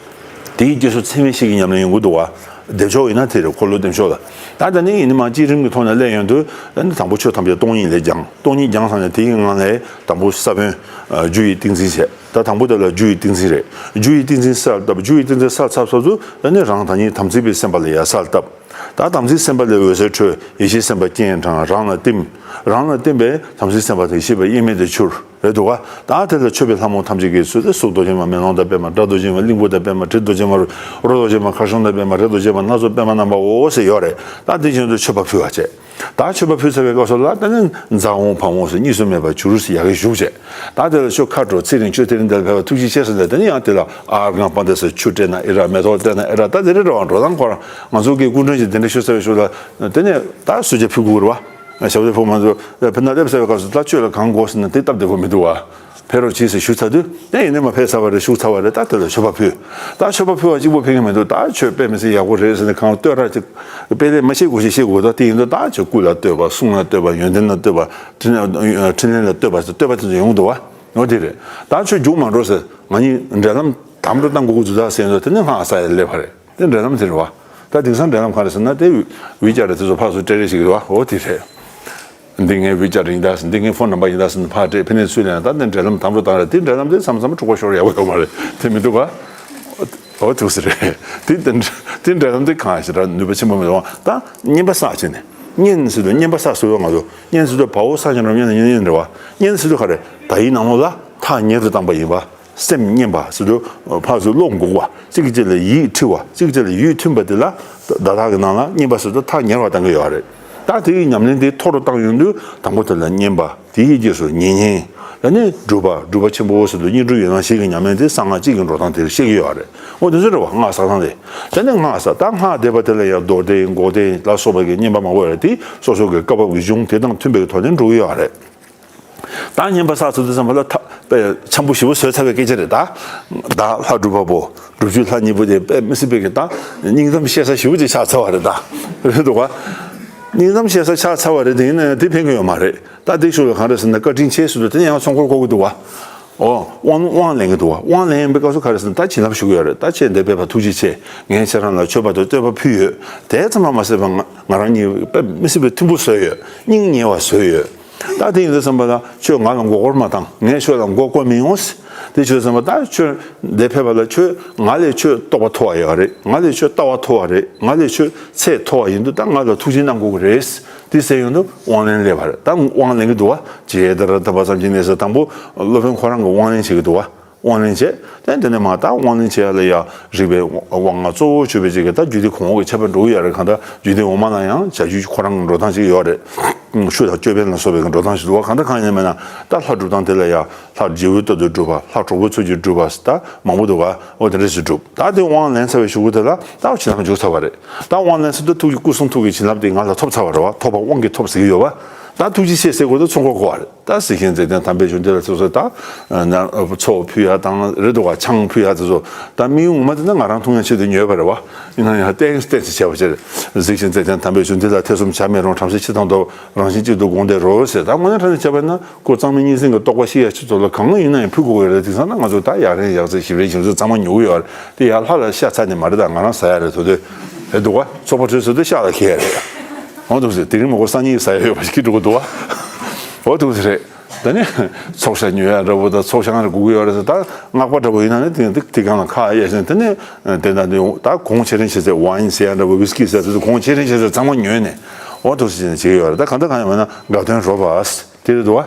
དེའི་རྗེས་སུ་ཚད་མེད་བཞི་གི་ཉམས་ལེན་ཡོང་གི་འདུག་བ། བདེ་མཆོག་ཡིན་ན་དེ་རེད། འཁོར་ལོ་བདེ་མཆོག་ལ། ད་ད་ནི་ཡིན་ནི་མ་སྤྱིའི་རིམ་གྱི་ཐོག་ནས་སླེབས་ཡོང་དུས་ཨ་ནི་དང་པོ་ཆོས་ཐམས་ཅད་སྟོང་ཉིད་ལས་སྦྱངས། སྟོང་ཉིད་སྦྱངས་ཚར་ནས་དེའི་ངང་ལས་དང་པོ་ས་བོན་རྒྱུ་ཡི་ཏིང་འཛིན་བྱས། ད་དང་པོ་དེ་ལ་རྒྱུ་ཡི་ཏིང་འཛིན་རེད། རྒྱུ་ཡི་ཏིང་འཛིན་གསལ་བཏབ། རྒྱུ་ཡི་ཏིང་འཛིན་གསལ་ཚར་ཚར་དུས་ཨ་ནི་རང་དང་ཉིད་དམ་ཚིག་པའི་སེམས་པ་ལ་ཡ་གསལ་བཏབ། ད་དམ་ཚིག་སེམས་དཔའ་ལས་འོད་ཟེར་འཕྲོས། ཡེ་ཤེས་སེམས་དཔའ་སྤྱན་དྲངས། རང་ལ་བསྟིམ། རང་ལ་བསྟིམ་པས་དམ་ཚིག་སེམས་དཔའ་དང་ཡེ་ཤེས་པ་དབྱེར་མེད་དུ་གྱུར། རེད་འདུག་ག་ད་དེ་ལ་མཆོད་པའི་ལྷ་མོ་ཐམས་ཅད་ཀྱིས་གསོལ་ཏེ་གཟུགས་རྡོ་རྗེ་མ། མེ་ལོང་དང་པདྨ། སྒྲ་རྡོ་རྗེ་མ། གླིང་བུ་དང་པདྨ། དྲི་རྡོ་རྗེ་མ། རོ་རྡོ་རྗེ་མ། ཁ་ཤོང་དང་པདྨ། རས་རྡོ་རྗེ་མ། སྣ་ཚོགས་པདྨ་རྣམ་པའོ་ཟེར་ཡོད་རེད། ད་དེ་བཞིན་དུ་མཆོད་པ་ཕུལ་བ་བྱས། ད་མཆོད་པ་ཕུལ་ཚར་བའི་སྐབས་སུ་ལ་ད་ནི་ཛཿཧཱུྃ་ཕཊ་ཧཱུྃ་ཟེར་གཉིས་སུ་མེད་པར་གྱུར་ཟེར་ཡ་གི་བཞུགས་བྱས། ད་དེ་ལ་ཆོས་ཁ་དྲོ་ཚེ་རིང་ཆོས་དེ་རིང་འདིར་ཕེབས་པ་ཐུགས་རྗེ་ཆེ་ཟེར་ནས་དེ་ནི་ཡང་དེ་ལ་ཨརྒྷཾ་པཱདྱཱ་ཟེར་ཆུ་སྤྲད་ན་ཨེ་ར། མེ་ཏོག་སྤྲད་ན་ཨེ་ར། ད་དེ་རེད་རེད་བ། འགྲོ་སྟངས་ཁོ་རང་ང་ཚོ་གི་སྐུ་མགྲོན་གྱིས་དེ་འདྲ་ཞུ་ཚར་བའི་ཤུལ་ལ་དེ་ནས་ད་གསོལ་ཇ་ཕུལ་དགོས་རེད་བ། ཞབས་བརྟན་ཕུལ་མ་ཚོ་ཕེབས་ན་སླེབས་ཚར་བའི་སྐབས་སུ་ད་ཆོས་ལ་གང་དགོས་ཟེར་ན་དེ་སྟབས་བདེ་པོ་མི་འདུག་བ། ཕེབས་རོགས་གྱིས་ཟེར་ཞུ་ཚར་དུས་ད་ཡིན་ནའི་མ་ཕེབས་ཚར་བ་རེད། བཞུགས་ཚར་བ་རེད། ད་དེ་ལ་མཆོད་པ་ཕུལ། ད་མཆོད་པ་ཕུལ་བ་གཅིག་པོ་ཕེབས་ཀྱི་མི་འདུག་ད་ཆོས་དཔེ་མི་སྲིད་ཡག་པོ་རེད་ཟེར་ནས་གང་བསྟོད་ར་ཅིག་དཔེ་ལས་མ་ཤེས་དགོས་ཤེས་ཤེས་དགོས། ད་དེ་ཡིན་དུས་ད་ཆོས་སྐུ་ལ་བསྟོད་པ། གསུང་ལ་བསྟོད་པ། ཡོན་ཏན་ལ་བསྟོད་པ། འཕྲིན་ལས་ལ་བསྟོད་པ་ཟེར་བསྟོད་པ་དེ་ཚོ་ཡོང་གི་འདུག་བ། འོ་དེ་རེད། ད་ཆོས་རྒྱུགས་མ་འགྲོ་ཟེར། ང་གཉིས་འབྲེལ་ལམ་དམ་དུ་བཏང་དགོས་ཀྱི་འདུག་ད་ཟེར་ཡོང་དུས་དེ་ནས་སྔགས་ཟ་ཡ་སླེབས་པ་རེད། དེ་འབྲེལ་ལམ་དེ་རེད་བ། ད་དེང་སང་འབྲེལ་ལམ་ག་རེ་ཟེར་ན་དེ་ཝི་ཅེཊ་དེ་ཚོ་ཕར་ཚུར་སྤྲད་རེས་བྱེད་ཀྱི་རེད་བ། འོ་དེ་རེད། འདི་ངའི་ཝི་ཅེཊ་ཡིན་ད་ཟེར། འདི་ངའི་ཕོན་ནམ་བར་ཡིན་ད་ཟེར་ནས་ཕར་སྤྲད། ཕ་ནས་ཚུར་ལེན། ད་འདི་འབྲེལ་ལམ་དམ་དུ་བཏང་རེད། དེ་འབྲེལ་ལམ་དེ་མཚམས་མཚམས་འཁྲུག་པ་ཤོར་ཡག་པོ་ཡོད་མ་རེད། དེ་མི་འདུག་ག་འོ་ཐུགས་སྲས་རེད། དེ་དེ་དེ་འབྲེལ་ལམ་དེ་གང་ཞིག་ར་ནུས་པ་ཆེན་པོ་མི་འདུག་ད་བསྙེན་པ་བསགས་བྱས་ནས། བསྙེན་ཟེར་དུས་བསྙེན་པ་བསགས་ཟེར་དུས་ང་ཚོ་བསྙེན་ཟེར་དུས་བའོ་ས་ཞབས་ཀྱུ་བསྙེན་ན་བསྙེན་རེད་བ། བསྙེན་ཟེར་དུས་ག་རེ། དག་ཡིག་ནང་ལོགས་ལ་ཐག་ཉེ་རུ་བཏང་པ་ཡིན་པ། སེམས་བསྙེན་པ་ཟེར་དུས་ཕར་ཚུར་བློ་འགུག་པ། གཅིག་གིས་གཅིག་ལ་ཡིད་འཁྲི་བ། གཅིག་གིས་གཅིག་ལ་ཡིད་མཐུན་པ་དེ་ལ་བརྡ་དག་གི་ནང་ལ་བསྙེན་པ་ཟེར་དུས་ཐག་ཉེ་རུ་བཏང་གི་ཡོད་རེད། ད་དེའི་ཉམས་ལེན་དེ་མཐོ་རུ་བཏང་ཡོང་དུས་དང་པོ་དེ་ལ་བསྙེན་པ། དེའི་རྗེས་སུ་མཉེས་གཉེན། ད་ནི་སྒྲུབ་པ། སྒྲུབ་པ་ཆེན་པོ་ཟེར་དུས་བསྙེན་སྒྲུབ་ཡན་ལག་བཞི་གི་ཉམས་ལེན་དེ་གསང་སྔགས་གཅིག་གི་འགྲོ་སྟངས་དེར་བཤད་ཀྱི་ཡོད་རེད། འོ་དེ་ཚོ་རེད་བ། སྔགས་བསགས་སྟངས་དེ། དེ་ནས་སྔགས་བསགས། ད་སྔགས་བཟླས་པ་དེ་ལ་ཡང་མདོ་སྡེ་འགོག་སྡེ་ལ་སོགས་པ་གི་བསྙེན་པ་མང་པོ་ཡོད་རེད། དེ་སོ་སོ་གི་བཀའ་བབས་ཀྱི་གཞུང་དེ་དང་མཐུན་པའི་ཐོག་ནས་འགྲོ་གི་ཡོད་རེད། ད་བསྙེན་པ་བསགས་ཚར་དུས་ཙམ་པ་ལ་ཐ་པའི་འཆམ་པོ་ཞེ་པོ་བཟོས་ཚར་བའི་སྐད་ཆ་རེད་ད། བདག་ལྷ་སྒྲུབ་པ་པོ། སྒྲུབ་བརྒྱུད་ལྷ་གཉིས་པོ་དེ་དཔེ་མི་སྲིད་པའི་གི་ད་སྙིང་གཏམ་བཤད་ས་ཞེ་པོ་ཅིག་ཆགས་ཚར་བ་རེད་ད། རེད་འདུག་ག་སྙིང་གཏམ་བཤད་ས་ཆགས་ཚར་བ་རེད། དེ་ཡིན་ན་ཡང་དེ་ཕན་གི་ཡོད་མ་རེད། ད་དེ་ཞུ་ལ་གང་རེད་ཟེར་ན། བཀའ་དྲིན་ཆེ་ཟེར་དུས་དེ་ནས་ཡང་ཚོགས་འཁོར་བསྐོར་གི་འདུག་བ། ཨོ། དབང་དབང་ལེན་གི་འདུག་བ། དབང་ལེན་པའི་སྐབས་སུ་ག་རེ་ཟེར་ན། ད་བྱིན་རླབས་ཞུ་གི་ཡོད་རེད། ད་ཁྱེད་འདིར་ཕེབས་པར་ཐུགས་རྗེ་ཆེ། ངས་ཁྱེད་རང་ལ་མཆོད་པ་དང་བསྟོད་པ་ཕུལ་ཡོད། དེ་ཙམ་མ་ཟད་པར་ང་ང་རང་གཉིས་དཔེ་མི་སྲིད་པའི་མཐུན་པོ་བཟོས་ཡོད། སྙིང་ཉེ་བ་བཟོས་ཡོད། ད་དེ་ཡིན་དུས་ཙམ་པ་ལ་ཁྱོད་ང་ལ་མགོ་སྐོར་མ་བཏང་། ངས་ཁྱོད་ལ་མགོ་སྐོར་མི་ཡོང་། དེ་བྱས་ཙམ་པ་ད་ཁྱོད་འདིར་ཕེབས་པ་ལ་ཁྱོད་ང་ལས་ཁྱོད་རྟོགས་པ་མཐོ་བ་ཡོད་རེད། ང་ལས་ཁྱོད་ལྟ་བ་མཐོ་བ་རེད། ང་ལས་ཁྱོད་ཚད་མཐོ་བ་ཡིན་དུས་ད་ང་ལ་ཐུགས་རྗེ་གནང་དགོས་ཀྱི་རེད། དེ་ཟེར་ཡོང་དུས་དབང་ལེན་སླེབས་པ་རེད། ད་དབང་ལེན་གྱི་འདུག་བ། ཇི་ལྟར་བསྟན་པ་ཙམ་གྱིས་གནས་ཟེར། དང་པོ་སློབ་དཔོན་ཁོ་རང་གིས་དབང་ལེན་བྱེད་ཀྱི་འདུག་བ། དབང་ལེན་བྱས། དེ་དེ་ནས་མར་ད་དབང་ལེན་བྱེད་ཡ་ལ་ཡ་རིག་པའི་དབང་ལྔ་གཙོ་བོ་བརྗོད་པའི་ཅིག་གི་ད་རྒྱུད་སྡེ་གོང་འོག་གི་ཁྱད་པར་འགྲོ་གི་ཡོད་རེད། གང་ལྟར་རྒྱུད་སྡེ་འོག་མ་ལ་ཡང་བྱ་རྒྱུད་ཁོ་རང་གི་འགྲོ་སྟངས་ཅིག་ཡོད་རེད། ཤུ་དང་ཅོད་པན་ལ་སོགས་པའི་འགྲོ་སྟངས་ཤིག་འདུག་བ། གང་ལྟར་གང་ཡིན་ན་མིན་ན་ད་ལྷ་སྒྲུབ་སྟངས་དེ་ལ་ཡ་ལྷ་རྗེ་བོའི་སྟོབས་དང་སྒྲུབ་པ། ལྷ་གྲོགས་པོའི་ཚུལ་གྱིས་སྒྲུབ་པ། ད་མང་པོ་འདུག་བ། འོ་དེ་འདྲ་ཞིག་སྒྲུབ། ད་དེ་དབང་ལེན་ཚར་བའི་གཞུག་གུ་དེ་ལ་ད་བྱིན་རླབས་འཇུག་ཚར་བ་རེད། ད་དབང་ལེན་ཚར་དུས་ཐུགས་ཀྱི་སྐུ་གསུང་ཐུགས་ཀྱི་བྱིན་རླབས་དེ་ང་ལ་ཐོབ་ཚར་བ་རེད་བ། ཐོབ་པ་དབང་གིས་ཐོབ་ཟེར་གྱི་ཡོད་བ། ད་ཐུགས་རྗེ་ཆེ་ཟེར་དགོས་དུས་ཚོགས་འཁོར་བསྐོར་བ་རེད། ད་གཟིགས་ཤིང་མཛེས་ལྡན་དམ་པའི་ཆོས་འདི་ལ་སོ་སོ་ད་ཚོགས་ཕུལ་ཡ་དང་རེད་འདུག་བ། ཆང་ཕུལ་ཡ་དེ་ཚོ་ད་དམིགས་ཡུལ་ངོ་མ་དེ་ནི་ང་རང་མཐོང་ཡ་ཆེད་དུ་ཉོས་པ་རེད་བ། ཡིན་ན་ཡང་ཏོག་ཙམ་ཏོག་ཙམ་བྱས་པ་ཕྱིར། གཟིགས་ཤིང་མཛེས་ལྡན་དམ་པའི་ཆོས་འདི་ལ་ཐེ་ཚོམ་བྱ་མི་རུང་། བྲམ་ཟེ་ཕྱིར་དང་བསྡོམས། རང་བཞིན་གཅིག་ཏུ་དགོངས་ཏེ་རོལ་ཟེར། ད་དངོས་གནས་དྲང་གནས་བྱས་པ་ན་ཁོ་གཙང་མའི་གཉན་སྲིན་གྱི་རྟོག་པ་ཤི་ཡ་ཆེད་དུ་ལ་གང་ཡིན་ན་ཡང་ཕུལ་དགོས་ཀྱི་རེད། དེང་སང་ན་ང་ཚོ་ད་ཡག་རན་ཡག་རྩེ་ཞིབ་རན་ཞིབ་རྩེ་གཙང་མ་ཉོ་གི་ཡོད་རེད། དེ་ཡར་ལྷ་ལ་ཤ་ཚ་ནས་མ་རེད། ད་ང་རང་ཟ་ཡ་རེད། དོ་དོ་རེད་འདུག་བ། ཚོགས་པ་གྲོལ་ཚར་དུས་ཤ་ལ་འཁེལ་ཡ་རེད། འོ་འདུག་ཟེར། དེ་རིང་མ་གོ་སང་ཉིན་ཟ་ཡ་ཡོད་པ་ཞིག་འགྲོ་གི་འདུག་བ། འོ་འདུག་ཟེར་རེད། ད་ནི་ཚོགས་ཤ་ཉོ་ཡ་འདྲ་བོ་དང་ཚོགས་ཤ་ང་རང་སྒུག་གི་ཡོད་རེད་ཟེར། ད་སྔགས་པ་འདྲ་བོ་ཡིན་ན་ནི་དེ་དེ་དེ་སྒང་ལ་ཁ་གཡར་ཞིང་། དེ་ནི་དེ་ན་ནི་ད་གོང་ཆེ་རིན་ཆེ་ཟེར། ཝའིན་ཟེར་ཡ་འདྲ་བོ། ཝིས་ཀི་ཟེར་ཡ་དེ་ཚོ་གོང་ཆེ་རིན་ཆེ་ཟེར། གཙང་མ་ཉོས་ནས་འོ་འདུག་ཟེར་བྱེད་ཀྱི་ཡོད་རེད། ད་གང་ལྟར་གང་ཡིན་མིན་ན་དགའ་སྟོན་རོལ་པ་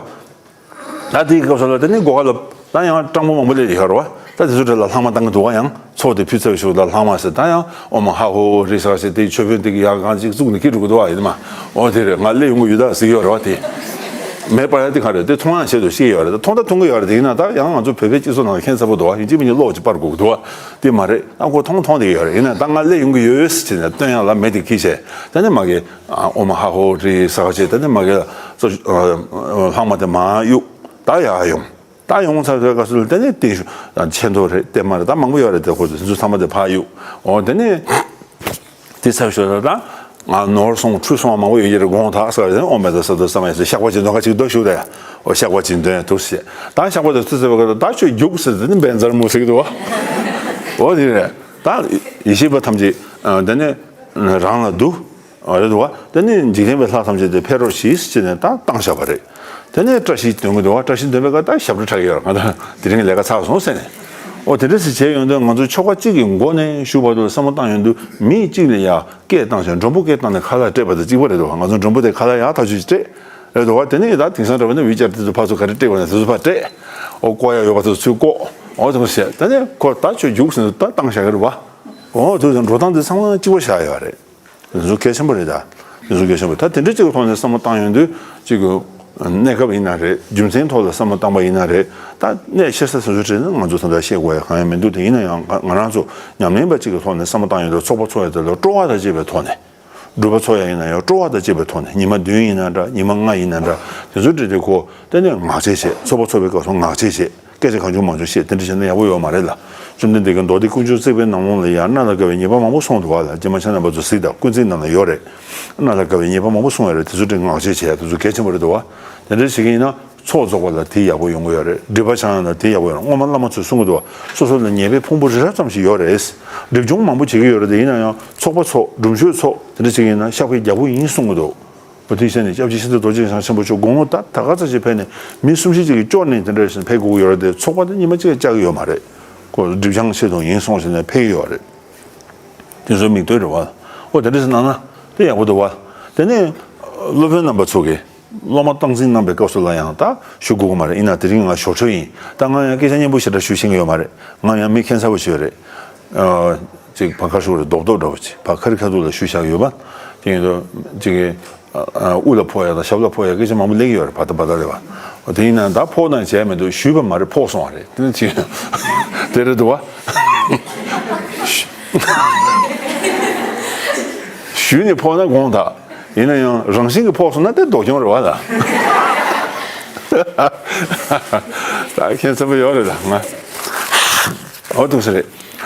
ད་དེའི་སྐབས་སུ་ལ་དེ་ནི་སྒོ་ཁ་ལ་ད་ཡང་སྤྲང་པོ་མང་པོ་སླེབས་ཡོད་རེད་བ། ད་དེ་ཚོ་གྲས་ལ་ལྷག་མ་བཏང་གི་འདུག་བ། ཡང་ཚོགས་དེ་ཕུལ་ཚར་བའི་གཞུག་ལ་ལྷག་མ་ཟེར། ད་ཡང་ཨོཾ་ཧ་ཧོ་རི་ཟེར་བ་ཟེར། དེའི་མཆོད་དཔོན་དེ་གི་ཡང་གང་ཅིག་བཙུགས་ནས་འཁྱེར་འགྲོ་གི་འདུག་བ། ཡིན་མ། འོ་དེ་རེད། ང་སླེབས་ཡོང་གི་ཡོད་ད་ཟེར་གྱི་ཡོད་རེད་བ། དེ་མེད་པ་ཡ་དེ་ག་རེད། དེ་མཐོང་ཡང་ཆེད་དུ་བཤད་ཡོད་རེད། ད་མཐོང་ད་མཐོང་གི་ཡོད་རེད། དེ་ཡིན་ན་ད་ཡང་ང་ཚོ་བོད་པའི་སྤྱི་ཚོགས་ནང་ལ་ཁྱད་མཚར་པོ་འདུག་བ། ཡིན་གཅིག་མིན་གཅིག་བློ་ཅིག་སྤར་དགོས་ཀྱི་འདུག་བ། དེ་མ་རེད། ཨ་ཁོ་མཐོང་མཐོང་བསྡད་ཡོད་རེད། ཡིན་ན་ད་ང་སླེབས་ཡོང་གི་ཡོད་ཟེར་ནས་སྟོན་ཡག་ལ་མེ་དེ་འཁྱེར་བྱས། ད་ནི་མ་གི་ཨོཾ་ཧ་ཧོ་རི་ཟེར་བ་བྱས། ད་ནི་མ་གི་ལྷག་མ་དེ་མར་གཡུག་ད་ཡར་ཡོང་། ད་ཡོང་ཚར་བའི་སྐབས་སུ་ལ་དེ་ནས་ཏིང་ཤུ་ཆེ་མདོག་རེད། ཏེ་མ་རེད། ད་མང་པོ་ཡོད་རེད། དེ་ཁོ་ཚོ་ཚང་མ་དེ་ཕར་གཡུག། འོ་དེ་ནས་དེ་ཚར་ཞོར་ལ་ད་ང་ནོར་སོང་འཁྲུལ་སོང་བ་མང་པོ་ཡོད་ཀྱི་རེད། དགོངས་དག་ཟེར་བ་དེ་ནས་ཨོཾ་མེ་ཏཱ་ས་ཏྭ་ས་མ་ཡེ་ཟེར། བཤགས་པ་ཅིག་འདོན་ག་ཅིག་འདུག་ཞུ་དེ། འོ་བཤགས་པ་ཅིག་འདོན་འདུག་ཟེར། ད་བཤགས་པ་དེ་ཚུར་ཟེར་བའི་སྐབས་ལ་ད་ཁྱོད་རྒྱུགས་ཟེར། དེ་ནི་བན་ཛར་མོ་ཟེར་གྱི་འདུག་བ། འོ་དེ་རེད། ད་ཡེ་ཤེས་པ་ཐམས་ཅད་དེ་ནས་རང་ལ་འདུ། རེད་འདུག་བ། དེ་ནས་འཇིག་རྟེན་པའི་ལྷ་ཐམས་ཅད་དེ་ཕེབས་རོགས་གྱིས་ཟེར་ནས་ད་བཏང་བཞག་པ་རེད། དེ་ནས་བཀྲ་ཤིས་འདོན་གྱི་འདུག་བ། བཀྲ་ཤིས་འདོན་པའི་སྐབས་ད་ཞབས་བྲོ་འཁྲབ་ཀྱི་ཡོད་རེད། ང་ད་དེ་རིང་ལས་ཀ་ཚར་སོང་ཟེར་ནས། འོ་དེ་འདྲ་ཞིག་བྱས་ཡོང་དུས་ང་ཚོ་ཆོ་ག་གཅིག་གི་མགོ་ནས་མཇུག་བར་དུ་བསམ་བློ་བཏང་ཡོང་དུས་མི་གཅིག་ལ་ཡ་སྐད་བཏང་ཞིང་། མགྲོན་པོ་སྐད་བཏང་ནས་ཁ་ལག་སྤྲད་པ་དང་གཅིག་པ་རེད་འདུག་བ། ང་ཚོ་མགྲོན་པོ་དེ་ཁ་ལག་ཡག་ཐག་ཆོད་ཅིག་སྤྲད་རེད་འདུག་བ། དེ་ནས་ད་དེང་སང་འདྲ་བ་ནི་ཝི་ཅར་དེ་ཚོ་ཕར་ཚུར་ག་རེ་སྤྲད་པ་ན་དེ་ཚོ་ཕར་སྤྲད། འོ་བཀོག་ཡ་ཡོད་པ་དེ་ཚོ་ཚུར་བཀོག། འོ་དེ་མོ་བྱས། དེ་ནས་ཁོ་ད་ཁྱོད་རྒྱུགས་ཟེར་ནས་ད་བཏང་བཞག་གི་རེད་བ། འོ་དེ་ཚོ་འགྲོ་སྟངས་དེ་ཚང་མ་གཅིག་པ་བཞག་ཡོད་རེད། དེ་ཚོ་གལ་ཆེན་པོ་རེད་ད། དེ་ཚོ་གལ་ཆེན་པོ། ད་དེ་འདྲ་གཅིག་གི་ཐོག་ནས་བསམ་བློ་བཏང་ཡོང་དུས་གཅིག་གི་གནས་སྐབས་ཡིན་ན་རེད། རྒྱུ་མཚན་ཐོག་ལ་བསམ་བློ་བཏང་པ་ཡིན་ན་རེད། ད་གནད་ཆེ་ས་སོ་སོ་བྲིས་ན་ང་ཚོ་ད་ལྟ་བཤད་དགོས་ཡ་གང་ཡང་མི་འདུག་དེ་ཡིན་ན་ཡང་ང་རང་ཚོ་ཉམས་ལེན་པ་གཅིག་གི་ཐོག་ནས་བསམ་བློ་བཏང་ཡོང་དུས་ཚོགས་པ་ཚོགས་ཡ་དེ་ལ་སྤྲོ་བ་དང་བཅས་པའི་ཐོག་ནས། སྒྲུབ་པ་ཚོགས་ཡ་ཡིན་ན་ཡང་སྤྲོ་བ་དང་བཅས་པའི་ཐོག་ནས། ཉི་མ་བདུན་ཡིན་ན་འདྲ། ཉི་མ་ལྔ་ཡིན་ན་འདྲ། དེ་ཚོ་བྲིས་ཏེ་ཁོ་དེ་ནས་ངག་བཅད་བྱས། ཚོགས་པ་ཚོགས་པའི་སྐབས་སུ་ངག་བཅད་བྱས། སྐད་ཆ་གང་བྱུང་མང་བྱུང་བཤད། དེ་འདྲ་བྱས་ན་ཡག་པོ་ཡོད་མ་རེད་ལ། བཅོམ་ལྡན་འདས་ཀྱིས་མདོ་སྡེ་ཀུན་འབྱུང་བརྩེགས་པའི་ནང་ལོགས་ལ་ཡང་གནད་ལ་དགའ་བའི་ཉེས་པ་མང་པོ་གསུངས་འདུག་བ་ལ། རྗེ་མ་ཆ་ན་པ་ཚོ་གཟིགས་དང་། ཀུན་བརྩེགས་ནང་ལ་ཡོད་རེད། གནད་ལ་དགའ་བའི་ཉེས་པ་མང་པོ་གསུངས་ཡོད་རེད། དེ་ཚོ་དེ་ངག་བཅད་བྱས། དེ་ཚོ་གལ་ཆེན་པོ་རེད་འདུག་བ། དེ་འདྲ་བྱེད་ཀྱི་ཡིན་ན་ཚོགས་རྫོགས་པ་ལ་དེ་ཡག་པོ་ཡོང་གི་ཡོད་རེད། སྒྲིབ་པ་སྦྱང་ཡ་ལ་དེ་ཡག་པོ་ཡོང་། སྔོན་མ་བླ་མ་ཚོས་གསུང་གི་འདུག་བ། སོ་སོ་ལ་ཉེས་པའི་ཕུང་པོ་རི་རབ་ཙམ་ཞིག་ཡོད་རེད། སྒྲིབ་སྦྱོང་མང་པོ་བྱེད་ཀྱི་ཡོད་རེད། དེ་ཡིན་ན་ཡང་ཚོགས་པ་ཚོགས། སྒྲུབ་མཆོད་ཚོགས། དེ་འདྲ་བྱེད་ཀྱི་ཡིན་ན་བཤགས་པ་རྒྱག་དགོས་ཡིན་གསུང་གི་འདུག། བོ་དྷི་ཤ་ནི་སྐྱབས་རྗེ་ཤིན་ཏུ་རྡོ་རྗེ་འཆང་ཆེན་པོ་མཆོག་དགུང་ལོ་ད་ད་ག་ཚོད་ཅིག་ཕེབས་ནས་མི་གསུམ་བཞི་ཅིག་གིས་སྐྱོར་ནས་དེ་འདྲ་ཞིག་ཕེབས་དགོས་ཀྱི་ཡོད་རེད་དེ། ཚོགས་པ་དེ་ཉི་མ་གཅིག་ལ་བཅག་གི་ཡོད་མ་རེད། ཁོ་སྒྲིབ་སྦྱང་ཆེད་དུ་ཡིན་གསུངས་ཟེར་ནས་ཕེབས་ཀྱི་ཡོད་རེད། དེ་ཚོའི་མིག་ལྟོས་རེད་བ། འོ་དེ་འདྲ་ཞིག་གནང་ན་དེ་ཡག་པོ་འདུག་བ། དེ་ནས་སློབ་དཔོན་རྣམ་པ་ཚོ་གིས་སློབ་མ་སྟངས་འཛིན་གནང་པའི་སྐབས་སུ་ལ་ཡང་ད་ཞུ་དགོས་ཀྱི་མ་རེད། ཡིན་ན་དེ་རིང་ང་ཞོར་འཕྲོས་ཡིན། ད་ང་ཡང་སྐད་ཆ་སྙན་པོ་ཞེ་དྲག་ཞུ་ཤེས་ཀྱི་ཡོད་མ་རེད། ང་ཡང་མི་ཁྱད་མཚར་པོ་ཞིག་རེད། ཨ་ཅིག་ཕ་ཁར་ཞུ་རེད། རྡོག་རྡོག་འདྲ་བོ་ཅིག་ཕ་ཁ་རི་ཁ་ཐུག་ལ་ཞུ་བཞག་ཡོད་པ། དེ་ཡིན་དུས་ཅིག་གི་ཨ་ཨ་དབུ་ལ་ཕོག་ཡ་དང་ཞབས་ལ་ཕོག་ཡ་སྐད་ཆ་མང་པོ་སླེབས་ཀྱི་ཡོད་རེད། བ་ད་བ་ད་རེད་བ། དེ་ཡིན་ན་ད་ཕོག་དང་བྱས་མི་འདུག། ཞུས་པ་མ་རེད། ཕོག་སོང་བ་རེད། དེ་ནི་ཅིག་དེ་རེད་འདུག་བ། ཞུས་ནས་ཕོག་ན་དགོངས་དག། ཡིན་ན་ཡང་རང་བཞིན་གྱིས་ཕོག་སོང་ན་དེ་ལྡོག་སྐྱོན་རེད་བ་ལ། ད་ཁྱད་མཚར་པོ་ཡོད་རེད་ད་ང་། འོ་འདུག་ས་རེད།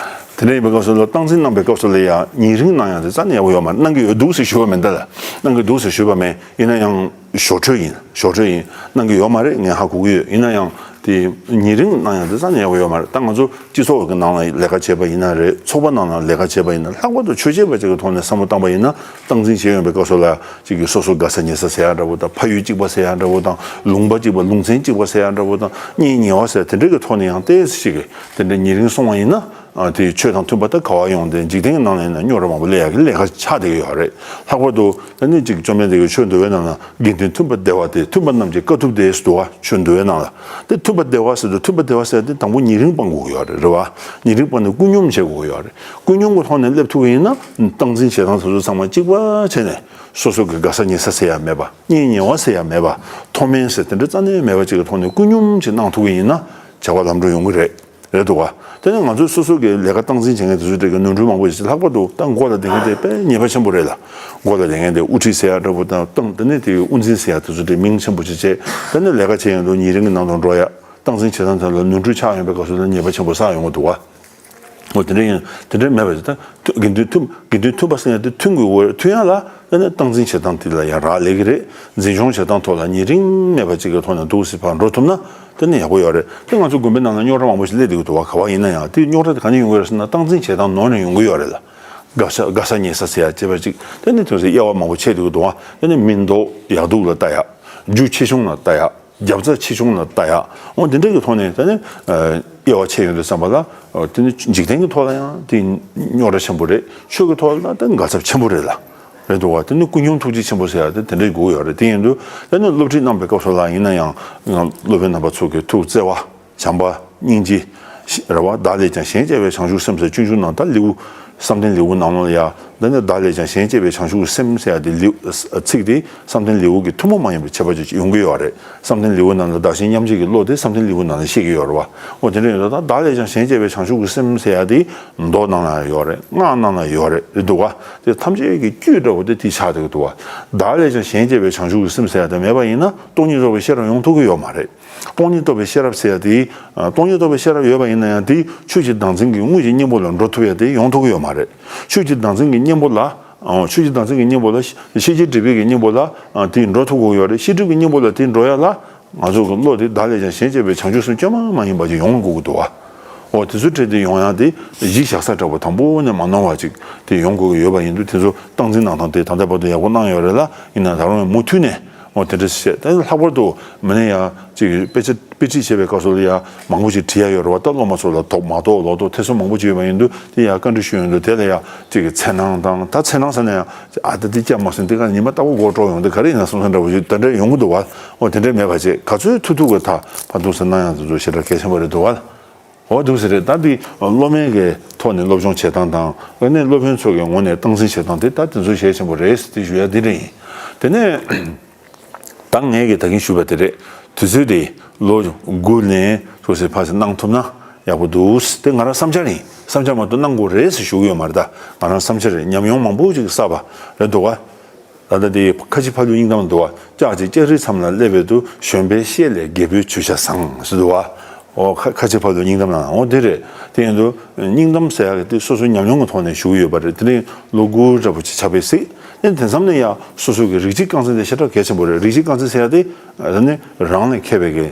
དེ་འདྲ་ཡིན་པའི་སྐབས་སུ་ལ་སྟངས་འཛིན་གནང་པའི་སྐབས་སུ་ལ་ཡང་ཉེ་རིང་གནང་ཡག་དེ་རྩ་ནས་ཡག་པོ་ཡོད་མ་རེད། གནང་གི་ཡོད་འདུག་ཟེར་ཞུས་པ་མིན་ད་ལ། གནང་གི་འདུག་ཟེར་ཞུས་པ་མིན། ཡིན་ན་ཡང་ཞོར་འཕྲོས་ཡིན། ཞོར་འཕྲོས་ཡིན། གནང་གི་ཡོད་མ་རེད། ངས་ཧ་གོ་གི་ཡོད། ཡིན་ན་ཡང་དེ་ཉེ་རིང་གནང་ཡག་དེ་རྩ་ནས་ཡག་པོ་ཡོད་མ་རེད། ད་ང་ཚོ་སྤྱི་ཚོགས་ཀྱི་ནང་ལ་ལས་ཀ་བྱེད་པ་ཡིན་ན་རེད། ཚོགས་པ་ནང་ལ་ལས་ཀ་བྱེད་པ་ཡིན་ན། ལྷག་པར་དུ་ཆོས་བྱེད་པ་ཅིག་གི་ཐོག་ནས་བསམ་བློ་བཏང་པ་ཡིན་ན། སྟངས་འཛིན་བྱེད་ཡོང་པའི་སྐབས་སུ་ལ་ཅིག་གི་སོ་སོ་དགའ་ས་ཉེ་ས་ཟེར་ཡག་འདྲ་པོ་དང་། ཕ་ཡུལ་གཅིག་པ་ཟེར་ཡག་འདྲ་པོ་དང་། ལུང་པ་གཅིག་པ་ལུང་ཚན་གཅིག་པ་ཟེར་ཡག་འདྲ་པོ་དང་། གཉེན་ཉེ་བ་ཟེར་དེ་འདྲ་གི་ཐོག་ནས་ཡང་ཏོག་ཙམ་ཞིག་གི་དེ་འདྲ་ཉེ་རིང་སོང་བ་ཡིན་ན། ཨ། དེ་ཆོས་དང་མཐུན་པ་ད་ག་པར་ཡོང་། དེ་འཇིག་རྟེན་གྱི་ནང་ལ་ཡིན་ན་རྙོག་དྲ་མང་པོ་སླེབས་ཡག་གི་ལས་ཀ་ཆགས་བསྡད་ཀྱི་ཡོད་རེད། ལྷག་པར་དུ་ད་ནི་ཅིག་བཅོམ་ལྡན་འདས་ཀྱི་ཆོས་འདུལ་བའི་ནང་ན། དགེ་འདུན་མཐུན་པར་བསྡེབས་པ་སྟེ། མཐུན་པ་རྣམས་ཀྱི་དཀའ་ཐུབ་སྟེ་ཟེར་འདུག་པ། ཆོས་འདུལ་བའི་ནང་ལ། དེ་མཐུན་པར་བསྡེབས་པ་ཟེར་དུས། མཐུན་པར་བསྡེབས་པ་ཟེར་དེ་དང་པོ་ཉེ་རིང་སྤང་དགོས་ཀྱི་ཡོད་རེད། རེད་བ། ཉེ་རིང་སྤངས་ནས་ཀུན་སྙོམས་བྱེད་དགོས་ཀྱི་ཡོད་རེད། ཀུན་སྙོམས་ཀྱི་ཐོག་ནས་སླེབས་ཐུབ་ཀྱི་ཡིན་ན། སྟངས་འཛིན་བྱེད་སྟངས་དེ་ཚོ་ཚང་མ་གཅིག་པ་བྱས་ནས། སོ་སོ་གི་དགའ་ས་ཉེ་ས་ཟེར་ཡག་མེད་པ། གཉེན་ཉེ་བ་ཟེར་ཡག་མེད་པ། མཐོ་དམན་ཟེར་དེ་འདྲ་རྩ་ནས་མེད་པ་ཅིག་གི་ཐོག་ནས་ཀུན་སྙོམས་ཅིག་གནང་ཐུབ་ཀྱི་ཡིན་ན། བྱ་བ་ལམ་འགྲོ་ཡོང་གི་རེད། རེད་འདུག་ག། དེ་ནས་ང་ཚོས་སོ་སོ་གི་ལས་ཀ་སྟངས་འཛིན་བྱེད་མཁན་དེ་ཚོ་འདྲ་གི་ནོར་འཁྲུལ་མང་པོ་ཞིག། ལྷག་པར་དུ་ད་མགོ་ལ་བསྡད་མཁན་དེ་དཔེ་ཉེས་པ་ཆེན་པོ་རེད་ལ། མགོ་ལ་བསྡད་མཁན་དེ་དབུ་ཁྲིད་ཟེར་ཡག་འདྲ་པོ་དང་། ཏང་། དེ་ནས་དེ་དབུ་འཛིན་ཟེར་ཡག་དེ་ཚོ་འདྲ་མིང་ཆེན་པོ་ཅིག་བྱས། དེ་ནས་ལས་ཀ་བྱེད་ཡོང་དུས་ཉེ་རིང་གི་ནང་དུ་འགྲོ་ཡག། སྟངས་འཛིན་བྱེད་སྟངས་དེ་ལ་ནོར་འཁྲུལ་ཆགས་ཡོང་པའི་སྐབས་སུ་ལ་ཉེས་པ་ཆེན་པོ་བསགས་ཡོང་གི་འདུག་ག། འོ། དེ་འདྲ་ཡིན། དེ་འདྲ་མེད་པ་ཞིག་ད། མཐུན། དགེ་འདུན་མཐུན། དགེ་འདུན་མཐུན་པ་ཟེར་ཡག་དེ་མཐུན་དགོས་ཀྱི་ཡོད་རེད། མཐུན་ཡག་ལ་ཨ་ནི་སྟངས་འཛིན་བྱེད་སྟངས་དེ་ལ་ཡང་རག་ལས་ཀྱི་རེད། འཛིན་སྐྱོང་བྱེད་སྟངས་ཐོག་ལ་ཉེ་རིང་མེད་པ་ཅིག་གི་ཐོག་ནས་འདུག་སེ་ཕར་འགྲོ་ཐུབ་ན་དེ་ནི་ཡག་པོ་ཡོད་རེད། དེ་ང་ཚོ་དགོན་པའི་ནང་ལ་རྙོག་དྲ་མང་པོ་ཞིག་སླེབས་བསྡད་ཀྱི་འདུག་བ། ག་པར་ཡིན་ན་ཡང་དེ་རྙོག་དྲ་དེ་ག་ནས་ཡོང་གི་རེད་ཟེར་ན། སྟངས་འཛིན་བྱེད་སྟངས་ནོར་ནས་ཡོང་གི་ཡོད་རེད་ལ། དགའ་ས། དགའ་ས་ཉེ་ས་ཟེར་ཡག་བྱས་པ་ཅིག། དེ་ནི་དེ་ཚོ་དབྱེ་བ་མང་པོ་ཕྱེ་བསྡད་ཀྱི་འདུག་བ། དེ་ནི་མི་མདོག་ཡག་སྡུག་ལ་ལྟ་ཡག། རྒྱུ་ཆེ་ཆུང་ལ་ལྟ་ཡག། རྒྱབ་རྩ་ཆེ་ཆུང་ལ་ལྟ་ཡག། འོ། འདི་འདྲ་གི་ཐོག་ནས་ད་ནི་ཨ་དབྱེ་བ་ཕྱེ་ཡོང་དུས་ཙམ་པ་ལ། ཨ་དེ་ནི་འཇིག་རྟེན་གྱི་ཐོག་ལ་ཡང་དེ་རྙོག་དྲ་ཆེན་པོ་རེད། ཆོས་ཀྱི་ཐོག་ལ་ད་དགའ་ཚབས་ཆེན་པོ་རེད་ལ། རེད་འདུག་བ། དེ་ནི་ཀུན་སྙོམས་ཐུགས་རྗེ་ཆེན་པོ་ཟེར་ཡག་དེ་དེ་འདྲ་དགོས་ཡོད་རེད། དེ་ཡིན་དུས་ད་ནི་སློབ་ཁྲིད་གནང་པའི་སྐབས་སུ་ལ་ཡིན་ན་ཡང་། སློབ་དཔོན་རྣམ་པ་ཚོ་གི་ཐུགས་བརྩེ་བ། བྱམས་པ། སྙིང་རྗེ། རེད་བ། བདག་ལས་ཀྱང་གཞན་གཅེས་པའི་བྱང་ཆུབ་སེམས་ཟེར། སྤྱོད་འཇུག་ནང་ད་ལེའུ། བསམ་གཏན་ལེའུ་ནང་ལ་ཡ། འདི་ནི་བདག་ལས་ཀྱང་གཞན་གཅེས་པའི་བྱང་ཆུབ་སེམས་ཟེར་ཡག་དེ་ལེའུ། ཚིག་དེ་བསམ་གཏན་ལེའུ་གི་ཐུན་མོང་མ་ཡིན་པའི་ཁྱད་པར་ཅིག་ཡོང་གི་ཡོད་རེད། བསམ་གཏན་ལེའུ་ནང་ལ་བདག་གཞན་མཉམ་བརྗེ་གི་བློ་དེ་བསམ་གཏན་ལེའུ་ནང་ལ་བཤད་ཀྱི་ཡོད་རེད་བ། འོ། དེ་འདྲ་ཡིན་དུས་ད་བདག་ལས་ཀྱང་གཞན་གཅེས་པའི་བྱང་ཆུབ་ཀྱི་སེམས་ཟེར་ཡག་དེ་མདོ་ནང་ལ་ཡོད་རེད། སྔགས་ནང་ལ་ཡོད་རེད། རེད་འདུག་བ། དེ་ཐམས་ཅད་ཀྱི་བཅུད་འདྲ་བོ་དེ་དེ་ཆགས་བསྡད་ཀྱི་འདུག་བ། བདག་ལས་ཀྱང་གཞན་གཅེས་པའི་བྱང་ཆུབ་ཀྱི་སེམས་ཟེར་ཡག་དེ་མེད་པ་ཡིན་ན་སྟོང་ཉིད་རྟོགས་པའི་ཤེས་རབ་ཡོང་ཐུབ་ཀྱི་ཡོད་མ་རེད། སྟོང་ཉིད་རྟོགས་པའི་ཤེས་རབ་ཟེར་ཡག་དེ། ཨ། སྟོང་ཉིད་རྟོགས་པའི་ཤེས་རབ་ཡོད་པ་ཡིན་ན་ཡང་དེ་ཆོས་ཀྱི་བདག་འཛིན་གྱི་དངོས་ཀྱི་གཉེན་པོ་ལ་འགྲོ་ཐུབ་ཡག་དེ་ཡོང་ཐུབ་ཀྱི་ཡོད་མ་རེད། ཆོས་ཀྱི་བདག་འཛིན་གྱི་གཉེན་པོ་ལ། ཨ། ཆོས་ཀྱི་བདག་འཛིན་གྱི་གཉེན་པོ་ལ། ཤེས་བྱའི་སྒྲིབ་པའི་གི་གཉེན་པོ་ལ། ཨ། དེ་འགྲོ་ཐུབ་དགོས་ཡོད་རེད། ཤེས་སྒྲིབ་ཀྱི་གཉེན་པོ་ལ་དེ་འགྲོ་ཡག་ལ། ང་ཚོ་གི་བློ་དེ་བདག་ལས་ཀྱང་གཞན་གཅེས་པའི་བྱང་ཆུབ་སེམས་བཅོས་མ་མ་ཡིན་པ་ཅིག་ཡོང་དགོས་ཀྱི་འདུག་བ། འོ། དེ་ཚོ་འཕྲད་དེ་ཡོང་ཡག་དེ་གཞི་བཞག་ས་འདྲ་པོ་དང་པོ་ནས་མ་ནོར་བ་ཅིག་དེ་ཡོང་དགོས་ཀྱི་ཡོད་པ་ཡིན་དུས། དེ་ཚོ་སྟངས་འཛིན་གནང་སྟངས་དེ་ད་ལྟ་བར་དུ་ཡག་པོ་གནང་ཡོད་རེད་ལ། ཡིན་ན་ད་རུང་ཡང་མུ་མཐུད་ནས། འོ། དེ་འདྲ་བྱས། ད་ལྷག་པར་དུ་མི་ནས་ཡ་ཅིག་དཔེ་ཆ། དཔེ་ཁྲིད་བྱེད་པའི་སྐབས་སུ་ལ་ཡ་མང་པོ་ཅིག་བྲིས་ཡ་ཡོད་རེད་བ། ད་སློབ་མ་ཚོ་ལ་ཐོག་མ་ཐོག་ལོག་ཐོག་ཐེ་ཚོམ་མང་པོ་ཅིག་ཡོད་པ་ཡིན་དུས། དེ་ཡ་བཀའ་འདྲི་ཞུ་ཡོང་དུས་དེ་ལ་ཡ་ཅིག་གི་འཚེར་སྣང་དང་། ད་འཚེར་སྣང་ཟེར་ན་ཡང་། ཨ། ད་དེ་སྐྱབས་མ་སོང་། དེ་ག་ཉི་མ་རྟག་པར་མགོ་འཁྲུག་ཡོང་དུས་ག་རེ་ཡིན་ན་བསམ་བསམ་འདྲ་བོ་ཞིག་དེ་འདྲ་ཡོང་གི་འདུག་བ། འོ། དེ་འདྲ་མེད་པ་བྱས། ག་ཚོད་ཐུབ་ཐུབ་ཀྱིས་ད་ཕར་འདུག་སེ་གནང་ཡག་དེ་ཚོ་ཞེ་དྲག་གལ་ཆེན་པོ་རེད་འདུག་བ། འོ། འདུག་སེ་རེད། ད་འདི་སློབ་མའི་གི་ཐོག་ནས་སློབ་སྦྱོང་བྱེད་སྟངས་དང་། ཨ་ནི་སློབ་དཔོན་ཚོ་གི་ངོས་ནས་སྟངས་འཛིན་བྱེད་སྟངས་དེ་ད་དེ་ཚོ་གལ་ཆེན་པོ་རེད་ཟེར་དེ་ཞུ་ཡ་འདི་རེད་ཡིན། དེ་ནས། ད་ངས་གི་ད་གིན་ཞུས་པ་དེ་རེད། དུས་ཚོད་དེ་ལོ་དགུ་ནས་འདུག་སེ་ཕར་ཚུར་གནང་ཐུབ་ན་ཡག་པོ་འདུག། དེ་ང་རང་བསམ་འཆར་ཡིན། བསམ་འཆར་མ་གཏོགས་གནང་དགོས་རེད་ཟེར་ཞུ་གི་ཡོད་མ་རེད། ད་ང་རང་བསམ་འཆར་རེད། ཉམས་མྱོང་མང་པོ་ཅིག་བསགས་པ་རེད་འདུག་བ། ད་ལྟ་དེ་ཁ་ཆེ་ཕ་ལུའི་སྙིང་གཏམ་འདུག་བ། ལྕགས་ཀྱི་ལྕགས་རི་མཚམས་ལ་སླེབས་པའི་དུས། གཞོན་པའི་བཤེས་ལས་རྒད་པོའི་ཇུས་བྱ་བཟང་ཟེར་འདུག་བ། འོ། ཁ་ཁ་ཆེ་ཕ་ལུའི་སྙིང་གཏམ་ནང་། འོ། དེ་རེད། དེ་ཡིན་དུས་སྙིང་གཏམ་ཟེར་ཡག་གི་དེ་སོ་སོའི་ཉམས་མྱོང་གི་ཐོག་ནས་ཞུ་གི་ཡོད་པ་རེད། དེ་ནི་ལོ་དགུ་འདྲ་པོ་ཅིག་ཆགས་པའི་སྲིད། ཨ་ནི་དེང་མཚམས་ནས་ཡང་སོ་སོ་གི་རིགས་གཅིག་རྐང་འཛིན་དེ་ཞེ་དྲག་གལ་ཆེན་པོ་རེད། རིགས་གཅིག་རྐང་འཛིན་ཟེར་ཡག་དེ་ཨ་ནི་རང་ལས་མཁས་པའི་གི་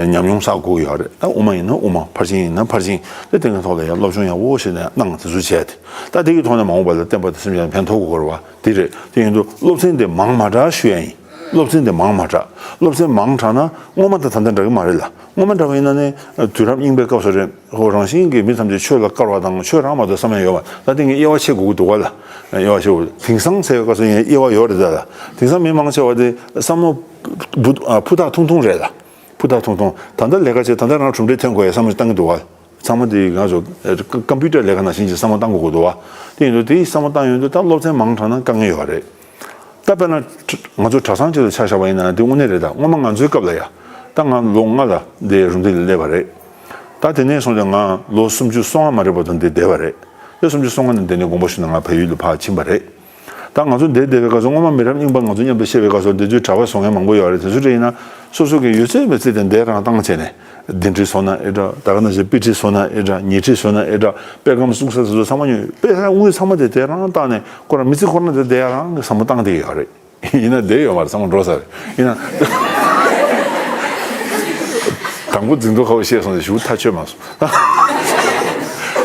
ཉམས་མྱོང་བསགས་དགོས་ཀྱི་ཡོད་རེད། ད་དབུ་མ་ཡིན་ན་དབུ་མ། ཕར་ཕྱིན་ཡིན་ན་ཕར་ཕྱིན། དེ་དེ་གི་ཐོག་ལ་ཡང་སློབ་སྦྱོང་ཡག་པོ་བྱས་ནས་གནང་། དེ་ཚོ་བྱས་ཏེ། ད་དེ་གི་ཐོག་ནས་མ་འོངས་པ་ལ་བསྟན་པ་དང་སེམས་ཅན་ལ་ཕན་ཐོགས་དགོས་རེད་བ། དེ་རེད། དེ་ཡིན་དུས་སློབ་ཚན་དེ་མང་མ་དྲགས་ཞུ་ཡ་ཡིན། སློབ་ཚན་དེ་མང་མ་དྲགས། སློབ་ཚན་མང་དྲགས་ན་སྔོན་མ་དང་ད་ལྟ་འདྲ་གི་མ་རེད་ལ། སྔོན་མ་འདྲ་བ་ཡིན་ན་ནི་དུས་རབས་རྙིང་པའི་སྐབས་སུ་རེད། ཧོ། རང་བཞིན་གྱིས་མི་ཐམས་ཅད་ཆོས་ལ་དཀར་བ་དང་ཆོས་རང་མ་གཏོགས་བསམ་ཡ་ཡོད་པ། ད་དེ་ངས་དབྱེ་བ་ཕྱེ་དགོས་ཀྱི་འདུག་བ་ལ། དབྱེ་བ་ཕྱེ་དགོས། དེང་སང་ཟེར་བའི་སྐབས་སུ་ཡང་དབྱེ་བ་ཡོད་རེད་ད་ལ། དེང་སང་མི་མང་ཆེ་བ་དེ་བསམ་བློ་བུ། ཨ། ཕུ་ཐག་ཐུང་ཐུང་རེད་ལ། ཕུ་ཐག་ཐུང་ཐུང་། ད་ལྟ་ལས་ཀ་བྱེད། ད་ལྟ་རང་གྲུབ་འབྲས་ཐོན་དགོས་ཡ་བསམ་བློ་བཏང་གི་འདུག་བ། ཚང་མ་དེ་ང་ཚོ་ཀམ་པུ་ཊར་ལས་ཀ་ནང་བཞིན་གྱི་བསམ་བློ་བཏང་དགོས་ཀྱི་འདུག་བ། དེ་ཡིན་དུས་དེའི་བསམ་བློ་བཏང་ཡོང་དུས་ད་སློབ་ཚན་མང་དྲགས་ན་དཀའ་ངལ་ཡོད་རེད། ད་དཔེར་ན་ང་ཚོ་གྲྭ་ཚང་གཅིག་ལ་ཆ་བཞག་པ་ཡིན་ན་དེ་དངོས་གནས་རེད། ད་སྔོན་མ་ང་ཚོའི་སྐབས་ལ་ཡ། ད་ང་ལོ་ལྔ་ལ་འདི་རུམ་བཏེག་ལ་སླེབས་པ་རེད། ད་དེ་ནས་བཟུང་སྟེ་ང་ལོ་སུམ་ཅུ་སོ་ལྔ་མ་རེད་པ་དང་འདི་བསྡད་པ་རེད། ལོ་སུམ་ཅུ་སོ་ལྔ་ནས་འདི་ནས་དགོངས་པ་ཞུས་ནས་ང་བལ་ཡུལ་ལ་ཕར་ཕྱིན་པ་རེད། ད་ ད་ང་ཚོ་འདིར་བསྡད་པའི་སྐབས་སུ་སྔོན་མ་མི་རབས་རྙིང་པ་ང་ཚོ་མཉམ་དུ་བཤད་པའི་སྐབས་སུ་འདི་ཚོའི་གྲྭ་པ་བཟོ་མཁན་མང་པོ་ཡོད་རེད། དེ་ཚོ་འདྲ་ཡིན་ན་སོ་སོ་གི་ཡོད་ཚད་མེད་ཚད་དེ་འདས་རང་བཏང་བྱས་ནས་འདི་འདྲའི་བཟོ་ན་ཨེ་འདྲ། ད་ག་ནང་བཞིན་དཔེ་ཁྲིད་བཟོ་ན་ཨེ་འདྲ། ཉལ་ཁྲི་བཟོ་ན་ཨེ་འདྲ། དཔེ་ཁང་གསུང་ས་དེ་ཚོ་ཚང་མ་ཉོས། དཔེ་ཁང་དངུལ་ཚང་མ་དེ་དེ་རང་བཏང་ནས་ཁོ་རང་མི་ཚེ་ཁོ་རང་དེ་འདས་རང་གི་བསམ་བློ་བཏང་བསྡད་ཡོད་རེད། ཡིན་ན་བསྡད་ཡོད་མ་རེད། ཚང་མ་འགྲོ་ས་རེད། ཡིན་ན་དང་པོ་འཛིན་ཐོག་ཁ་བ་བཤད་སོང་ཞེས་ཞུ་ཐག་ཆོད་མ་སོང་།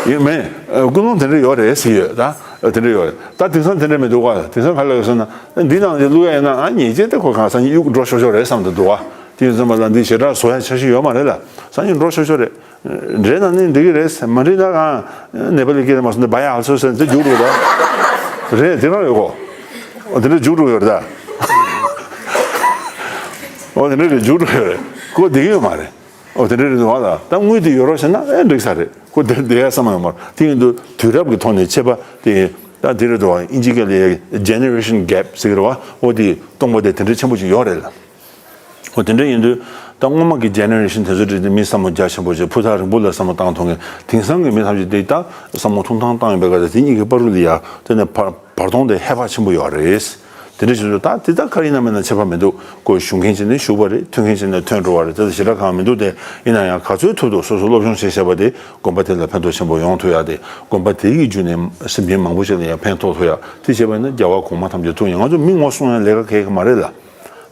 ཡིན་མིན། ཀུན་སློང་དེ་འདྲ་ཡོད་རེད་ཟེར་ཡོད་ད། དེ་འདྲ་ཡོད་རེད། ད་དེང་སང་དེ་འདྲ་མི་འདུག་ག་དེང་སང་ག་ལ་ཡོད་ཟེར་ན། འདི་ནང་དེ་བླུག་ཡ་ཡིན་ན་ཨ་ཉེས་ཅན་དེ་ཁོ་གང་སང་ཉིན་གཡུག་འགྲོ་ཤོག་ཤོག་རེད་བསམ་དུ་འདུག་ག་དེ་ཡིན་ཙམ་པ་ལ་འདི་ཞེ་དྲག་བཟོ་ཡ་འཆར་གཞི་ཡོད་མ་རེད་ལ། སང་ཉིན་འགྲོ་ཤོག་ཤོག་རེད། འདྲེ་ན་ནི་འགྲིག་གི་རེད། མ་འགྲིག་ན་གང་ནེ་པ་ལི་སྐད་མ་སོང་ནས་བ་ཡ་ཨལ་སོ་ཟེར་ནས་དེ་རྒྱུགས་འགྲོ་ད། རེད། དེ་རང་ཡོད་གོ་འོ་དེ་འདྲ་རྒྱུགས་འགྲོ་ཡོད་རེད་ད། འོ་དེ་འདྲ་རེད། རྒྱུགས་འགྲོ་ཡོད་རེད། ཁོ་བསྡད་ཀྱི་ཡོད་མ་རེད། འོ་དེ་འདྲ་རེད་འདུག་བ་ད། ད་དངུལ་དེ་ཡོད་རོགས་བྱས་ན་ཨེ་འགྲིག་ས་རེད། ཁོ་དེར་བསྡད་ཡ་བསམ་ཡོད་མ་རེད། དེ་ཡིན་དུས་དུས་རབས་ཀྱི་ཐོག་ནས་ཆད་པ་དེ་ད་དེ་རེད་འདུག་བ། ཨིན་ཇི་སྐད་ལ་ཡ་generation gap་ཟེར་གི་རེད་བ། འོ་དེ་སྟོང་པ་དེ་དེ་འདྲ་ཆེན་པོ་ཅིག་ཡོད་རེད་ལ། འོ་དེ་འདྲ་ཡིན་དུས་ད་སྔོན་མ་གི་ཇེ་ནེ་རེ་ཤན་དེ་ཚོ་འདྲ་དེ་མི་བསམ་བློ་རྒྱ་ཆེན་པོ་བྱས་ཕུ་ཐག་རིང་པོ་ལ་བསམ་བློ་བཏང་ཐུབ་མཁན། དེང་སང་གི་མི་ཐམས་ཅད་དེ་ད་བསམ་བློ་ཐུང་ཐང་བཏང་ཡོད་པའི་སྐབས་དེ་དེ་གཉིས་ཀྱི་བར་དུ་ལ་ཡ་དེ་ནས་བར་བར་སྟོང་དེ་ཧེ་བག་ཆེན་པོ་ཡོད་རེད། དེ་འདྲ་བྱེད་དུས་ད་དེ་ད་ག་རེ་ཡིན་ན་མིན་ན་ཁྱད་པར་མི་འདུག་ཁོ་ཞུ་མཁན་བྱས་ནས་ཞུ་བ་རེད། ཐོན་མཁན་བྱས་ནས་ཐོན་འགྲོ་བ་རེད། དེ་ལ་ཞེ་དྲག་གང་མི་འདུག་དེ་ཡིན་ན་ཡང་ག་ཚོད་ཐུབ་ཐུབ་སོ་སོ་སློབ་སྦྱོང་བྱས་བྱས་པ་དེ་དགོན་པ་དེ་ལ་ཕན་ཐོགས་ཆེན་པོ་ཡོང་ཐུབ་ཡ་དེ། དགོན་པ་དེ་ཡི་བརྒྱུད་ནས་སེམས་ཅན་མང་པོ་ཞིག་ལ་ཡང་ཕན་ཐོགས་ཐུབ་ཡ་དེ་བྱས་པ་ཡིན་ན་རྒྱལ་བ་གོང་མ་ཐམས་ཅད་ཐུགས་ཡིན། ང་ཚོ་མི་ངོ་སྲུང་ཡ་ལས་ཀ་གལ་གི་མ་རེད་ལ།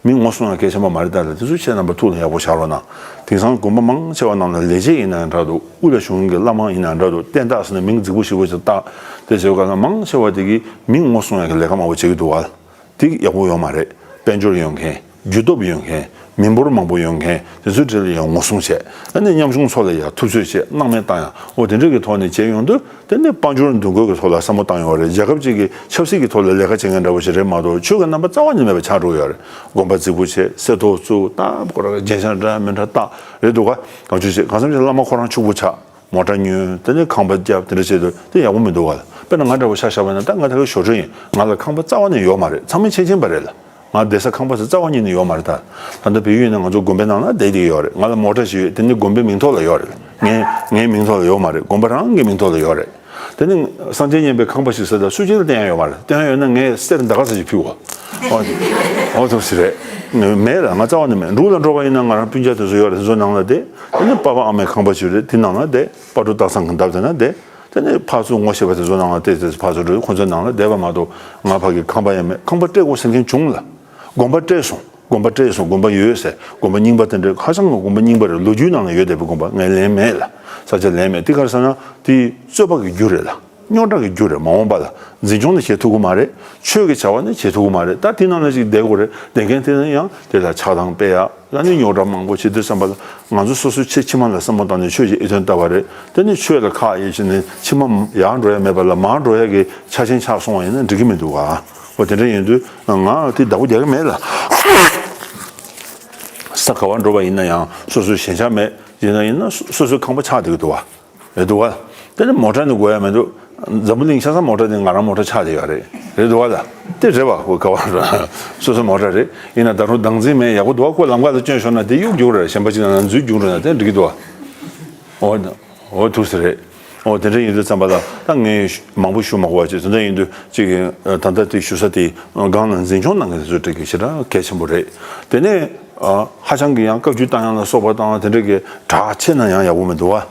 མི་ངོ་སྲུང་ཡ་གལ་ཆེན་པོ་མ་རེད། ད་ལ་དེ་ཚོ་ཁྱེད་རྣམ་པ་ཐུགས་ལ་ཡག་པོ་བཞག་རོགས་གནང་། དེང་སང་དགོན་པ་མང་ཆེ་བ་ནང་ལ་ལས་བྱེད་ཡིན་ན་ཡང་འདྲ་འདུག་དབུ་ལ་བཞུགས་མཁན་གྱི་བླ་མ་ཡིན་ན་ཡང་འདྲ་འདུག་བསྟན་བདག་ཟེར་ནས་མིང་རྫིག་པོ་ཞིག་བོ་ཞིག་བཏགས། དེ་བྱེད་སྐབས་ལ་མང་ཆེ་བ་དེ་གིས་མི་ངོ་སྲུང་ཡ་གི་ལས་ཀ་མང་པོ་བྱེད་ཀྱི་འདུག་བ། དེ་ཡག་པོ་ཡོད་མ་རེད། དཔལ་འབྱོར་ཡོད་མཁན། རྒྱུ་སྟོབས་ཡོད་མཁན། མི་འབོར་མང་པོ་ཡོད་མཁན་དེ་ཚོའི་གྲས་ལ་ཡང་ངོ་སྲུང་བྱས། ཨ་ནི་ཉམ་ཆུང་ཚོ་ལ་ཡང་ཐུབ་ཚོད་བྱས། སྣང་མེད་བཏང་ཡ། འོ་དེ་འདྲ་གི་ཐོག་ནས་བྱས་ཡོང་དུས་དེ་ནི་དཔལ་འབྱོར་འདུ་འགོད་ཀྱི་ཐོག་ལ་བསམ་བློ་བཏང་ཡོད་རེད། རྒྱལ་ཁབ་ཅིག་གི་ཆབ་སྲིད་ཀྱི་ཐོག་ལ་ལས་ཀ་བྱེད་མཁན་འདྲ་པོ་ཞིག་རེད་མ་གཏོགས་ཆོས་ཀྱི་རྣམ་པ་རྩ་བ་ཉིད་མེད་པ་ཆགས་འགྲོ་གི་ཡོད་རེད། དགོན་པ་རྫིག་པོ་བྱས། གསེར་ཏོག་བཙུགས། ད་ཁོ་རང་གི་རྒྱན་ཆ་འདྲ་མི་འདྲ་བཏགས་རེད་འདུག་ག་གང་བྱུང་བྱས། གང་འཚམ་ཞིག་བླ་མ་ཁོ་རང་ཕྱུག་པོ་ཆགས། མོ་ཊ་ཉོས། དེ་ནས་ཁང་པ་བརྒྱབ། དེ་འདྲ་བྱས་དུས་དེ་ཡག་པོ་མི་འདུག་ག་དཔེར་ན་ང་འདྲ་པོ་ཆ་བཞག་པ་ཡིན་ན། ད་ང་ད་གའི་ཞོར་འཕྲོ་ཡིན། ང་ལ་ཁང་པ་རྩ་བ་ནས་ཡོད་མ་རེད། ཚང་མས་མཁྱེན་མཁྱེན་པ་རེད་ལ། ང་བསྡད་ས་ཁང་པ་ཟེར་རྩ་བ་ཉིད་ནས་ཡོད་མ་རེད། ད་ད་ལྟ་བལ་ཡུལ་ཡིན་ན་ང་ཚོ་དགོན་པའི་ནང་ལ་བསྡད་བསྡད་ཡོད་རེད། ང་ལ་མོ་ཊ་ཞིག་ཡོད། དེ་ནི་དགོན་པའི་མིང་ཐོག་ལ་ཡོད་རེད། ངའི་ངའི་མིང་ཐོག་ལ་ཡོད་མ་རེད། དགོན་པ་རང་གི་མིང་ཐོག་ལ་ཡོད་རེད། དེ་ནི་གསང་ཆེན་བསྙེན་པའི་ཁང་པ་ཞིག་ཟེར། ད་སུ་གཅིག་ལ་བསྟན་ཡ་ཡོད་མ་རེད། བསྟན་ཡ་ཡོད་ན་ངས་གསེར་ཟླ་ག་ས་ཞིག་ཕུལ་བ། ཨོ་ཨོ་ཐུག་སི་རེད། མེད་ལ། ང་རྩ་བ་ནས་མེད། འབྲུག་ལ་འགྲོ་བ་ཡིན་ན་ང་རང་སྤུན་ཀྱག་དེ་ཚོ་ཡོད་རེད། དེ་ཚོ་ནང་ལ་བསྡད། དེ་ནི་པ་ཕ་ཨ་མའི་ཁང་པ་ཞིག་རེད། དེ་ནང་ལ་བསྡད། པ་ཕྲུག་སྟག་ཚང་གི་འདབས་དེ་ན་བསྡད། དེ་ནས་ཕར་ཚུར་ངོ་ཤེས་པ་དེ་ཚོ་ནང་ལ་བལྟས་ཏེ་ཕར་ཚུར་འགྲོ། ཁོ་ཚོའི་ནང་ལ་བསྡད་པ་མ་གཏོགས་ང་ཕ་གི་ཁང་པ་ཡང་མེད། ཁང་པ་སྤྲད་དགོས་ཟེར་མཁན་བྱུང་ལ། དགོན་པ་སྤྲད་སོང་། དགོན་པ་སྤྲད་སོང་། དགོན་པ་ཡོད་ཟེར། དགོན་པ་རྙིང་པ་དེ་འདྲ་ཧ་ཅང་གི་དགོན་པ་རྙིང་པ་རེད། ལོ་རྒྱུས་ནང་ལ་ཡོད་བསྡད་པའི་དགོན་པ། ངས་ལེན་མེད་ལ། ས་ཆ་ལེན་མེད། དེ་ག་རེ་ཟེར་ན་དེ་རྩོད་པ་གི་རྒྱུ་རེད་ལ། རྙོག་དྲ་གི་རྒྱུ་རེད། མ་འོངས་པ་ལ་འཛིན་སྐྱོང་ལ་བྱེད་ཐུབ་ཀྱི་མ་རེད། ཆོས་ཀྱི་བྱ་བ་ནི་བྱེད་ཐུབ་ཀྱི་མ་རེད། ད་དེ་ནང་ལ་ཅིག་བསྡད་དགོས་རེད། བསྡད་མཁན་དེ་ནི་ཡང་དེ་ལ་ཆགས་སྡང་སྤེལ་ཡ། ད་ནི་རྙོག་དྲ་མང་པོ་བྱེད་དུས་ཙམ་པ་ལ་ང་ཚོ་སོ་སོའི་ཕྱི་ཕྱི་མ་ལ་བསམ་བློ་བཏང་ནས་ཆོས་ཀྱི་ཨེ་དོན་ལྟ་བ་རེད། དེ་ནི་ཆོས་ལ་ཁག་ཡོད་བྱས་ནས་ཕྱི་མ་ཡར་འགྲོ་ཡ་མེད་པ་ལ་མར་འགྲོ་ཡ་གི་ཆ་རྐྱེན་ཆགས་སོང་བ་ཡིན་ན་འགྲིག་གི་མི་འདུག་ག་འོ་དེ་འདྲ་ཡིན་དུས་ང་དེ་བདག་པོ་རྒྱག་གི་མེད་ལ། ས་ག་བ་འགྲོ་བ་ཡིན་ན་ཡང་སོ་སོའི་ཞེན་ཆགས་མེད། ཡིན་ན་ཡིན་ན་སོ་སོའི་ཁང་པ་ཆགས་བསྡད་ཀྱི་འདུག་བ། རེད་འདུག་བ། དེ་ནི་མོ་ཊ་ནི་དགོས་ཡ་མི་འདུག་འཛམ་བུ་གླིང་ཆ་ཚང་མོ་ཊ་དེ་ང་རང་མོ་ཊ་ཆགས་བསྡད་ཡོད་རེད། རེད་འདུག་བ་ལ། དེ་རེད་བ། ཁོ་ག་བ་ར་སོ་སོའི་མོ་ཊ་རེད། ཡིན་ན་ད་རུང་བདག་འཛིན་མེད། ཡག་པོ་འདུག་བ། ཁོ་ལམ་ཁ་ལ་བསྐྱོན་ཤོར་ན་དེ་གཡུག་རྒྱུག་རེད། གཞན་པ་ཅིག་ལ་ན་འཛུལ་རྒྱུག་རེད་ན་དེ་འགྲིག་གི་འདུག་བ། འོ། འོ་ཐུགས་སུ་རེད། འོ་དེ་འདྲ་ཡིན་དུས་ཙམ་པ་ལ་ད་ངས་མང་པོ་ཞུ་མ་དགོས་པ་བྱས། དེ་འདྲ་ཡིན་དུས་ཅིག་ད་ལྟ་དེ་ཞུ་ས་དེ་སྒང་ལ་འཛིན་སྐྱོང་གནང་མཁན་དེ་ཚོ་འགྲིག་གི་ཞེ་དྲག་གལ་ཆེན་པོ་རེད། དེ་ནས་ཧ་ཅང་གི་ཡང་བཀའ་བཀྱོན་བཏང་ཡ་ལ་སོགས་པ་དང་དེ་འདྲ་གི་དྲག་ཆེ་ན་ཡང་ཡག་པོ་མི་འདུག་བ།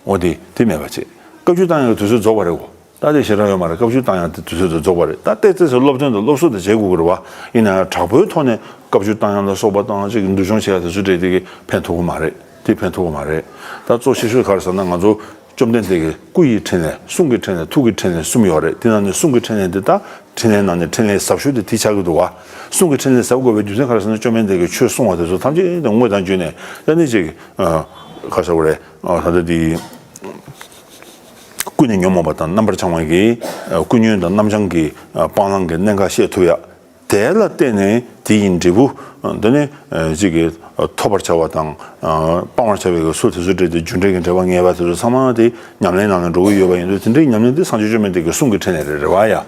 འོ་དེ་དེ་མེད་པ་བྱས། བཀའ་བཀྱོན་བཏང་ཡ་གི་དུས་ཚོད་རྫོགས་པ་རེད་གོ། ད་དེ་ཞེ་དྲག་ཡོད་མ་རེད། བཀའ་བཀྱོན་བཏང་ཡ་དེ་དུས་ཚོད་དེ་རྫོགས་པ་རེད། ད་ཏོག་ཙམ་སློབ་སྟོན་དང་སློབ་གསོ་དེ་བྱེད་དགོས་ཀྱི་རེད་བ། ཡིན་ན་ཡང་དྲག་པོའི་ཐོག་ནས་བཀའ་བཀྱོན་བཏང་ཡ་ལ་སོགས་པ་དང་ཅིག་འདུལ་སྦྱོང་བྱེད་ཡ་དེ་ཚོ་འདྲ་དེ་གི་ཕན་ཐོགས་ཀྱི་མ་རེད། དེ་ཕན་ཐོགས་ཀྱི་མ་རེད། ད་གཙོ་ཆེ་ཤོས་ག་རེ་ཟེར་ན་ང་ཚོ་བཅོམ་ལྡན་འདས་ཀྱི་སྐུ་ཡི་འཕྲིན་ལས། གསུང་གི་འཕྲིན་ལས། ཐུགས་ཀྱི་འཕྲིན་ལས་གསུམ་ཡོད་རེད། དེ་ནང་ནས་གསུང་གི་འཕྲིན་ལས་འདི་ད་འཕྲིན་ལས་ནང་ནས་འཕྲིན་ལས་ཟབ་ཤོས་དེ་དེ་ཆགས་ཀྱི་འདུག་བ། གསུང་གི་འཕྲིན་ལས་ཟབ་དགོས་པའི་རྒྱུ་མཚན་ག་རེ་ཟེར་ན་བཅོམ་ལྡན་འདས་ཀྱིས་ཆོས་གསུང་བ་དེ་ཚོ་ཐམས་ཅད་དེ་དངོས་དང་བརྒྱུད་ནས་ད་ནི་ཅིག་ག་རེ་ཟེར་དགོས་རེད། ད་ལྟ་དེ། ཀུན་ནས་ཉོན་མོངས་པ་དང་རྣམ་པར་བྱང་བ་གི་ཀུན་ཉོན་དང་རྣམ་བྱང་གི་སྤང་བླང་གི་གནད་འགག་ཤེས་ཐུབ་ཡ། དེ་ལ་བརྟེན་ནས་དེ་ཡི་འབྲས་བུ་འདི་ནི་གཅིག་གིས་ཐོབ་པར་བྱ་བ་དང་སྤང་བར་བྱ་བའི་ཚུལ་དེ་ཚོ་འབྲེལ་ཏེ་རྒྱུ་འབྲས་ཀྱི་འབྲེལ་བ་ངེས་པ་དེ་ཚོ་ཚང་མ་དེ་ཉམས་ལེན་ནང་ལ་འགྲོ་གི་ཡོད་པ་ཡིན་དུས་དེ་འདྲའི་ཉམས་ལེན་དེ་སངས་རྒྱས་བཅོམ་ལྡན་འདས་ཀྱི་གསུང་གི་འཕྲིན་ལས་རེད། རེད་བ་ཡ།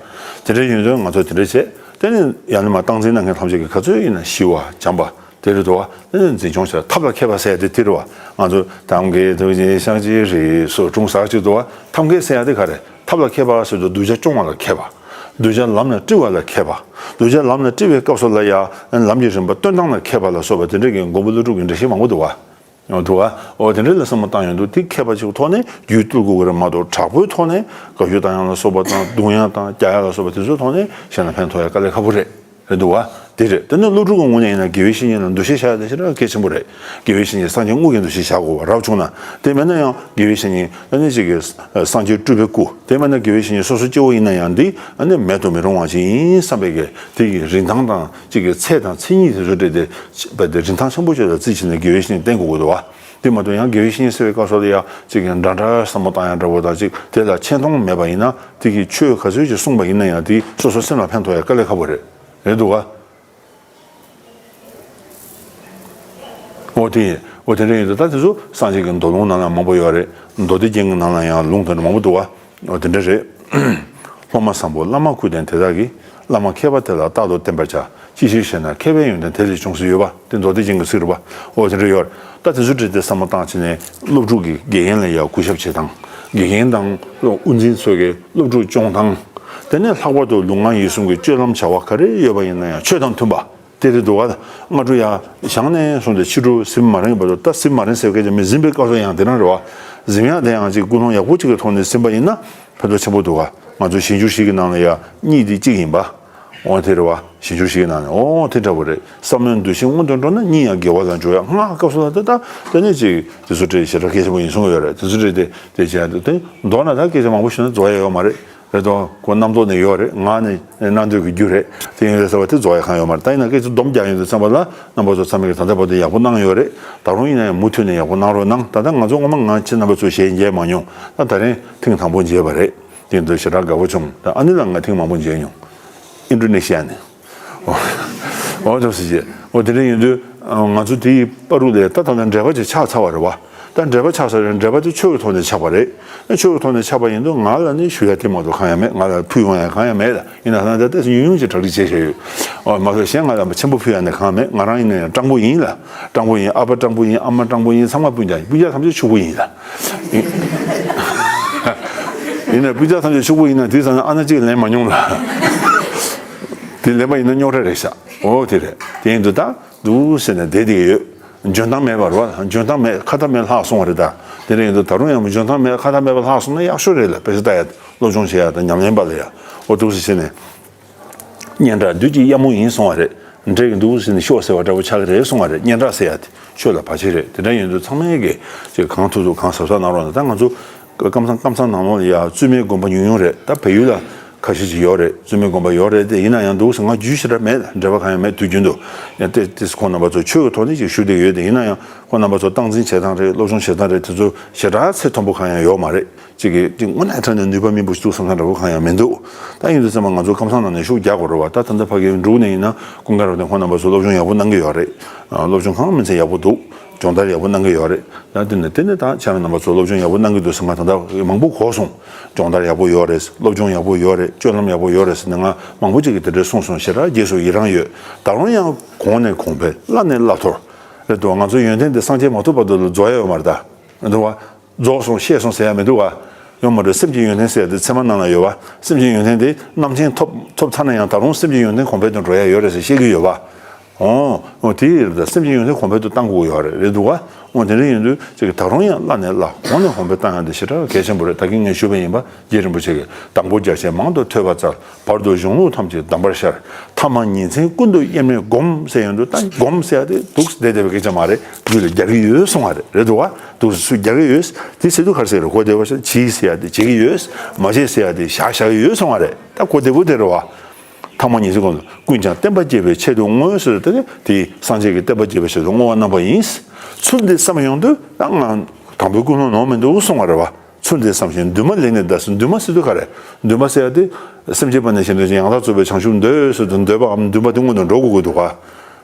དེ་འདྲ་ཡིན་དུས་ང་ཚོ་དེ་འདྲ་བྱས། དེ་ནི་ཡང་ན་མ་སྟངས་འཛིན་གནང་མཁན་ཐམས་ཅད་ཀྱིས་ག་ཚོད་ཡིན་ན་ཞི་བ་བྱམས་པ། དེ་རེད་དོ། དེ་ནི་འཛིན་སྐྱོང་བྱ་ཐབས་ལ་མཁས་པ་ཟེར་ཡ་དེ་དེ་རེད་བ། ང་ཚོ་ཐབས་མཁས་རྡོ་རྗེ་འཆང་ཆེན་རིགས་སུ་འཁྲུངས་ཟེར་གྱི་འདུག་བ། ཐབས་མཁས་ཟེར་ཡ་དེ་ག་རེ། ཐབས་ལ་མཁས་པ་ཟེར་དུས་གདུལ་བྱ་སྐྱོང་བ་ལ་མཁས་པ། གདུལ་བྱ་ལམ་ལ་དཀྲི་བ་ལ་མཁས་པ། གདུལ་བྱ་ལམ་ལ་དཀྲི་བའི་སྐབས་སུ་ལ་ཡང་ལམ་གྱི་རིམ་པ་སྟོན་སྟངས་ལ་མཁས་པ་ལ་སོགས་པ་དེ་འདྲ་གི་མགོན་པོ་ཀླུ་སྒྲུབ་ཀྱི་འགྲེལ་བཤད་མང་པོ་འདུག་བ། ཡང་འདུག་བ། འོ་དེ་འདྲ་ལ་བསམ་བློ་བཏང་ཡོང་དུས་དེ་མཁས་པ་ཅིག་ཐོག་ནས་རྒྱུད་བཏུལ་དགོས་ཀྱི་རེད་མ་གཏོགས་དྲག་པོའི་ཐོག་ནས་དགའ་སྐྱོ་བཏང་ཡག་ལ་སོགས་པ་དང་རྡུང་ཡག་དང་རྒྱག་ཡག་ལ་སོགས་པ་དེ་ཚོའི་ཐོག་ནས་གཞན་ལ་ཕན་ཐོགས་ཡག་དཀའ་ལས་ཁག་པོ་རེད། རེད་འདུག་བ། དེ་རེད། དེ་ནས་སློབ་ཕྲུག་གི་ངོས་ནས་ཡིན་ན་དགེ་བའི་བཤེས་གཉེན་ལ་འདུ་ཤེས་བཞག་ཡག་དེ་ཞེ་དྲག་གལ་ཆེན་པོ་རེད། དགེ་བའི་བཤེས་གཉེན་སངས་རྒྱས་དངོས་ཀྱི་འདུ་ཤེས་བཞག་དགོས་པ་རབ་བྱུང་ན། དེ་མེད་ན་ཡང་དགེ་བའི་བཤེས་གཉེན་ཨ་ནི་གཅིག་གི་སངས་རྒྱས་སྤྲུལ་པའི་སྐུ། དེ་མེད་ན་དགེ་བའི་བཤེས་གཉེན་སོ་སོ་སྐྱེ་བོ་ཡིན་ན་ཡང་འདི་ཨ་ནི་མེད་དུ་མི་རུང་བ་ཞིག་ཡིན་བསམ་པའི་གི་དེ་གི་རིན་ཐང་དང་གཅིག་གི་ཚད་དང་མཚན་ཉིད་དེ་ཚོ་སྤྲད་དེ་རིན་ཐང་ཆེན་པོ་ཅིག་ལ་བརྩིས་བྱས་ནས་དགེ་བའི་བཤེས་གཉེན་བསྟེན་དགོས་ཀྱི་འདུག་བ། དེ་མ་གཏོགས་ཡང་དགེ་བའི་བཤེས་གཉེན་ཟེར་བའི་སྐབས་སུ་ལ་ཡང་གཅིག་གི་འདྲ་འདྲ་བསམ་བློ་བཏང་ཡག་འདྲ་བོ་དང་གཅིག་དེ་ལ་ཆེ་མཐོང་མེད་པ་ཡིན་ན་དེ་གི་ཆོས་ག་ཚོད་ཅིག་གསུངས་པ་ཡིན་ན་ཡང་དེ་སོ་སོ་སེམས་ལ་ཕན་ཐོགས་ཡག་དཀའ་ལས་ཁག་པོ་རེད། རེད་འདུག་བ། འོ་དེ་འོ་དེ་འདྲ་ཡིན་དུས་ད་དེ་ཚོ་སངས་རྒྱས་ཀྱི་མདོ་ལུང་ནང་ལ་མང་པོ་ཡོད་རེད། མདོ་སྡེ་རྒྱན་གྱི་ནང་ལ་ཡང་ལུང་དེ་འདྲ་མང་པོ་འདུག་བ། འོ་དེ་འདྲ་རེད། སློབ་མ་བཟང་པོ་བླ་མ་སྐུ་ལྡན་དེ་དག་གིས། བླ་མ་མཁས་པ་དེ་ལ་རྟག་ཏུ་བསྟེན་པར་བྱ། ཅི་ཕྱིར་ཞེ་ན། མཁས་པའི་ཡོན་ཏན་དེ་ལས་འབྱུང་ཟེར་ཡོད་པ། དེ་མདོ་སྡེ་རྒྱན་གྱི་ཚིག་རེད་པ། འོ་དེ་འདྲ་ཡོད་རེད། ད་དེ་ཚོ་བྲིས་ཏེ་བསམ་བློ་བཏང་བྱས་ནས་སློབ་ཕྲུག་གི་དགེ་རྒན་ལ་ཡང་གུས་ཞབས་བྱེད་སྟངས། དགེ་རྒན་དང་དབུ་འཛིན་ཚོ་གི་སློབ་ཕྲུག་སྐྱོང་སྟངས། དེ་ནས་ལྷག་པར་དུ་ལུས་ངག་ཡིད་གསུམ་གྱི་སྤྱོད་ལམ་བྱ་བ་ག་རེ་ཡོད་པ་ཡིན་ན་ཡང་ཆོས་དང་མཐུན་པ། དེ་རེད་འདུག་བ། སྔ་དྲོ་ཡར་བཞེངས་ནས་བཟུང་སྟེ་ཕྱི་དྲོ་གཟིམ་མ་རན་བར་དུ། ད་གཟིམ་མ་རན་ཟེར་སྐད་ཆ་མི་གཟིམ་པའི་སྐབས་སུ་ཡང་དེ་རང་རེད་བ། གཟིམ་ཡག་དེ་ཡང་ཅིག་ཀུན་སློང་ཡག་པོ་ཅིག་གི་ཐོག་ནས་གཟིམ་པ་ཡིན་ན་ཕན་ཐོགས་ཆེན་པོ་འདུག་བ། ང་ཚོ་ཞིང་སྦྱོར་བཞི་གི་ནང་ལ་ཡང་གཉིད་དེ་གཅིག་ཡིན་པ། འོ་དེ་རེད་བ། ཞིང་སྦྱོར་བཞི་གི་ནང་ནས་འོ་དེ་འདྲ་བོ་རེད། བསམ་བློའི་འདུ་ཤེས་སྔོན་དུ་འགྲོ་ན་གཉིད་ཡང་དགེ་བ་ལ་འཇུག་ཡག་སྔགས་སྐབས་སུ་ལ་ད་ད་དེ་ནས་ཅིག་དེ་ཚོ་བྲིས་ཞེ་དྲག་གལ་ཆེན་པོ་ཡིན་གསུང་གི་ཡོད་རེད། དེ་ཚོ་བྲིས་ཏེ་དེ་བྱས་དེ་མདོར་ན་ད་སྐད་ཆ་མང་པོ་ཞུས་ན་རྫོགས་ཡག་ཡོད་མ་རེད། རེད་དོ། ཁོ་རྣམ་རྟོག་ནས་ཡོད་རེད། ངག་ནས་གནང་འདོད་ཀྱི་རྒྱུ་རེད། དེ་ཡིན་རེད་ཟེར་བ་དེ་རྫོགས་ཡག་གང་ཡོད་མ་རེད། ད་ཡིན་ན་སྐད་ཆ་སྡོམ་རྒྱག་ཡོང་དུས་ཙམ་པ་ལ་རྣམ་པ་ཚོ་ཚང་མས་ཀྱི་ད་ལྟ་བར་དུ་ཡག་པོ་གནང་ཡོད་རེད། ད་རུང་ཡིན་ན་ཡང་མུ་མཐུད་ནས་ཡག་པོ་གནང་རོགས་གནང་། ད་ལྟ་ང་ཚོ་སྔོན་མ་ང་ཁྱེད་རྣམ་པ་ཚོ་ཞལ་མཇལ་མ་མྱོང་། ད་ད་རིང་ཐེངས་དང་པོ་མཇལ་བ་རེད། དེ་ཡིན་དུས་ཞེ་དྲག་དགའ་པོ་བྱུང་། ད་ཨ་ནི་ལ་ང་ཐེངས་མང་པོ་མཇལ་མྱོང་། ཨིན་ཌོ་ནེ་ཤི་ཡ་ནས། འོ་འདུག་སེ་བྱས། འོ་དེ་འདྲ་ཡིན་དུས་ང་ཚོ་དེའི་བར་དུ་ལས་ད་ད་ལྟ་འབྲེལ་པ་ཅིག་ཆགས་ཚར་བ་རེད་བ། ད་འབྲེལ་པ་ཆགས་ཚར་རེད། འབྲེལ་པ་དེ་ཆོས་ཀྱི་ཐོག་ནས་ཆགས་པ་རེད། ཆོས་ཀྱི་ཐོག་ནས་ཆགས་པ་ཡིན་དུས་ང་ལ་ནི་ཞུ་ཡ་དེ་མ་གཏོགས་གང་ཡང་མེད། ང་ལ་ཕུལ་ཡོང་ཡ་གང་ཡང་མེད་ལ། ཡིན་ན་ད་ལྟ་ཏོག་ཙམ་ཉུང་ཉུང་ཅིག་གྲ་སྒྲིག་བྱས་བཞག་ཡོད། འོ་མ་གཏོགས་གཞན་ང་ལ་ཆེན་པོ་ཕུལ་ཡ་ནི་གང་ཡང་མེད། ང་རང་ཡིན་ན་ཡང་སྤྲང་པོ་ཡིན་ལ། སྤྲང་པོ་ཡིན། ཨ་ཕ་སྤྲང་པོ་ཡིན། ཨ་མ་སྤྲང་པོ་ཡིན། ཚང་མ་སྤུན་ཀྱག་ཡིན། སྤུན་ཀྱག་ཐམས་ཅད་ཕྱུག་པོ་ཡིན་ལ། ཡིན་ན་སྤུན་ཀྱག་ཐམས་ཅད་ཕྱུག་པོ་ཡིན་ན་དེ་ཙམ་ཨ་ན་གཅིག་ལེན་མ་མྱོང་ལ། དེ་ལེན་པ་ཡིན་ན་རྙོག་དྲ་རེད་ཤག་འོ་དེ་རེད། དེ་ཡིན་དུས་ད་འདུག་སེ་ནས་བསྡད་བསྡད་ཡོད། འཇོན་ཐང་མེད་པ་རེད་བ། འཇོན་ཐང་མེད། ཁ་ཐ་མེད་ལྷག་སོང་བ་རེད་ད། དེ་འདྲ་ཡིན་དུས་ད་རུང་ཡང་འཇོན་ཐང་མེད། ཁ་ཐ་མེད་པ་ལྷག་སོང་ན་ཡག་ཤོས་རེད་ལ། དཔེ་ཆ་ལྟ་ཡ། སློབ་སྦྱོང་བྱེད་ཡ་དང་ཉམས་ལེན་པ་ལ་ཡ། འོ་འདུག་སེ་བྱས་ནས། སྙན་གྲགས་བདུད་ཀྱི་གཡབ་མོ་ཡིན་གསུང་བ་རེད། འདྲེ་གི་འདུག་སེ་ནས་ཤོག་ཟེར་བ་འདྲ་བོ་ཆགས་ཀྱི་རེད་གསུང་བ་རེད། སྙན་གྲགས་ཟེར་ཡ་དེ་ཆོས་ལ་བར་ཆད་རེད། དེ་འདྲ་ཡིན་དུས་ཚང་མས་ཀྱི་ཅིག་གང་ཐུབ་ཐུབ་གང་གཟབ་གཟབ་གནང་རོགས་གནང་། ད་ང་ཚོ་ཀམ་ཚང་ཀམ་ཚང་ནང་ལོགས་ལ་ཡ་བཙུན་མའི་དགོན་པ་ཉུང་ཉུང་རེད། ད་བལ་ཡུལ་ལ་ཁ་ཤས་ཅིག་ཡོད་རེད། བཙུན་མའི་དགོན་པ་ཡོད་རེད། དེ་ཡིན་ན་ཡང་འདུག་སེ་ང་རྒྱུས་ཞེ་དྲག་མེད། འབྲེལ་བ་གང་ཡང་མེད། དུས་རྒྱུན་དུ་ཡང་ཏེ་ཏེ་ཁོང་རྣམ་པ་ཚོ་ཆོས་ཀྱི་ཐོག་ནས་ཅིག་ཞུ་བསྡད་ཡོད། དེ་ཡིན་ན་ཡང་ཁོང་རྣམ་པ་ཚོ་སྟངས་འཛིན་བྱེད་སྟངས་རེད། སློབ་སྦྱོང་བྱེད་སྟངས་རེད། དེ་ཚོ་ཞེ་དྲག་ཚད་མཐོན་པོ་གང་ཡང་ཡོད་མ་རེད། གཅིག་གིས་གཅིག་དངོས་གནས་དྲང་གནས་ནུས་པ་མི་འདུག་བསམ་ས་འདྲ་པོ་གང་ཡང་མི་འདུག་ད་ཡིན་དུས་ཙམ་པ་ང་ཚོ་ཀམ་ཚང་ནང་ནས་ཤུགས་རྒྱག་དགོས་རེད་བ། ད་ད་ལྟ་ཕ་གིའི་འབྲུག་ནས་ཡིན་ན་ཀུན་དགའ་རབ་བརྟན་ཁོང་རྣམ་པ་ཚོ་སློབ་སྦྱོང་ཡག་པོ་གནང་གི་ཡོད་རེད། སློབ་སྦྱོང་གང་མིན་ཚད་ཡག་པོ་འདུག་སྦྱོང་བརྡར་ཡག་པོ་གནང་གི་ཡོད་རེད། ད་དེ་ནས་དེ་ནས་ད་ཁྱེད་རང་རྣམ་པ་ཚོ་སློབ་སྦྱོང་ཡག་པོ་གནང་གི་འདུག་ཟེར་ང་ད་ལྟ་མང་པོ་གོ་སོང་། སྦྱོང་བརྡར་ཡག་པོ་ཡོད་རེད། སློབ་སྦྱོང་ཡག་པོ་ཡོད་རེད། སྤྱོད་ལམ་ཡག་པོ་ཡོད་རེད་ཟེར་ནས་ང་མང་པོ་ཅིག་གིས་དེ་འདྲ་གསུངས་སོང་། ཞེ་དྲག་རྗེས་སུ་ཡི་རང་ཡོད། ད་རུང་ཡང་གོང་ནས་གོང་འཕེལ། བླ་ནས་བླ་མཐོར། རེད་འདུག་ང་ཚོ་ཡོན་ཏན་དེ་སངས་རྒྱས་མ་ཐོབ་བར་དུ་ལ་རྫོགས་ཡ་ཡོད་མ་རེད་ད། རེད་འདུག་བ། རྫོགས་སོང་ཤེས་སོང་ཟེར་ཡ་མི་འདུག་བ། ཡོད་མ་རེད། སེམས་ཀྱི་ཡོན་ཏན་ཟེར་ཡ་དེ་ཚད་མ་ནང་ལ་ཡོད་བ། སེམས་ཀྱི་ཡོན་ཏན་དེ་རྣམ་མཁྱེན་ཐོབ་ཐོབ་ཚར་ན་ཡང་ད་རུང་སེམས་ཀྱི་ཡོན་ཏན་གོང་འཕེལ་དུ་འགྲོ་ཡ་ཡོད་རེད་ཟེར་བཤད་ཀྱི་ཡོད་བ། འོ། འོ་དེ་ཡིན་ད་སེམས་ཀྱི་ཡོན་ཏན་གོང་འཕེལ་དུ་གཏང་དགོས་ཡོད་རེད། རེད་འདུག་བ། འོ་དེ་འདྲ་ཡིན་དུས་ཅིག་ད་རུང་ཡང་བླ་ནས་བླ་གོང་ནས་གོང་འཕེལ་གཏང་ཡ་དེ་ཞེ་དྲག་གལ་ཆེན་པོ་རེད། ད་གིན་ངས་ཞུས་པ་ཡིན་པ། རྗེ་རིན་པོ་ཆེ་གིས་དང་པོ་རྒྱ་ཆེན་མང་དུ་ཐོས་པ་སྩལ། བར་དུ་གཞུང་ལུགས་ཐམས་ཅད་གདམས་པར་ཤར། ཐ་མ་ཉིན་མཚན་ཀུན་ཏུ་དབྱེར་མེད་བསྒོམ་ཟེར་ཡོང་དུས་ད་བསྒོམ་ཟེར་ཡ་དེ་འདུག་སེ་བསྡད་བསྡད་པའི་སྐད་ཆ་མ་རེད། རྒྱུད་ལ་རྒྱག་གི་ཡོད་གསུང་བ་རེད། རེད་འདུག་བ། འདུག་སེ་སུས་རྒྱག་གི་ཡོད། དེ་ཟེར་དུས་ག་རེ་ཟེར་གི་རེད། གོ་བདེ་བོ་བྱས། བྱེད་ཟེར་ཡ་དེ་བྱེད་ཀྱི་ཡོད། མ་བྱེད་ཟེར་ཡ་དེ་བཞག་བཞག་གི་ཡོད་གསུང་བ་རེད། ད་གོ་བདེ་པོ་དེ་རེད་བ། ཐ་མ་ཉིན་མཚན་ཀུན་ཏུ་ཀུན་ཀྱང་བསྟན་པ་རྒྱས་པའི་ཆེད་དུ་བསྔོས་ཟེར་དུས་དེ་སངས་རྒྱས་ཀྱིས་བསྟན་པ་རྒྱས་པའི་ཆེད་དུ་བསྔོ་བ་གནང་བ་ཡིན། ཚུལ་འདི་བསམ་ཡོང་དུས་ད་ང་དང་པོའི་ཀུན་སློང་ནོར་མི་འདུག་གསུང་བ་རེད་བ། ཚུལ་འདི་བསམ་ཞིང་འདུན་མ་ལེགས་ནས་གདའ་ཟེར། འདུན་མ་ཟེར་དུས་ག་རེ། འདུན་མ་ཟེར་ཡ་དེ་སེམས་བསྐྱེད་པ་ནས་བཞེངས་ཏེ་ཡང་དག་རྫོགས་པའི་བྱང་ཆུབ་འདོད་ཟེར་དུས་འདོད་པའམ་འདུན་པ་དེ་སྔོན་དུ་འགྲོ་དགོས་ཀྱི་འདུག་ག་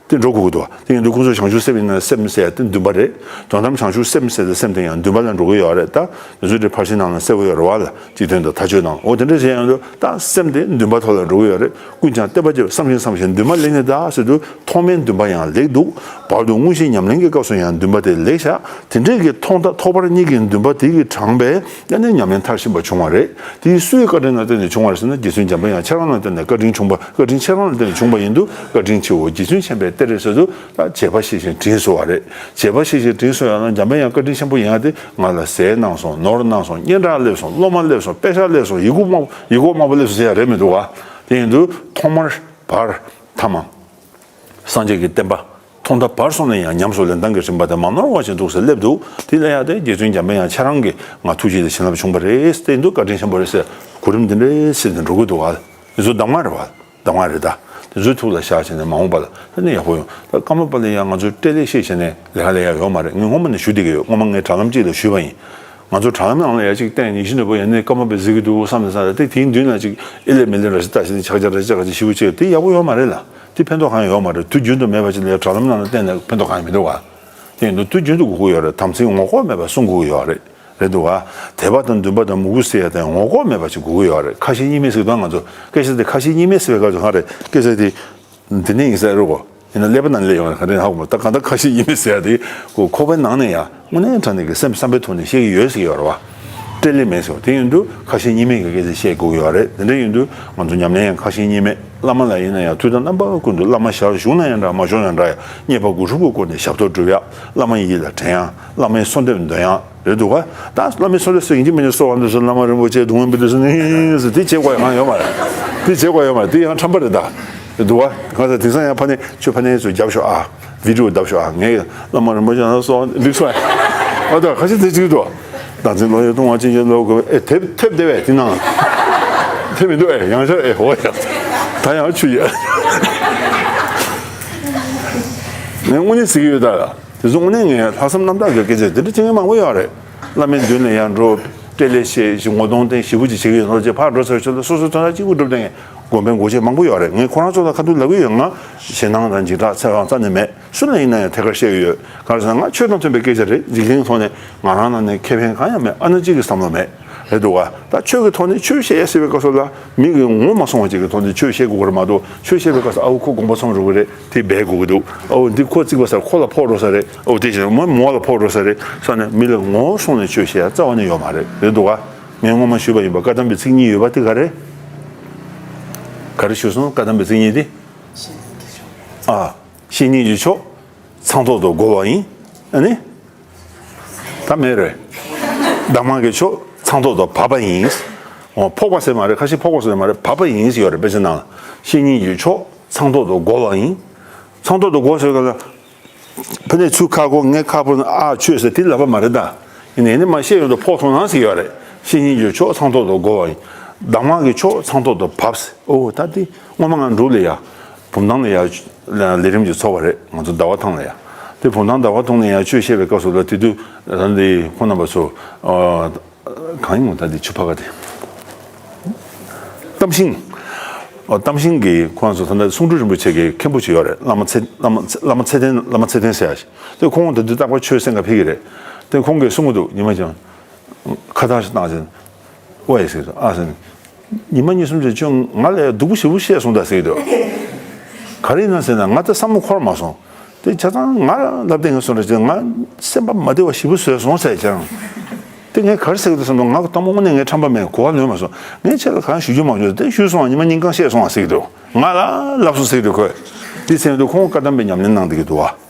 དེ་འགྲོ་དགོས་ཀྱི་འདུག་དེ་ཡིན་དུས་ཁོང་ཚོ་བྱང་ཆུབ་སེམས་ཡིན་ན་སེམས་ཟེར་ཡ་དེ་འདུན་པ་རེད། དོན་དམ་བྱང་ཆུབ་སེམས་ཟེར་ཏེ་སེམས་དེ་ཡང་འདུན་པ་ལ་འགྲོ་གི་ཡོད་རེད། ད་དེ་ཚོ་དེ་ཕར་ཕྱིན་ནང་ལ་གསལ་པོ་ཡོད་རེད་བ་ལ། སྤྱི་དོན་དང་མཐའ་དཔྱོད་ནང་འོ་དེ་འདྲ་བྱས་ཡོང་དུས་ད་སེམས་དེ་འདུན་པ་ཐོག་ལ་འགྲོ་གི་ཡོད་རེད། ཀུན་ཀྱང་བསྟན་པ་རྒྱས་པར་བསམ་ཞིང་བསམ་ཞིང་འདུན་མ་ལེགས་ནི་གདའ་ཟེར་དུས་ཐོག་མའི་འདུན་པ་ཡང་ལེགས་འདུག་བར་དུ་དངོས་གཞིའི་ཉམས་ལེན་གྱི་སྐབས་སུ་ཡང་འདུན་པ་དེ་ལེགས་ཤག་དེ་འདྲའི་གི་ཐོག་མཐའ་ཐོག་བར་གཉིས་ཀྱི་འདུན་པ་དེ་གིས་དྲངས་པའི་ཡང་ནས་ཉམས་ལེན་མཐར་ཕྱིན་པ་བྱུང་བ་རེད། དེ་སུའི་བཀའ་དྲིན་ལ་བརྟེན་ནས་བྱུང་བ་རེད་ཟེར་ན་རྗེ་བཙུན་འཇམ་དཔལ་དབྱངས་ཁྱེད་རང་ལ་བརྟེན་ནས་བཀའ་དྲིན་བྱུང་བ། བཀའ་དྲིན་ཁྱེད་རང་ལ་བརྟེན་ནས་བྱུང་བ་ཡིན་དུས་བཀའ་དྲིན་ཆེའོ། རྗེ་བཙུན་མཁྱེན་པའི་གཏེར་རེད་ཟེར་དུས་ད་བྱས་པ་ཤེས་ཤིང་དྲིན་གཟོ་བ་རེད། བྱས་པ་ཤེས་ཤིང་དྲིན་གཟོ་ཡང་ན་འཇམ་དཔལ་དབྱངས་བཀའ་དྲིན་ཆེན་པོ་ཡིན་ཡ་དེ་ང་ལ་ཟས་གནང་སོང་། ནོར་གནང་སོང་། སྙན་གྲགས་སླེབས་སོང་། སློབ་མ་སླེབས་སོང་། པེ་ཤག་སླེབས་སོང་། ཡི་གུ་དམར་ཡི་གུ་དམར་པོ་སླེབས་སོང་ཟེར་ཡ་རེད་མི་འདུག་བ། དེ་ཡིན་དུས་ཐོག་མར་བར་ཐ་མ། སངས་རྒྱས་ཀྱི་བསྟན་པ་ཐོག་མཐའ་བར་གསུམ་ལ་ཡང་ཉམས་སུ་ལེན་སྟངས་ཀྱི་རིམ་པ་དེ་མ་ནོར་བ་ཞིག་འདུག་ཟེར་སླེབས་འདུག་དེ་ལ་ཡང་དེ་རྗེ་བཙུན་འཇམ་དཔལ་དབྱངས་ཁྱེད་རང་གིས་ང་ཐུགས་རྗེ་ལ་བྱིན་རླབས་བྱུང་བ་རེད་ཟེར་འདུག་བཀའ་དྲིན་ཆེན་པོ་རེད་ཟེར་གོ་རིམ་འདི་འདྲ་ཟེར་ནས་འགྲོ་གི་འདུག་བ། འདི་ཚོ་གདམས་ངག་རེད་བ། གདམས་ངག་རེད་ད། དེ་ཚོའི་ཐུགས་ལ་བཞག་བྱས་ནས་མ་འོངས་པ་ལ་ད་ནི་ཡག་པོ་ཡོང་། ད་ཀརྨ་པ་ལ་ཡང་ང་ཚོས་སྤྲེལ་ལད་བཤད་བྱས་ནས་ལས་ཀ་ལས་ཡག་ཡོད་མ་རེད། ངས་སྔོན་མ་ནས་ཞུ་བསྡད་ཀྱི་ཡོད། སྔོན་མ་ངས་དྲ་ལམ་གཅིག་ལ་ཞུས་པ་ཡིན། ང་ཚོ་དྲ་ལམ་ནང་ལ་ཡ་གཅིག་བལྟས་ནས་ཡིད་བཞིན་ནོར་བུ་ཡ་ནས་ཀརྨ་པས་གཟིགས་ཀྱི་འདུག་བསམ་ནས་ས་ལ་དེ་དེའི་མདུན་ལ་གཅིག་ཨེ་ལས་མེ་ལས་ར་ཞིག་ལྟ་བྱས་ནས་ཆག་ཆག་ར་ཆག་ཆག་ཞིབ་པོ་བྱས་དེ་ཡག་པོ་ཡོད་མ་རེད་ལ། དེ་ཕན་ཐོགས་གང་ཡང་ཡོད་མ་རེད། དུས་རྒྱུན་དུ་མེད་པ་ཅིག་ལ་དྲ་ལམ་ནང་ལ་བལྟས་ནས་ཕན་ཐོགས་གང་ཡང་མི་འདུག་བ། དེ་ཡིན་དུས་དུས་རྒྱུན་དུ་དགོས་ཀྱི་ཡོད་རེད། དམ་ཚིག་ངོ་ལྐོག་མེད་པ་སྲུང་དགོས་ཀྱི་ཡོད་རེད། རེད་འདུག་བ། དད་པ་དང་འདུན་པ་དང་མོས་གུས་ཟེར་ཡ་དང་ངོ་ལྐོག་མེད་པ་ཅིག་དགོས་ཀྱི་ཡོད་རེད། ཁ་ཞེ་གཉིས་མེད་ཟེར་དང་ང་ཚོ་སྐད་ཆ་དེ་ཁ་ཞེ་གཉིས་མེད་ཟེར་བའི་སྐབས་སུ་གང་རེད། སྐད་ཆ་དེ་འདི་ནས་ཡིན་ས་རེད་གོ། ཡིན་ན་ཀླད་པ་ནང་ལས་ཡོང་བ་ག་རེ་ཧ་གོ་མ། ད་གང་ལྟར་ཁ་ཞེ་གཉིས་མེད་ཟེར་ཡ་དེ་ཁོ་ཁོག་པའི་ནང་ནས་ཡ་དངོས་གནས་དྲང་གནས་ཀྱི་སེམས་བསམ་པའི་ཐོག་ནས་བཤད་ཀྱི་ཡོད་ཟེར་གྱི་ཡོད་རེད་བ། སྤྲེལ་ལད་མེད་ཟེར་བ་དེ་ཡིན་དུས་ཁ་ཞེ་གཉིས་མེད་ཀྱི་སྐད་ཆ་བཤད་དགོས་ཀྱི་ཡོད་རེད། དེ་འདྲ་ཡིན་དུས་ང་ཚོ་ཉམས་ལེན་ཡང་ཁ་ཞེ་གཉིས་མེད། བླ་མ་ལ་ཡིན་ན་ཡང་དུས་དང་རྣམ་པ་ཀུན་ཏུ་བླ་མ་ཞལ་བཞུགས་ན་ཡང་འདྲ་མ་བཞུགས་ན་འདྲ་ཡང་རྙེད་པ་དགུ་ཧྲུལ་པོའི་སྒོ་ནས་ཞབས་ཏོག་སྒྲུབ་ཡ། བླ་མ་ཡིད་ལ་དྲན་ཡ། བླ་མའི་གསོལ་འདེབས་འདོན་ཡ། རེད་འདུག་ག་ད་བླ་མའི་གསོལ་འདེབས་སུ་ཡིན་གཅིག་མིན་གཅིག་གསོལ་བ་འདེབས་སུ་བླ་མ་རིན་པོ་ཆེ་གདུང་བ་མི་འདུག་སུ་ནི་ཟེར་དེ་བྱེད་དགོས་ཡ་གང་ཡོད་མ་རེད། དེ་བྱེད་དགོས་ཡོད་མ་རེད། དེ་ཡང་ཁྲམ་པ་རེད་ད། རེད་འདུག་ག་གང་ཟེར་དེང་སང་ཡང་ཕ་ནས་ཆོས་ཕ་ནས་ཚོས་རྒྱབ་ཤོག་ཨ། བི་ཌིའོ་བརྡབ་ཤོག་ཨ། ངས་བླ་མ་རིན་པོ་ཆེ་ལ་གསོལ་བ་འདེབས་སོང་ཨ། ཨ་ད་ཁ་ཤས་དེ་གཅིག་འདུག་བདག་འཛིན་བློ་ཡི་ལྟུང་བ་ཅན་གྱི་བློ་དགོས་ཨེ་དེབ་དེབ་དེ་བས་དེ་ནང་དེ་མི་འདུག་ཨེ་ཡང་ཤར་ཨེ་ཧོ་ཡ། ད་ཡང་ཆུ་ཡ། ངས་དངོས་གནས་ཟེར་གྱི་ཡོད་ད་ལ། དེ་ཚོ་དངོས་གནས་ངས་ལྷག་བསམ་རྣམ་དག་གི་སྐད་ཆ་དེ་འདྲ་བྱེད་མཁན་མང་པོ་ཡོད་རེད། བླ་མའི་མདུན་ལ་ཡང་འགྲོ། སྤྲེལ་ལད་བཤད་ཞིག་ངོ་གདོང་བསྟན་ཞེ་པོ་ཅིག་བྱེད་ཀྱི་ཡོད་ནོ་ཅེས་ཕར་འགྲོ་ཚར་ཆོད་ལ་སོ་སོའི་དོན་དག་གཅིག་པུ་སྒྲུབ་བསྡད་མཁན་དགོན་པའི་འགོ་བྱེད་མང་པོ་ཡོད་རེད། ངས་ཁོ་རང་ཚོ་ལ་ཁ་ཐུག་ལབ་ཀྱི་ཡོད། ང་ཞེད་སྣང་དང་འཇིགས་སྐྲག་འཚེ་བ་རྩ་ནས་མེད། སུ་ལ་ཡིན་ན་ཡང་ཐད་ཀར་བཤད་ཀྱི་ཡོད། གང་ཟེར་ན་ང་ཆོས་དང་མཐུན་པའི་སྐད་ཆ་རེད། འཇིག་རྟེན་གྱི་ཐོག་ནས་ང་རང་ནང་ནས་ཁེ་ཕན་གང་ཡང་མེད། ཨ་ནི་གཅིག་གི་བསམ་བློ་མེད། རེད་འདུག་ག་ད་ཆོས་ཀྱི་ཐོག་ནས་ཆོས་བཤད་ཡ་ཟེར་བའི་སྐབས་སུ་ལ་མི་གི་ངོ་མ་སོང་བ་ཅིག་གི་ཐོག་ནས་ཆོས་བཤད་དགོས་ཀྱི་རེད་མ་གཏོགས། ཆོས་བཤད་པའི་སྐབས་སུ་ཨ་འུ་ཁོ་དགོངས་པ་ཚོམ་འགྲོ་གི་རེད། དེ་སྦས་དགོས་ཀྱི་འདུག་ཨ་འུ་འདི་ཁོ་བརྩིགས་པ་སར་ཁོ་ལ་ཕོག་འགྲོ་ས་རེད། ཨ་འུ་དེ་བཞིན་མོ་མོ་ལ་ཕོག་འགྲོ་ས་རེད་ས་ནས་མི་ལ་ངོ་སོང་ནས་ཆོས་བཤད་ཡ་རྩ་བ་ནས་ཡོད་མ་རེད། རེད་འདུག་ག་ངས་སྔོན་མ་ཞུས་པ་ཡིན་པ། བཀའ་གདམས་པའི་ཚིག་གཉིས་ཡོད་པ་དེ་ག་རེ། ག་རེ་ཞུས་སོང་། བཀའ་གདམས་པའི་ཚིག་གཉིས་དེ། ཨ། བཤེས་གཉེན་གྱི་མཆོག་ཚང་ཐོག་ཏུ་བགོ་བ་ཡིན། ཨ་ནི། ད་མེད་རེད། གདམས་ངག་གི་མཆོག་ཚང་ཐོག་ཏུ་བབས་པ་ཡིན། འོ་ཕོག་པ་ཟེར་མ་རེད། ཁ་ཤས་ཕོག་པ་ཟེར་མ་རེད། བབས་པ་ཡིན་ཟེར་ཡོད་རེད། དཔེ་ཆ་ནང་ལ། བཤེས་གཉེན་གྱི་མཆོག་ཚང་ཐོག་ཏུ་བགོ་བ་ཡིན། ཚང་ཐོག་ཏུ་བགོ་ཟེར་ག་ལ། ཕ་ནས་ཚུར་ཁ་བགོ་ངས་ཁ་བགོ་ན་ཨ་ཆོས་ཟེར་དེ་ལབ་པ་མ་རེད་ད། ཡིན་ནའི་ནི་མ་བཤད་ཡོང་དུ་ཕོག་སོང་ན་ཟེར་ཡོད་རེད། བཤེས་གཉེན་གྱི་མཆོག་ཚང་ཐོག་ཏུ་བགོ་བ་ཡིན། གདམས་ངག་གི་མཆོག་ཚང་ཐོག་ཏུ་བབས་ཟེར། ཨོ་ད་དེ་སྔོན་མ་ང་འབྲུག་ལ་ཡ། བུམ་ཐང་ལ་ཡ། ལས་རིམ་གྱི་ཚོགས་པ་རེད། ང་ཚོ་ཟླ་བ་ཐང་ལ་ཡ། དེ་བུམ་ཐང་ཟླ་བ་ཐང་ལ་ཡ་ཆོས་བཤད་པའི་སྐབས་སུ་ལ་དེ་དུས་ད་འདི་ཁོང་རྣམ་པ་ཚོ། གང་ཡིན་མོ་ད་འདི་ཆུ་ཕ་ག་དེ། གཏམ་ཤིང་། ཨོ་གཏམ་ཤིང་གི་ཁོང་ཚོ་ད་ལྟ་གསུང་སྤྲུལ་རིན་པོ་ཆེ་གི་མཁན་པོ་ཅིག་ཡོད་རེད། བླ་མ་ཚེ་བླ་མ་ཚེ་བླ་མ་ཚེ་བརྟན། བླ་མ་ཚེ་བརྟན་ཟེར་ཡ་ཞིག་དེ་ཁོང་ད་དུས་རྟག་པར་ཆོས་གསན་ག་ཕེབས་ཀྱི་རེད། དེ་ཁོང་གིས་གསུང་གི་འདུག་ཉི་མ་ཅང་། ཁ་བཏགས་ཤིག་བཏང་ཟེར། ཨོ་ཡ་ཟེར་གི་འདུག་ཨ་ཟེར། ཉི་མ་གཉིས་གསུམ་ཙམ་ཁྱོད་ང་ལས་སྡུག་པོ་ཞེ་པོ་བཤད་སོང་ད་ཟེར་གི་འདུག་ག་རེ་ཡིན་ན་ཟེར་ན་ང་ད་བསམ་བློ་འཁོར་མ་སོང་། དེ་ཆ་ཚང་ང་ལབ་བསྡད་མཁན་སོང་རེད་ཅེས་ང་སེམས་པ་མ་བདེ་བ་ཞེ་པོ་བཟོས་སོང་ཟེར་ཀྱང་། དེ་ངས་ག་རེ་ཟེར་གི་འདུག་བསམ་ན་ང་གི་གཏམ་དངོས་གནས་ངའི་ཁྲམ་པ་མེད། གོ་བ་ལོན་མ་སོང་། ངས་ཁྱེད་ལ་གང་ཞུ་རྒྱུ་མ་བྱུང་། དེ་ཞུས་སོང་། ཉི་མ་གཉིས་གང་བཤད་སོང་ཟེར་གི་འདུག་ང་ལ་ལབ་སོང་ཟེར་གི་འདུག་ཁོས། དེ་ཚེ་འདུག་ཁོང་བཀའ་གདམས་པའི་ཉམས་ལེན་གནང་བསྡད་ཀྱི་འདུག་བ།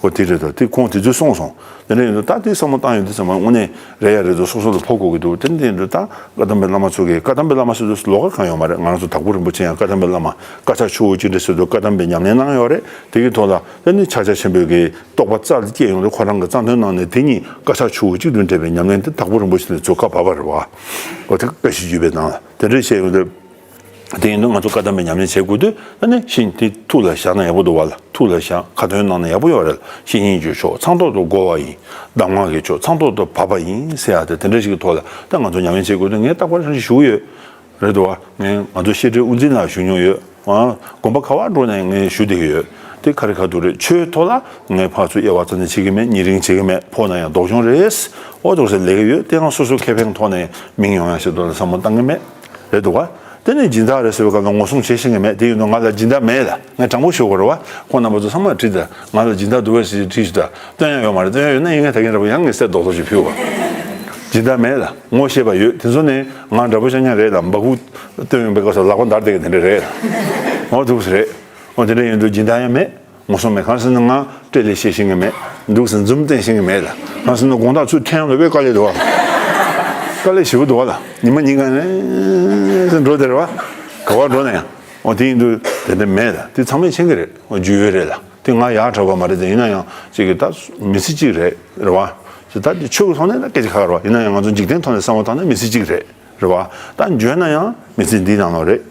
ཨོ་དེ་རེད་དོ། དེ་ཁོང་དེ་ཚོས་གསུངས་སོང་། དེ་འདྲ་ཡིན་དུས་ད་དེ་བསམ་བློ་བཏང་ཡོང་དུས་ཙམ་པ་དངོས་གནས་རེད་ཡ་རེད་དོ། སོ་སོ་ལ་ཕོག་དགོས་ཀྱི་འདུག་དེ་འདྲ་ཡིན་དུས་ད་བཀའ་གདམས་པའི་བླ་མ་ཚོ་གིས། བཀའ་གདམས་པའི་བླ་མ་ཟེར་དུས་ལོགས་ཀ་གང་ཡོད་མ་རེད། ང་རང་ཚོ་དྭགས་པོ་རིན་པོ་ཆེ་ཡང་བཀའ་གདམས་པའི་བླ་མ་བཀའ་ཕྱག་ཆུ་བོ་གཅིག་འདྲ་ཟེར་དུས་བཀའ་གདམས་པའི་ཉམས་ལེན་གནང་ཡོད་རེད། དེ་གི་ཐོག་ལ་དེ་ནི་ཕྱག་རྒྱ་ཆེན་པོའི་གི་རྟོགས་པ་རྩ་ལ་སྐྱེས་ཡོང་དུས་ཁོ་རང་གི་རྩ་དོན་ནང་ནས་དེ་གཉིས་བཀའ་ཕྱག་ཆུ་བོ་གཅིག་ཏུ་འདྲེས་པའི་ཉམས་ལེན་དེ་དྭགས་པོ་རིན་པོ་ཆེ་ནས་ཚུར་བཀའ་བབས་པ་རེད་བ། འོ་དེ་བཀའ་བཞི་བརྒྱུད་པའི་ནང་ལ་དེ་འདྲ་བཤད་ཡོང་དུས། དེ་ཡིན་དུས་ང་ཚོ་བཀའ་གདམས་པའི་ཉམས་ལེན་བྱེད་དགོས་དུས་ཨ་ནི་ཤིང་དེ་ཐུགས་ལ་བཞག་ན་ཡག་པོ་འདུག་བ་ལ། ཐུགས་ལ་བཞག་ཁ་ཏོན་གནང་ན་ཡག་པོ་ཡོད་རེད། བཤེས་གཉེན་གྱི་མཆོག་ཚང་ཐོག་ཏུ་བགོ་བ་ཡིན། གདམས་ངག་གི་མཆོག་ཚང་ཐོག་ཏུ་བབས་པ་ཡིན་ཟེར་ཡ་དེ་དེ་འདྲ་ཞིག་གི་ཐོག་ལ་ད་ང་ཚོ་ཉམས་ལེན་བྱེད་དགོས་དུས་ངས་རྟག་པར་རང་ཞིག་ཞུ་གི་ཡོད། རེད་འདུག་བ། ངས་ང་ཚོ་བཤད་སྒྲོས་དབུ་འཛིན་ལ་ཞུ་མྱོང་ཡོད། ཨ་དགོན་པ་ག་བར་འགྲོ་ནས་ངས་ཞུ་བསྡད་ཀྱི་ཡོད། དེ་ག་རེ་ག་འདུག་རེད། ཆོས་ཐོག་ལ་ངས་ཕར་ཚུར་དབྱེ་བ་རྩ་ནས་བྱེད་ཀྱི་མེད། ཉེ་རིང་བྱེད་ཀྱི་མེད། ཕོག་ན་ཡང་ལྡོག་ཆུང་རེད། ཨོ་འདུག་ཟེར་ལས་ཀ་ཡོད། དེ་ཡང་སོ་སོ་ཁེ་ཕན་ཐོག་ནས་མིང་ཡོང་ཡ་ཞིག་འདུག་ལ་བསམ་བློ་བཏང་གི་མེད། རེད་འདུག་ག་དེ་ནས་སྦྱིན་བདག་རེད་ཟེར་བའི་སྐབས་ལ་ངོ་སྲུང་བྱེད་ཤེས་ཀྱི་མེད། དེ་ཡིན་དུས་ང་ལ་སྦྱིན་བདག་མེད་ལ། ངས་དྲང་པོ་ཞུ་དགོས་རེད་བ། ཁོང་རྣམ་པ་ཚོ་ཚང་མར་དྲིས་དང་། ང་ལ་སྦྱིན་བདག་འདུག་བས་ཟེར་དྲིས་ཞུ་དང་། སྟོན་ཡ་ཡོད་མ་རེད། སྟོན་ཡ་ཡོད་ན་ཡིན་ན་ད་གིན་འདྲ་པོ་ཡང་ངས་གསེར་རྡོག་རྡོག་ཅིག་ཕུལ་བ། སྦྱིན་བདག་མེད་ལ། ངོ་ཤེས་པ་ཡོད། དེ་ཚོ་ནས་ང་འདྲ་པོ་ཤ་ཉག་རེད་ལ། འབའ་ཁུག་སྟོན་ཡོང་པའི་སྐབས་སུ་ལག་པ་འདར་བསྡད་མཁན་དེ་འདྲ་རེད་ལ། འོ་འདུག་སེ་རེད། འོ་དེ་འདྲ་ཡིན་དུས་སྦྱིན་བདག་ཡང་མེད། ངོ་སྲུང་མེད། གང་ཟེར་ན་ང་སྤྲེལ་ལད་བཤད་ཤེས་ཀྱི་མེད། འདུག་སེ་འཛུམ་བསྟན་ཤེས་ཀྱི་མེད་ལ། གང་ཟེར་ན་དགོང་དག་ཚུར་ཐོན་ཡོང་ལ་དཔེ་དཀའ་ལས་འདུག་བ། དཀའ་ལས་ཞེ་པོ་འདུག་བ་ལ། ཉི་མ་ཉིན་གང་ནས་འགྲོ་བསྡད་རེད་བ། ག་བར་འགྲོ་ན་ཡང་། འོ་དེ་ཡིན་དུས་དེ་འདྲ་མེད་ལ། དེ་ཚང་མས་མཁྱེན་གྱི་རེད། འོ་རྒྱུས་ཡོད་རེད་ལ། དེ་ང་ཡག་དྲགས་པ་མ་རེད་དེ། ཡིན་ན་ཡང་ཅིག་གི་ད་མི་ཚེ་གཅིག་རེད། རེད་བ། ཅིག་ད་ཆོས་ཀྱི་ཐོག་ནས་ད་སྐད་ཆ་ཁ་ཁ་རེད་བ། ཡིན་ན་ཡང་ང་ཚོ་འཇིག་རྟེན་ཐོག་ནས་བསམ་བློ་བཏང་ན་མི་ཚེ་གཅིག་རེད། རེད་བ། ད་འཇོན་ན་ཡང་མི་ཚེ་འདིའི་ནང་ལ་རེད།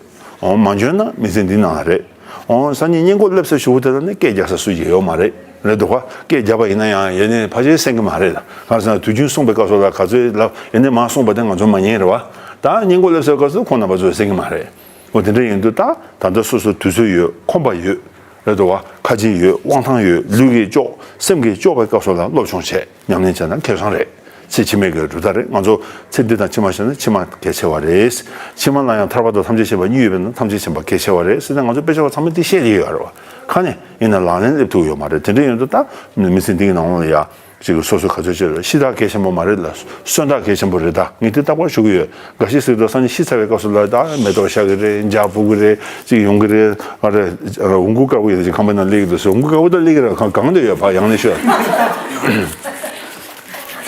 འོ་མ་འཇོན་ན་མི་ཚེ་འདིའི་ནང་ལ་རེད། འོ་སང་ཉིན་གཉེན་སྒོ་སླེབས་ས་ཞུ་བ་དེ་ལ་ནི་སྐད་རྒྱག་ས་སུ་ཡང་ཡོད་མ་རེད། རེད་འདུག་ག་སྐད་རྒྱབ་པ་ཡིན་ན་ཡང་ཡེ་ནས་ཕལ་ཆེར་གསན་གྱི་མ་རེད་ལ། གང་ཟེར་ན་དུས་རྒྱུན་གསུངས་པའི་སྐབས་སུ་ལ་ག་ཚོད་ལ་ཡེ་ནས་མ་གསུངས་པ་དེ་ང་ཚོ་མ་ཉན་རེད་བ། ད་གཉེན་སྒོ་སླེབས་སའི་སྐབས་སུ་ཁོང་རྣམ་པ་ཚོས་གསན་གྱི་མ་རེད། འོ་དེ་འདྲ་ཡིན་དུས་ད་ད་ལྟ་སོ་སོ་དུས་ཚོད་ཡོད། ཁོམ་པ་ཡོད། རེད་འདུག་བ། ཁ་རྗེ་ཡོད། དབང་ཐང་ཡོད། ལུས་ཀྱིས་ལྕོགས། སེམས་ཀྱིས་ལྕོགས་པའི་སྐབས་སུ་ལ་སློབ་སྦྱོང་བྱས། ཉམས་ལེན་བྱས་ན་ཁེ་བཟང་རེད། ཚེ་ཕྱི་མའི་གི་གྲུབ་རྟགས་རེད། ང་ཚོ་ཚེ་འདི་དང་ཕྱི་མ་བྱས་ན་ཕྱི་མ་གལ་ཆེ་བ་རེད། ཕྱི་མ་ལ་ཡང་ཐར་པ་དང་ཐམས་ཅད་མཁྱེན་པ་གཉིས་ཡོད་པས་ན་ཐམས་ཅད་མཁྱེན་པ་གལ་ཆེ་བ་རེད་ཟེར་ནས་ང་ཚོ་དཔེ་ཆ་བ་ཚང་མས་དེ་བཤད་ཀྱི་ཡོད་རེད་བ། ཁ་ནས་ཡིན་ན་ལག་ལེན་སླེབས་ཐུབ་ཡོད་མ་རེད། དེ་འདྲ་ཡིན་དུས་ད་མི་ཚེ་འདི་གི་ནང་ལོགས་ལ་ཡ། ཅིག་སོ་སོ་ག་ཚོད་བྱས་ལ་ཤི་རྟགས་གལ་ཆེན་པོ་མ་རེད་ལ། གསོན་རྟགས་གལ་ཆེན་པོ་རེད་ད། ངས་དེ་རྟག་པར་ཞུ་གི་ཡོད། འགའ་ཞིག་ཟེར་དུས་སང་ཉིན་ཤི་ཚར་བའི་སྐབས་སུ་ལ་ད་མེ་ཏོག་ཤར་གི་རེད། འཇའ་ཕུབ་གི་རེད། ཅིག་ཡོང་གི་རེད། ཨ་རེ། འུ་གུ་དཀར་པོ་ཡོད་ཅིག་ཁང་པའི་ནང་སླེབས་ཀྱི་འདུག་ཟེར། འུ་གུ་དཀར་པོ་ད་སླེབས་ཀྱི་རེད། གང་གང་དུ་ཡོད་ཕ་ཡང་ནས་ཤོད།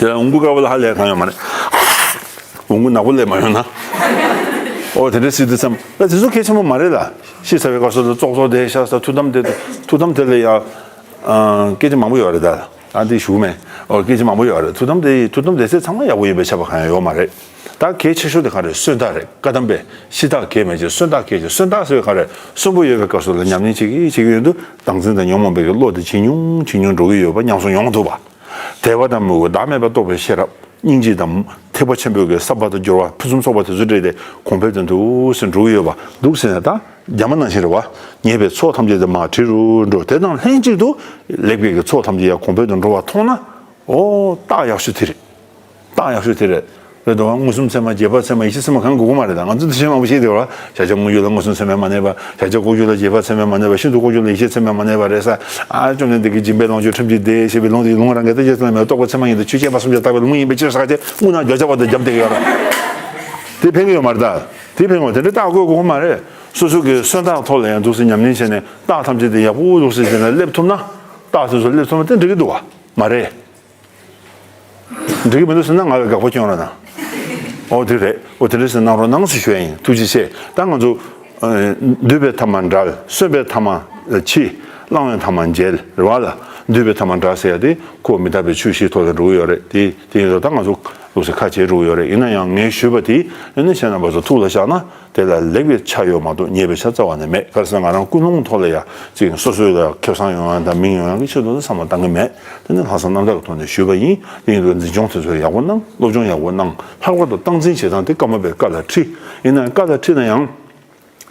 དེ་ལ་འུ་གུ་དཀར་པོ་ལ་ཧ་ལས་གང་ཡོད་མ་རེད། འུ་གུ་ནག་པོ་སླེབས་མ་ཡོང་ན། ཨོ་དེ་འདྲ་ཟེར་དུས་ཙམ་ལ་དེ་ཚོ་གལ་ཆེན་པོ་མ་རེད་ལ། ཤི་ཚར་བའི་སྐབས་སུ་ལ་ཙོག་ཙོག་དེ་ཤ་ས་ཐུགས་དམ་དེ་ཐུགས་དམ་དེ་ལ་ཡང་སྐད་ཆ་མང་པོ་ཡོད་རེད་ད། ཨ་འདི་ཞུ་མེད། ཨོ་སྐད་ཆ་མང་པོ་ཡོད་རེད། ཐུགས་དམ་དེ་ཐུགས་དམ་དེ་ཚེ་ཚང་མ་ཡག་པོ་ཡོད་པའི་ཆ་པ་གང་ཡང་ཡོད་མ་རེད། ད་གལ་ཆེ་ཤོས་དེ་ག་རེད། གསོན་རྟགས་རེད། བཀའ་གདམས་པས་ཤི་རྟགས་གལ་མེད་ཅེས། གསོན་རྟགས་གལ་ཆེ། གསོན་རྟགས་ཟེར་བའི་ག་རེད། གསོན་པོ་ཡོད་པའི་སྐབས་སུ་ལ་ཉམས་ལེན་བྱེད་ཀྱི་བྱེད་ཀྱི་ཡོད་དུས་བདག་འཛིན་དང་ཉོན་མོངས་པའི་གི་བློ་དེ་ཇེ་ཉུང་ཇེ་ཉུང་འགྲོ་གི་ཡོད་པ་ཉམས་སུ་མྱོང་ཐུབ་པ། དད་པ་དང་མོས་གུས་བདག་མེད་པར་རྟོགས་པའི་ཤེས་རབ། སྙིང་རྗེ་དང་ཐེག་པ་ཆེན་པོའི་གི་བསམ་པ་དང་སྦྱོར་བ་ཕུན་སུམ་ཚོགས་པ་དེ་ཚོ་སྤྲད་དེ་གོང་འཕེལ་དུ་འདུག་སེ་འགྲོ་གི་ཡོད་པ་འདུག་ཟེར་ནས་ད། རྒྱ་མ་ནང་བཞིན་རེད་བ། ཉེས་པའི་ཚོགས་ཐམས་ཅད་དེ་མར་གྲི་རུ་འགྲོ། དེ་དང་ལྷན་ཅིག་ཏུ་ལེགས་པའི་གི་ཚོགས་ཐམས་ཅད་ཡང་གོང་འཕེལ་དུ་འགྲོ་བ་མཐོང་ན། ཨོ་རྟགས་ཡག་ཤོས་དེ་རེད། རྟགས་ཡག་ཤོས་དེ་རེད། རེད་དོ། མངོན་སུམ་ཚད་མ། རྗེས་དཔག་ཚད་མ། ཡིད་ཆེས་ཚད་མ་གང་དགོས་ཀྱི་མ་རེད། ད་ང་ཚོ་འདི་བྱེད་མང་པོ་ཤེས་ཀྱི་རེད་བ། བྱ་བྱེད་དངོས་བརྒྱུད་ལ་མངོན་སུམ་ཚད་མས་མ་གནས་པ། བྱ་བྱེད་ལྐོག་གྱུར་ལ་རྗེས་དཔག་ཚད་མས་མ་གནས་པ། ཤིན་ཏུ་ལྐོག་གྱུར་ལ་ཡིད་ཆེས་ཚད་མས་མ་གནས་པ་རེད་ཟེར། ཨ་བཅོམ་ལྡན་འདས་ཀྱིས་སྦྱིན་པས་ལོངས་སྤྱོད་ཁྲིམས་ཀྱིས་བདེ་ཞེས་པའི་ལུང་དེ་ལུང་རང་གི་ལྟ་བྱེད་ཚད་མས་རྟོགས་པ་ཚད་མ་ཡིན་ཏེ། ཆོས་བཤད་པ་གསུམ་གྱིས་བརྟགས་པའི་ལུང་ཡིན་པའི་ཕྱིར་ཟེར་ག་དེ་དངོས་རྣམས་བརྗོད་བྱ་བ་དང་རྒྱབ་བསྡད་ཀྱི་ཡོད་རེད། དེ་ཕན་གྱི་ཡོད་མ་རེད་ད། དེ་ཕན་གྱི་ཡོད། དེ་འདྲའི་རྟགས་བཀོད་དགོས་མ་རེད། སོ་སོ་གི་གསོན་རྟགས་ཐོག་ལ་ཡང་འདུག་སེ་ཉམས་ལེན་བྱས་ནས་རྟགས་ཐམས་ཅད་དེ་ཡག་པོ་འདུག་སེ་བྱས་ནས་སླེབས་ཐུབ་ན། རྟགས་དེ་ཚོ་སླེབས་ཐུབ་ན་དེ་འགྲིག་གི་འདུག་བ། མ་རེད། འགྲིག་གི་མི་འདུག་ཟེར་ན་ང་ལ་དགག་པ་སྐྱོན་རོགས་གནང་། ཨོ་དེ་རེད། ཨོ་དེ་འདྲ་ཟེར་གནང་རོགས་གནང་ཟེར་ཞུ་ཡ་ཡིན། ཐུགས་རྗེ་ཆེ། ད་ང་ཚོ་ཨ་འདུས་པའི་ཐ་མ་བྲལ། གསོན་པའི་ཐ་མ་འཆི། བླང་བའི་ཐ་མ་འཇལ་རེད་བ་ལ། འདུས་པའི་ཐ་མ་བྲལ་ཟེར་ཡ་དེ་ཁོ་མི་རྟག་པའི་ཆོས་བཞིའི་ཐོག་ལ་འགྲོ་གི་ཡོད་རེད། དེ་དེ་ཡིན་ཙང་ད་ང་ཚོ་ལུགས་སྲོལ་ཁ་ཕྱེ་འགྲོ་གི་ཡོད་རེད། ཡིན་ན་ཡང་ངས་ཞུས་པ་དེ་ཡིན་ན་ཁྱེད་རྣམ་པ་ཚོ་ཐུགས་ལ་བཞག་ན། དེ་ལ་ལེགས་པའི་ཆ་ཡོད་མ་གཏོགས་ཉེས་པའི་ཆ་རྩ་བ་ནས་མེད། ག་རེ་ཟེར་ན་ང་རང་ཀུན་སློང་ཐོག་ལ་ཡ་ཅིག་སོ་སོའི་ལ་ཁེ་བཟང་ཡོང་ཡ་དང་མིང་ཡོང་ཡ་གི་ཆེད་དུ་ལ་བསམ་བློ་བཏང་གི་མེད། དེ་ནི་ལྷག་བསམ་རྣམ་དག་གི་ཐོག་ནས་ཞུས་པ་ཡིན། དེ་ཡིན་དུས་འཛིན་སྐྱོང་དེ་ཚོ་ཡག་པོ་གནང་། སློབ་སྦྱོང་ཡག་པོ་གནང་། ལྷག་པར་དུ་སྟངས་འཛིན་བྱེད་སྟངས་དེ་ཀརྨ་པའི་བཀའ་ལ་ཁྲིད། ཡིན་ན་བཀའ་ལ་ཁྲིད་ན་ཡང་།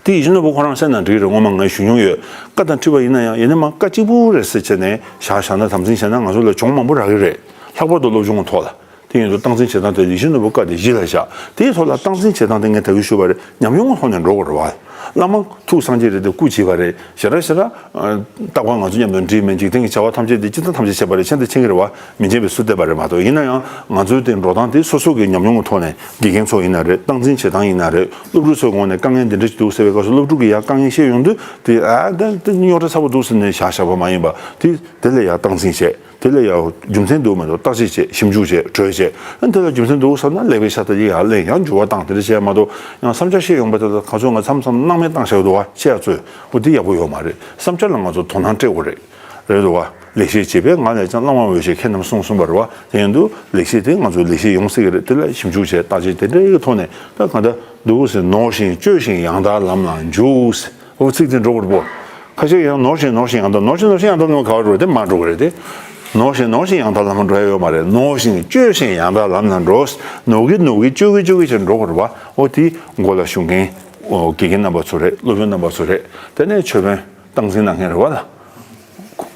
དེ་ཡིད་བཞིན་ནོར་བུ་ཁོ་རང་གསན་ན་འགྲིག་རེད། ངོ་མ་ངས་ཞུ་མྱོང་ཡོད། བཀའ་དང་ཁྲིད་པ་ཡིན་ན་ཡང་ཡིན་ན་མ་བཀའ་གཅིག་པུ་རེད་ཟེར་བྱས་ནས་བཞག་བཞག་ན་དམ་འཛིན་བྱས་ན་ང་ཚོ་ལ་གྱོང་མང་པོ་རག་གི་རེད། ལྷག་པར་དུ་སློབ་སྦྱོང་གི་ཐོག་ལ། དེ་ཡིན་དུས་སྟངས་འཛིན་བྱེད་སྟངས་དེ་ཡིད་བཞིན་ནོར་བུ་བཀའ་དེ་གཞི་ལ་བཞག་དེའི་ཐོག་ལ་སྟངས་འཛིན་བྱེད་སྟངས་དེ་ངས་ད་གིན་ཞུས་པ་རེད། ཉམས་མྱོང་གི་ཐོག་ནས་འགྲོ་དགོས་རེད་བ། བླ་མ་ཐུགས་སངས་རྒྱས་རེད་དེ་སྐུ་བྱིས་པ་རེད། ཞེ་དྲག་ཞེ་དྲག་རྟག་པར་ང་ཚོ་མཉམ་དུ་འགྲིག་མེད། འཇིག་རྟེན་གྱི་བྱ་བ་ཐམས་ཅད་དེ་སྤྱིར་བཏང་ཐམས་ཅད་བྱེད་པ་རེད། མཁྱེན་དང་མཁྱེན་པ་བྱེད་པ་རེད། མཁྱེན་པའི་སུ་བལྟས་པ་རེད་མ་གཏོགས། ཡིན་ན་ཡང་ང་ཚོའི་དེ་འགྲོ་སྟངས་དེ་སོ་སོ་གི་ཉམས་མྱོང་གི་ཐོག་ནས་དགེ་རྒན་ཚོ་ཡིན་ན་རེད། སྟངས་འཛིན་བྱེད་སྟངས་ཡིན་ན་རེད། སློབ་ཕྲུག་ཚོའི་ངོས་ནས་དཀའ་ངལ་འདི་འདྲ་ཞིག་འདུག་ཟེར་བའི་སྐབས་སུ་སློབ་ཕྲུག་གིས་ཡང་དཀའ་ངལ་བཤད་ཡོང་དུས་དེ་ཨ་ད་དེ་རྙོག་དྲ་ཚ་པོ་འདུག་ཟེར་ནས་བཞག་བཞག་པ་མ་ཡིན་པ། དེ་དེ་ལ་ཡང་སྟངས་འཛིན་བྱེད། དེ་ལ་ཡང་རྒྱུ་མཚན་འདུག་མི་འདུག་བརྟག་དཔྱད་བྱེད། ཞིབ་འཇུག་བྱེད། གྲོས་བྱེད། ཨ་ནི་དེ་ལ་རྒྱུ་མཚན་འདུག་བསམ་ན་ལེགས་པའི་ཤ་སྟག་ཅིག་ཡར་ལེན། ཡང་འགྱུར་བ་བཏང་། དེ་འདྲ་བྱས་མ་གཏོགས་ཡང་བསམ་འཆར་བཤད་ཡོང་པ་དེ་ལ་ག་ཚོད་ང་མཚམས་མཚམས་སྣང་མེད་བཏང་བཞག་འདུག་བ། བཤད་ཚོད་འོ་དེ་ཡག་པོ་ཡོད་མ་རེད། བསམ་འཆར་ལ་ང་ཚོ་དོ་སྣང་སྤྲད་དགོས་རེད། རེད་འདུག་བ། ལེགས་བཤད་བྱེད་པས་ངག་ལས་ཀྱང་། བླ་མ་འོས་ཤིང་མཁས་རྣམས་གསུངས་གསུངས་པ་རེད་བ། དེ་ཡིན་དུས་ལེགས་བཤད་དེ་ང་ཚོ་ལེགས་བཤད་ཡོང་སྲིད་ཀྱི་རེད། དེ་ལ་ཞིབ་འཇུག་བྱས། བརྟག་དཔྱད་དེ་འདྲའི་ཐོག་ནས་ད་གང་ལྟར་འདུག་ཟེར། ནོར་ཞིང་སྤྱོད་ཅིང་ཡང་དག་ལམ་ལ་འཇུག་ཟེར། འོ་ཚིག་དེ་འགྲོ་དགོས་རེད་པོ། ཁ་ཤས་ཡང་ནོར་ཞིང་ནོར་ཞིང་ཡང་དག་ནོར་ཞིང་ནོར་ཞིང་ཡང་དག་ལམ་ག་བར་འགྲོ་དེ་མ་འགྲོ་གི་རེད་དེ། ནོར་ཞིང་ནོར་ཞིང་ཡང་དག་ལམ་འགྲོ་ཡ་ཡོད་མ་རེད། ནོར་ཞིང་སྤྱོད་ཅིང་ཡང་དག་ལམ་ལ་འགྲོ། ནོར་གི་ནོར་གི་སྤྱོད་གི་སྤྱོད་གི་བྱས་འགྲོ་དགོས་རེད་བ། འོ་དེ་མགོ་ལ་ཞུགས་མཁན་འོ་དགེ་རྒན་རྣམ་པ་ཚོ་རེད། སློབ་དཔོན་རྣམ་པ་ཚོ་རེད། དེ་ནས་ཆོས་དཔོན་སྟངས་འཛིན་གནང་མཁན་རེད་བ་ལ།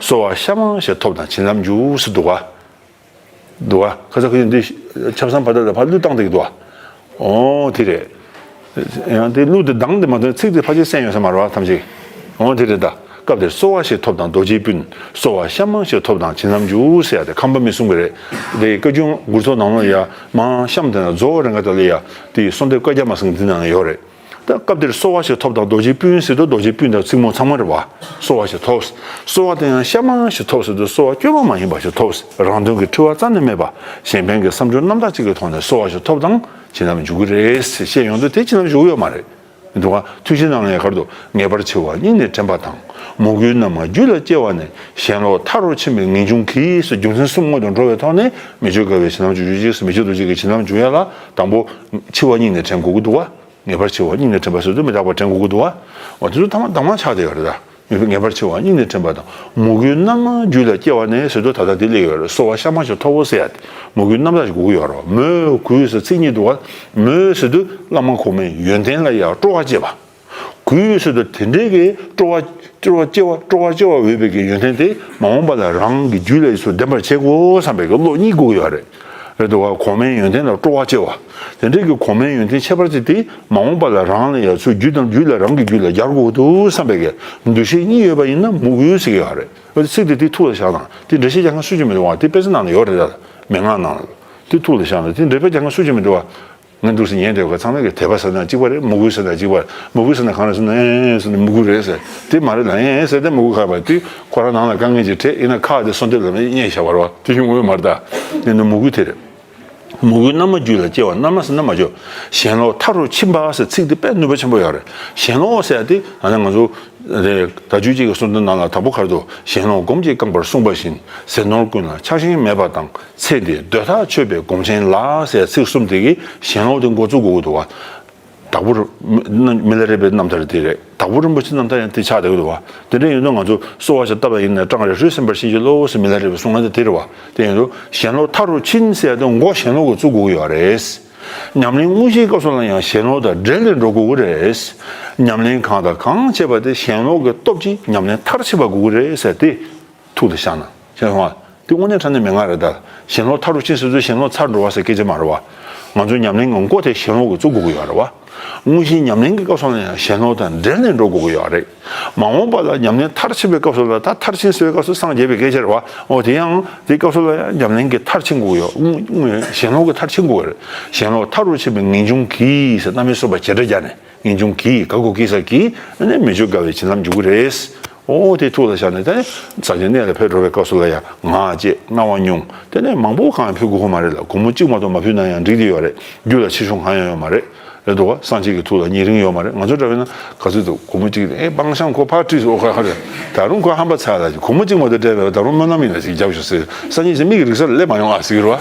གསོལ་བ་ཤ་མང་ཞིག་ཐོབ་དང་བྱིན་རླབས་འཇུག་ཟེར་འདུག་ག་འདུག་ག་ཁ་ས་ཁ་ཡིན་འདི་ཆབ་གསང་བར་ཐག་ལ་ཕར་གླུ་བཏང་བསྡད་ཀྱི་འདུག་ག་འོ་དེ་རེད། ཡང་དེ་གླུ་དེ་གདངས་དེ་མ་ཐོན་ཚིག་དེ་ཕལ་ཆེར་གསན་ཡོད་ས་མ་རེད་བ་ཐམས་ཅད། འོ་དེ་རེད་ད། སྐབས་དེར་གསོལ་བ་ཞིག་ཐོབ་དང་རྡོ་རྗེའི་སྤུན། གསོལ་བ་ཤ་མང་ཞིག་ཐོབ་དང་བྱིན་རླབས་འཇུག་ཟེར་ཡ་དེ་ཁམས་པ་མི་གསུང་གི་རེད། དེ་བཀའ་བརྒྱུད་མགུར་ཚོགས་ནང་ལ་ཡ་མང་གཤམ་དེ་ན་རྫོགས་རེ་འགའ་དེ་ལ་ཡ་དེ་གསོལ་འདེབས་བཀའ་རྒྱ་མ་གསུང་འདི་ནང་ཡོད་རེད། ད་སྐབས་དེར་གསོལ་བ་ཞིག་ཐོབ་དང་རྡོ་རྗེའི་སྤུན་ཟེར་དུས་རྡོ་རྗེའི་སྤུན་དང་ཚིག་མོ་ཚང་མ་རེད་བ། གསོལ་བ་ཞིག་ཐོབ། གསོལ་བ་དེ་ཡང་ཤ་མང་ཞིག་ཐོབ་ཟེར་དུས་གསོལ་བ་སྐྱོ་བ་མ་ཡིན་པ་ཞིག་ཐོབ། རང་དོན་གྱི་འཁྲི་བ་རྩ་ནས་མེད་པ། གཞན་ཕན་གྱི་བསམ་སྦྱོར་རྣམ་དག་ཅིག་གི་ཐོག་ནས་གསོལ་བ་ཞིག་ཐོབ་དང་བྱིན་རླབས་འཇུག་གི་རེད་ཟེར་བཤད་ཡོང་དུས་དེ་བྱིན་རླབས་འཇུག་གི་ཡོད་མ་རེད། འདུག་ག་ཐུགས་བཞེད་ནང་ལ་ཡང་ག་རེ་འདུག་ངེས་པར་འཆི་བ་སྙིང་ནས་དྲན་པ་དང་། མོས་གུས་རྣམས་རྒྱུད་ལ་སྐྱེ་བ་ནས། ཞེན་ལོག་མཐའ་རུ་ཕྱིན་པའི་ངེས་འབྱུང་གིས་ཟེར། རྒྱུ་མཚན་གསུམ་སྔོན་དུ་འགྲོ་བའི་ཐོག་ནས་མི་བསྐྱོད་དགའ་བའི་བྱིན་རླབས་འཇུག་རྒྱུ་གཅིག་ཟེར། མི་བསྐྱོད་རྡོ་རྗེ་གི་བྱིན་རླབས་འཇུག་ཡ་ལ་དང་པོ་འཆི་བ་སྙིང་ནས་དྲན་དགོས་ཀྱི་འདུག་ག་ངེས་པར་འཆི་བ་སྙིང་ནས་དྲན་པ་ཟེར་དུས་མི་རྟག་པ་དྲན་དགོས་ཀྱི་འདུག་ག་འོ་དེ་ཚོ་ཐ་མ་དྭངས་མ་ཆགས་བསྡད་ཡོད་རེད་ད། ངེས་པར་འཆི་བ་སྙིང་ནས་དྲན་པ་དང་། མོས་གུས་རྣམ་དག་རྒྱུད་ལ་སྐྱེ་བ་ནས་ཟེར་དུས་ད་ལྟ་དེ་སླེབས་ཡོད་རེད། གསོལ་བ་ཤ་མ་ཞིག་ཐོབ་བོ་ཟེར་ཡ་དེ་མོས་གུས་རྣམ་དག་ཞིག་དགོས་ཀྱི་ཡོད་རེད་བ། མོས་གུས་ཟེར་ཚིག་གཉིས་འདུག་བ། མོས་ཟེར་དུས་བླ་མ་གོང་མའི་ཡོན་ཏན་ལ་ཡང་སྤྲོ་བ་བསྐྱེད་པ། གུས་ཟེར་དུས་དེ་འདྲའི་གི་སྤྲོ་བ་སྤྲོ་བ་སྐྱེ་བ་སྤྲོ་བ་སྐྱེ་བ་འོས་པའི་གི་ཡོན་ཏན་དེ་མ་འོངས་པ་ལ་རང་གི་རྒྱུད་ལ་ཡིད་སུ་ལྡན་པར་བྱེད་དགོས་བསམ་པའི་གི་བློ་གཉིས་དགོས་ཀྱི་ཡོད་རེད། རེད་འདུག་བ། གོང་མའི་ཡོན་ཏན་ལ་སྤྲོ་བ་སྐྱེ་བ། དེ་འདྲའི་གི་གོང་མའི་ཡོན་ཏན་ཁྱད་པར་ཅན་དེ་མ་འོངས་པ་ལ་རང་ལ་ཡང་ཚུར་རྒྱུད་དང་རྒྱུད་ལ་རང་གི་རྒྱུད་ལ་སྦྱར་དགོས་འདུག་བསམ་པའི་གི་འདུ་ཤེས་གཉིས་ཡོད་པ་ཡིན་ན་མོས་གུས་ཟེར་གི་ཡོད་རེད། འོ་དེ་ཚིག་དེ་དེ་ཐུགས་ལ་བཞག་དང་། དེ་འགྲེལ་བཤད་རྒྱག་མཁན་སུ་གཅིག་མི་འདུག་བ། དེ་དཔེ་ཆ་ནང་ལ་ཡོད་རེད་ད། མན་ངག་ནང་ལ། དེ་ཐུགས་ལ་བཞག་དང་། དེ་འགྲེལ་བཤད་རྒྱག་མཁན་སུ་གཅིག་མི་འདུག་བ། ངས་འདུག་སེ་ཉན་བསྡད་པ་ཚང་མས་ཀྱི་དད་པ་ཟེར་ན་གཅིག་པ་རེད། མོས་གུས་ཟེར་ན་གཅིག་པ་རེད། མོས་གུས་ཟེར་ན་གང་རེད་ཟེར་ན། ཨེ་ཟེར་ན་མོས་གུས་རེད་ཟེར། དེ་མ་རེད་ལ། ཨེ་ཟེར་ཏེ་མོས་གུས་ཁ་པ་དེ་ཁོ་རང་ནང་ལ་དཀའ་ངལ་ཅིག་འཕྲད་ཡིན་ན་ཁག་དེ་སོ་འདེབས་ལ་མེད་སྙད་བཞག་པ་རེད་བ། དེ་ཡོང་གི་ཡོད་མ་རེད་ད། དེ་ནི་མོས་གུས་དེ་རེད། མོས་གུས་རྣམ་དག་རྒྱུད་ལ་སྐྱེ་བ། རྣམ་དག་ཟེར་ན་མ་བཅོས། ཞེན་ལོག་མཐའ་རུ་ཕྱིན་པ་ཟེར་ཚིག་དེ་དཔེ་ནུས་པ་ཆེན་པོ་ཡོད་རེད། ཞེན་ལོག་ཟེར་ཡ་དེ་ད་ནི་ང་ཚོ་རེད། ད་རྒྱུད་གཅིག་གི་གསུང་དོན་ནང་ལ་དང་པོ་ག་རེ་འདུག་ཞེན་ལོག་སྒོམ་གྱིས་བསྐངས་པར་གསུངས་པ་བཞིན། ཟས་ནོར་ཀུན་ལ་ཆགས་ཞེན་མེད་པ་དང་། ཚེ་འདིའི་འདོད་ཐག་ཆོད་པའི་སྒོམ་ཆེན་ལ་ཟེར་ཚིག་གསུམ་དེ་གིས་ཞེན་ལོག་དེ་འགོ་བཙུགས་དགོས་ཀྱི་འདུག་བ། བདག་པོ་རིན་མི་ལ་རས་པའི་རྣམ་ཐར་དེ་རེད། བདག་པོ་རིན་པོ་ཆེའི་རྣམ་ཐར་ཡང་དེ་ཆགས་བསྡད་ཀྱི་འདུག་བ། དེ་འདྲ་ཡིན་དུས་ང་ཚོ་གསོལ་བ་ཞིག་བཏབ་པ་ཡིན་ན། སྐྲངས་རེ་ཧྲུལ་སེམས་པར་བྱིན་གྱིས་རློབས་ཟེར་མི་ལ་རས་པའི་གསུང་ང་དེ་དེ་རེད་བ། དེ་ཡིན་དུས་ཞེན་ལོག་མཐའ་རུ་ཕྱིན་ཟེར་ཡ་དེ་མགོ་ཞེན་ལོག་གིས་བཙུགས་དགོས་ཀྱི་ཡོད་རེད། ཉམས་ལེན་དངོས་གཞིའི་སྐབས་སུ་ལ་ཡང་ཞེན་ལོག་དང་བྲལ་ནས་འགྲོ་དགོས་ཀྱི་རེད། ཉམས་ལེན་གང་དང་གང་བྱེད་པ་དེ་ཞེན་ལོག་གི་སྟོབས་ཀྱིས་ཉམས་ལེན་མཐར་ཕྱིན་པ་དགོས་ཀྱི་རེད་ཟེར་དེ་ཐུགས་ལ་བཞག་ན། ཤེས་སོང་ང་། དེ་དངོས་གནས་དྲང་གནས་མན་ངག་རེད་ད། ཞེན་ལོག་མཐའ་རུ་ཕྱིན་ཟེར་དུས་ཞེན་ལོག་ཚར་འགྲོ་བ་ཟེར་སྐད་ཆ་མ་རེད་བ། ང་ཚོ་ཉམས་ལེན་གྱི་མགོ་དེ་ཞེན་ལོག་གིས་བཙུགས་དགོས་ཀྱི་ཡོད་རེད་བ། དངོས་གཞིའི་ཉམས་ལེན་གྱི་སྐབས་སུ་ལ་ཡང་ཞེན་ལོག་དང་བྲལ་ནས་འགྲོ་དགོས་ཀྱི་ཡོད་རེད། མ་འོངས་པ་ལ་ཉམས་ལེན་མཐར་ཕྱིན་པའི་སྐབས་སུ་ལ། ད་མཐར་ཕྱིན་ཟེར་བའི་སྐབས་སུ་སངས་རྒྱས་པའི་སྐད་ཆ་རེད་བ། འོ་དེ་ཡང་དེའི་སྐབས་སུ་ལ་ཡང་ཉམས་ལེན་གྱིས་མཐར་ཕྱིན་དགོས་ཀྱི་ཡོད། དངོས་དངོས་ཞེན་ལོག་གིས་མཐར་ཕྱིན་དགོས་ཀྱི་རེད། ཞེན་ལོག་མཐའ་རུ་ཕྱིན་པའི་ངེས་འབྱུང་གིས་ཟེར་རྣམ་དབྱེ་གསུམ་པ་བྱེ་བྲག་སྦྱར་ནས། ངེས་འབྱུང་གིས་དགའ་དགུ་སྐྱེས་ས་ཀྱིས་ནི་མི་བསྐྱོད་དགའ་བའི་བྱིན་རླབས་འཇུག་གི་རེད། ཨོ་དེ་ཐུགས་ལ་བཞག་ནས་ད་ཚར་གཅིག་གནས་ལ་ཕེབས་འགྲོ་བའི་སྐབས་སུ་ལ་ཡང་ངག་བཅད་རྔ་བ་སྙུང་དེ་ནས་མང་པོ་གང་ཕུལ་དགོས་ཀྱི་མ་རེད་ལ། སྒོར་མོ་གཅིག་མ་གཏོགས་མ་ཕུལ་ན་ཡང་འགྲིག་གི་ཡོད་རེད། རྒྱུད་ལ་ཆེ་ཆུང་གང་ཡང་ཡོད་མ་རེད། རེད་འདུག་བ། སངས་རྒྱས་ཀྱི་ཐུགས་ལ་ཉེ་རིང་ཡོད་མ་རེད། ང་ཚོ་འདྲ་བས་ན་ག་ཚོད་འདུག་སྒོར་མོ་གཅིག་ཨེ་སྤང་བཤང་ཁོ་ཕར་བྲིས་སོ་ཁ་ཁ་རེད། ད་རུང་ཁོ་ཧམ་པ་ཚ་ལ་སྒོར་མོ་གཅིག་མ་གཏོགས་སྤྲད་པས། ད་རུང་སྨོན་ལམ་ཡིན་ན་ཞིག་རྒྱབ་ཤོག་ཟེར། སངས་རྒྱས་ཀྱིས་མིག་གི་རིག་ས་ལ་སླེབས་མ་ཡོང་ཨ་ཟེར་གི་རེད་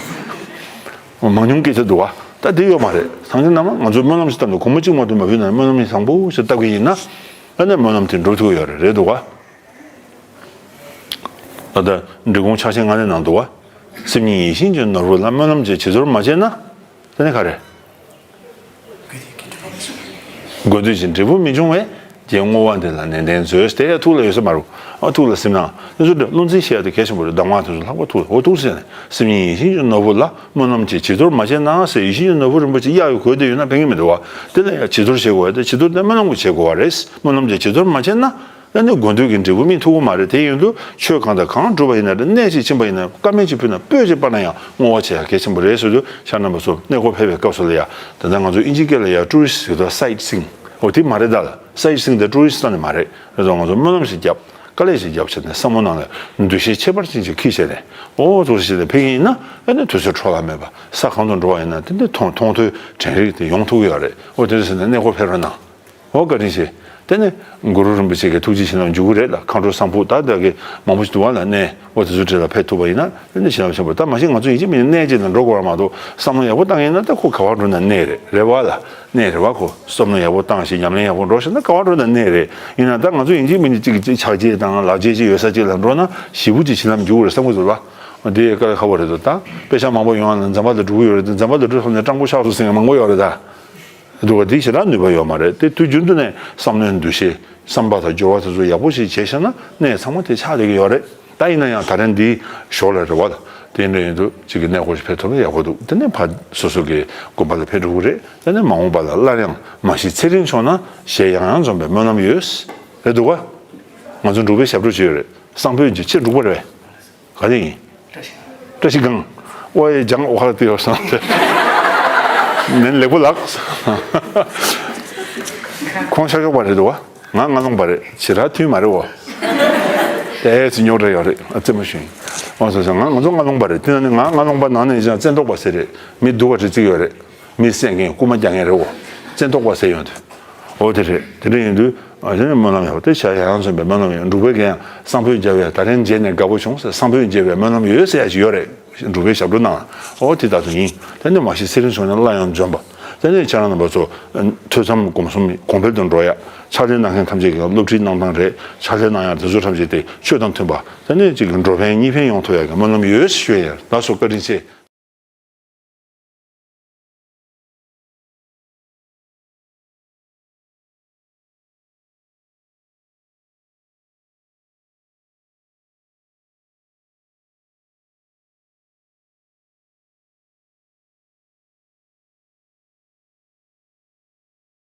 བ། མང་ཉུང་སྐད་ཆ་འདུག་བ། ད་དེ་ཡོད་མ་རེད། སངས་རྒྱས་རྣམས་ང་ཚོ་སྨོན་ལམ་ཞིག་བཏབ་ན་སྒོར་མོ་གཅིག་མ་གཏོགས་མ་ཕུལ་ན། སྨོན་ལམ་ཞིག་བཟང་པོ་ཞིག་བཏབ་ཀྱི་ཡིན་ན། ཨ་ནི་སྨོན་ལམ་དེ་འགྲུབ་ཐུབ་ཡོད་རེད། རེད་འདུག་བ། ད་ལྟ་འབྲི་གུང་ཕྱག་ཆེན་ལྔ་ལས་ནང་འདུག་བ། སེམས་ཉིད་ཡིད་བཞིན་གྱི་ནོར་བུ་ལ། སྨོན་ལམ་གྱི་བྱི་དོར་མ་བྱས་ན། དེ་ནི་ག་རེ། དགོས་འདོད་ཀྱི་འབྲས་བུ་མི་འབྱུང་བས། རྗེས་བསྔོ་བ་འདི་ལ་ནན་ཏན་མཛོད། དེ་ཡང་ཐུགས་ལ་ཡོད་ས་མ་རེད། ཨ་ཐུགས་ལ་སིམ་ན། དེ་ཚོ་བློ་འཛིན་བྱེད་ཡ་དེ་གལ་ཆེན་པོ་རེད། གདམས་ངག་དེ་ཚོ་ལྷག་པར་ཐུགས་ལ། འོ་ཐུགས་སེམས་ནས་སེམས་ཉིད་ཡིད་བཞིན་གྱི་ནོར་བུ་ལ། སྨོན་ལམ་གྱི་བྱི་དོར་མ་བྱས་ན་ཟེར། ཡིད་བཞིན་གྱི་ནོར་བུ་རིན་པོ་ཆེ་གཡག་ཡོད་གོ་བསྡད་ཡོད་ན་ཕན་གྱི་མི་འདུག་བ། དེ་ལ་ཡང་བྱི་དོར་བྱེད་དགོས་པ་དེ། བྱི་དོར་དེ་སྨོན་ལམ་གྱིས་བྱེད་དགོས་པ་རེད། སྨོན་ལམ་གྱི་བྱི་དོར་མ་བྱས་ན། ཨ་ནི་དགོས་འདོད་ཀྱི་འབྲས་བུ་སྨིན་ཐུབ་ཀྱི་མ་རེད། དེ་ཡིན་དུས་ཆོས་གང་དང་གང་སྒྲུབ་པ་ཡིན་ན་རེད། གནས་གཅིག་ཕྱིན་པ་ཡིན་ན། དཀར་མེ་གཅིག་ཕུལ་ན། སྤོས་གཅིག་སྤར་ན་ཡང་བསྔོ་བ་བྱེད་ཡ་གལ་ཆེན་པོ་རེད་ཟེར་དུས། ཤར་རྣམ་པ་ཚོ་གནས་སྐོར་ཕེབས་པའི་སྐབས་སུ་ལ་ཡ། ད་ལྟ་ང་ཚོ་ཨིན་ཇིའི་སྐད་ལ་ཡ་ཊུ་རི་སི་ཊི་ཟེར་དུས། སའིཊ་སིང་། འོ་དེ་མ་རེད་ད་ལ། སའིཊ་སིང་དེ་ཊུ་རི་སི་ཊི་ལ་ནི་མ་རེད། རེད་དོ། ང་ཚོ་སྨོན་ལམ་ཞིག་བརྒྱབ། དཀའ་ལས་ཞིག་བརྒྱབ་བྱས་ནས་བསམ་བློ་ནང་ལ་འདུ་ཤེས་ཁྱད་པར་ཅན་ཞིག་འཁྱེར་བྱས་ནས། འོ་ཐུགས་རྗེ་ཆེ་ལ་ཕེབས་ཀྱི་ཡིན་ན། ཨ་ནི་དུས་ཚོད་འཕྲོ་བརླག་མེད་པ། ས་གང་དུ་འགྲོ་བ་ཡིན་ན་དེ་འདྲ་མཐོང་མཐོང་ཐོས་དྲན་རེག་དེ་ཡོང་ཐུབ་ཀྱི་ཡོད་རེད། འོ་དེ་འདྲ་ཟེར་ནས་གནས་སྐོར་ཕེབས་རོགས་གནང་། འོ་བཀའ་དྲིན་ཆེ། དེ་ནས་གུ་རུ་རིན་པོ་ཆེ་གི་ཐུགས་རྗེ་བྱིན་རླབས་འཇུག་གི་རེད་ལ། མཁའ་འགྲོ་བསམ་ཕུག་ད་ལྟ་གི་མང་པོ་ཞིག་འདུག་བ་ལ་གནས། འོ་དེ་ཚོའི་གྲས་ལ་ཕེབས་ཐུབ་པ་ཡིན་ན་དེ་ནས་བྱིན་རླབས་ཆེན་པོ། ད་མ་གཞི་ང་ཚོ་ཡིན་གཅིག་མིན་གཅིག་གནས་གཅིག་ལ་འགྲོ་དགོས་པ་མ་གཏོགས། བསམ་བློ་ཡག་པོ་བཏང་ཡིན་ན་ད་ཁོ་ག་པར་འགྲོ་ན་གནས་རེད། རེད་བ་ལ། གནས་རེད་བ། ཁོ་བསམ་བློ་ཡག་པོ་བཏང་ཞིང་ཉམས་ལེན་ཡག་པོ་འགྲོ་ཤེས་ན་ག་པར་འགྲོ་ན་གནས་རེད། ཡིན་ན་ད་ང་ཚོ་ཡིན་གཅིག་མིན་གཅིག་ཅིག་ཕྱག་རྗེས་དང་ལག་རྗེས་ཅིག་ཡོད་ས་ཅིག་ལ་འགྲོ་ན་ཞེ་པོ་ཅིག་བྱིན་རླབས་འཇུག་གི་རེད་བསམ་གྱི་འདུག་བ། འདི་དཀའ་ལས་ཁག་པོ་རེད་འདུག་ད་དཔེ་ཆ་མང་པོ་ཡོང་བ་ལ་འཛམ་བུ་གླིང་འགྲོ་གི་ཡོད་རེད་དེ། འཛམ་བུ་གླིང་འགྲོ་ཐོག་ནས་སྤྲང་པོ་ཆགས་སོང་ཟེར་མཁན་མང་པོ་ཡོད་རེད་ད། འདུག་བ། འདི་ཞེ་དྲག་ནུས་པ་ཡོད་མ་རེད་དེ། དུས་རྒྱུན་དུ་ནས་བསམ་བློའི་འདུ་ཤེས་བསམ་པ་དང་སྦྱོར་བ་དེ་ཚོ་ཡག་པོ་ཞིག་བྱས་ཤེ་ན་གནས་ཚང་མ་དེ་ཆགས་བསྡད་ཀྱི་ཡོད་རེད། ད་ཡིན་ན་ཡང་ད་རིང་འདིའི་ཞོར་ལ་རེད་བ། དེ་འདྲ་ཡིན་དུས་གཅིག་གི་གནས་སྐོར་ཞིག་ཕེབས་ཐུབ་ན་ཡག་པོ་འདུག་དེ་ནས་ཕར་སོ་སོ་གི་དགོན་པ་ལ་ཕེབས་འགྲོ་གི་རེད། དེ་ནས་མ་འོངས་པ་ལ་སླར་ཡང་མ་གཞི་ཚེ་རིང་བྱུང་ན་ཞལ་ཡང་ཡང་འཛོམས་པའི་སྨོན་ལམ་ཡོད། རེད་འདུག་བ། ང་ཚོ་འབྲུག་པའི་ཞབས་བྲོ་ཅིག་ཡོད་རེད། སང་ཕོད་ཀྱི་ཕྱི་འབྲུག་པ་རེད་པས། ག་རེ་ཡིན། བཀྲ་ཤིས་སྒང་། ཨོ་ཡེ་ལྗང་ཨོ་ཧ་ལ་དེ་ཡོད་སོང་། ནན་ལེགས་པོ་ལགས། ཁོང་ཤར་ཕྱོགས་པ་རེད་འདུག་བ། ང་རྔ་ལུང་པ་རེད། ཇི་ལྟར་མཐུན་མ་རེད་འོ། ཨེ་ཙི་རྙོག་དྲ་ཡོད་རེད། ཨ་ཙི་མ་ཞུ་ཡིན། ཨོ་སོ་སོ། ང་ང་ཚོ་རྔ་ལུང་པ་རེད། དེ་ན་ནི་ང་རྔ་ལུང་པ་ནང་ནས་ཀྱང་བཙན་ཐོག་པ་ཟེར་རེད། མི་སྡུག་པ་རེ་བརྩི་གི་ཡོད་རེད། མི་བསད་མཁན་རྐུ་མ་རྒྱག་མཁན་རེད་འོ། བཙན་ཐོག་པ་ཟེར་ཡོང་དུས། འོ་དེ་རེད། དེ་འདྲ་ཡིན་དུས་ཨ་དེ་ནས་སྨོན་ལམ་ཡག་པོ་དེ་བྱ་ཡང་ཡང་མཚོན་པའི་སྨོན་ལམ་ཡོད། འབྲུག་པའི་གི་ཡང་བསང་ཕོད་རྒྱབ་པའི་ད་རིང་མཇལ་ནས་དགའ་པོ་བྱུང་ཟེར། བསང་ཕོད་རྒྱབ་པའི་སྨོན་ལམ་ཡོད་ཟེར་ཡ་ཞིག་ཡོད་རེད། འབྲུག་པའི་ཞབས་བྲོ་ནང་ལ། འོ་དེ་ལྟར་དུ་ཡིན། དེ་ནས་མ་གཞི་ཚེ་རིང་བྱུང་ན་སླར་ཡང་འབྱོན་པ། དེ་ནས་ཁྱེད་རང་རྣམ་པ་ཚོ་ཐོས་བསམ་སྒོམ་གསུམ་གོང་འཕེལ་དུ་འགྲོ་ཡ། ཕྱག་ལས་གནང་མཁན་ཐམས་ཅད་ཀྱི་སློབ་ཁྲིད་གནང་སྟངས་རེད། ཕྱག་ལས་གནང་ཡ་དེ་ཚོ་ཐམས་ཅད་དེ་ཆོས་དང་མཐུན་པ། དེ་ནས་ཅིག་འགྲོ་ཕན་གཉིས་ཕན་ཡོང་ཐུབ་ཡ་གི་སྨོན་ལམ་ཡོད་ཞུ་ཡ། ད་སོ་བཀའ་དྲིན་ཆེ།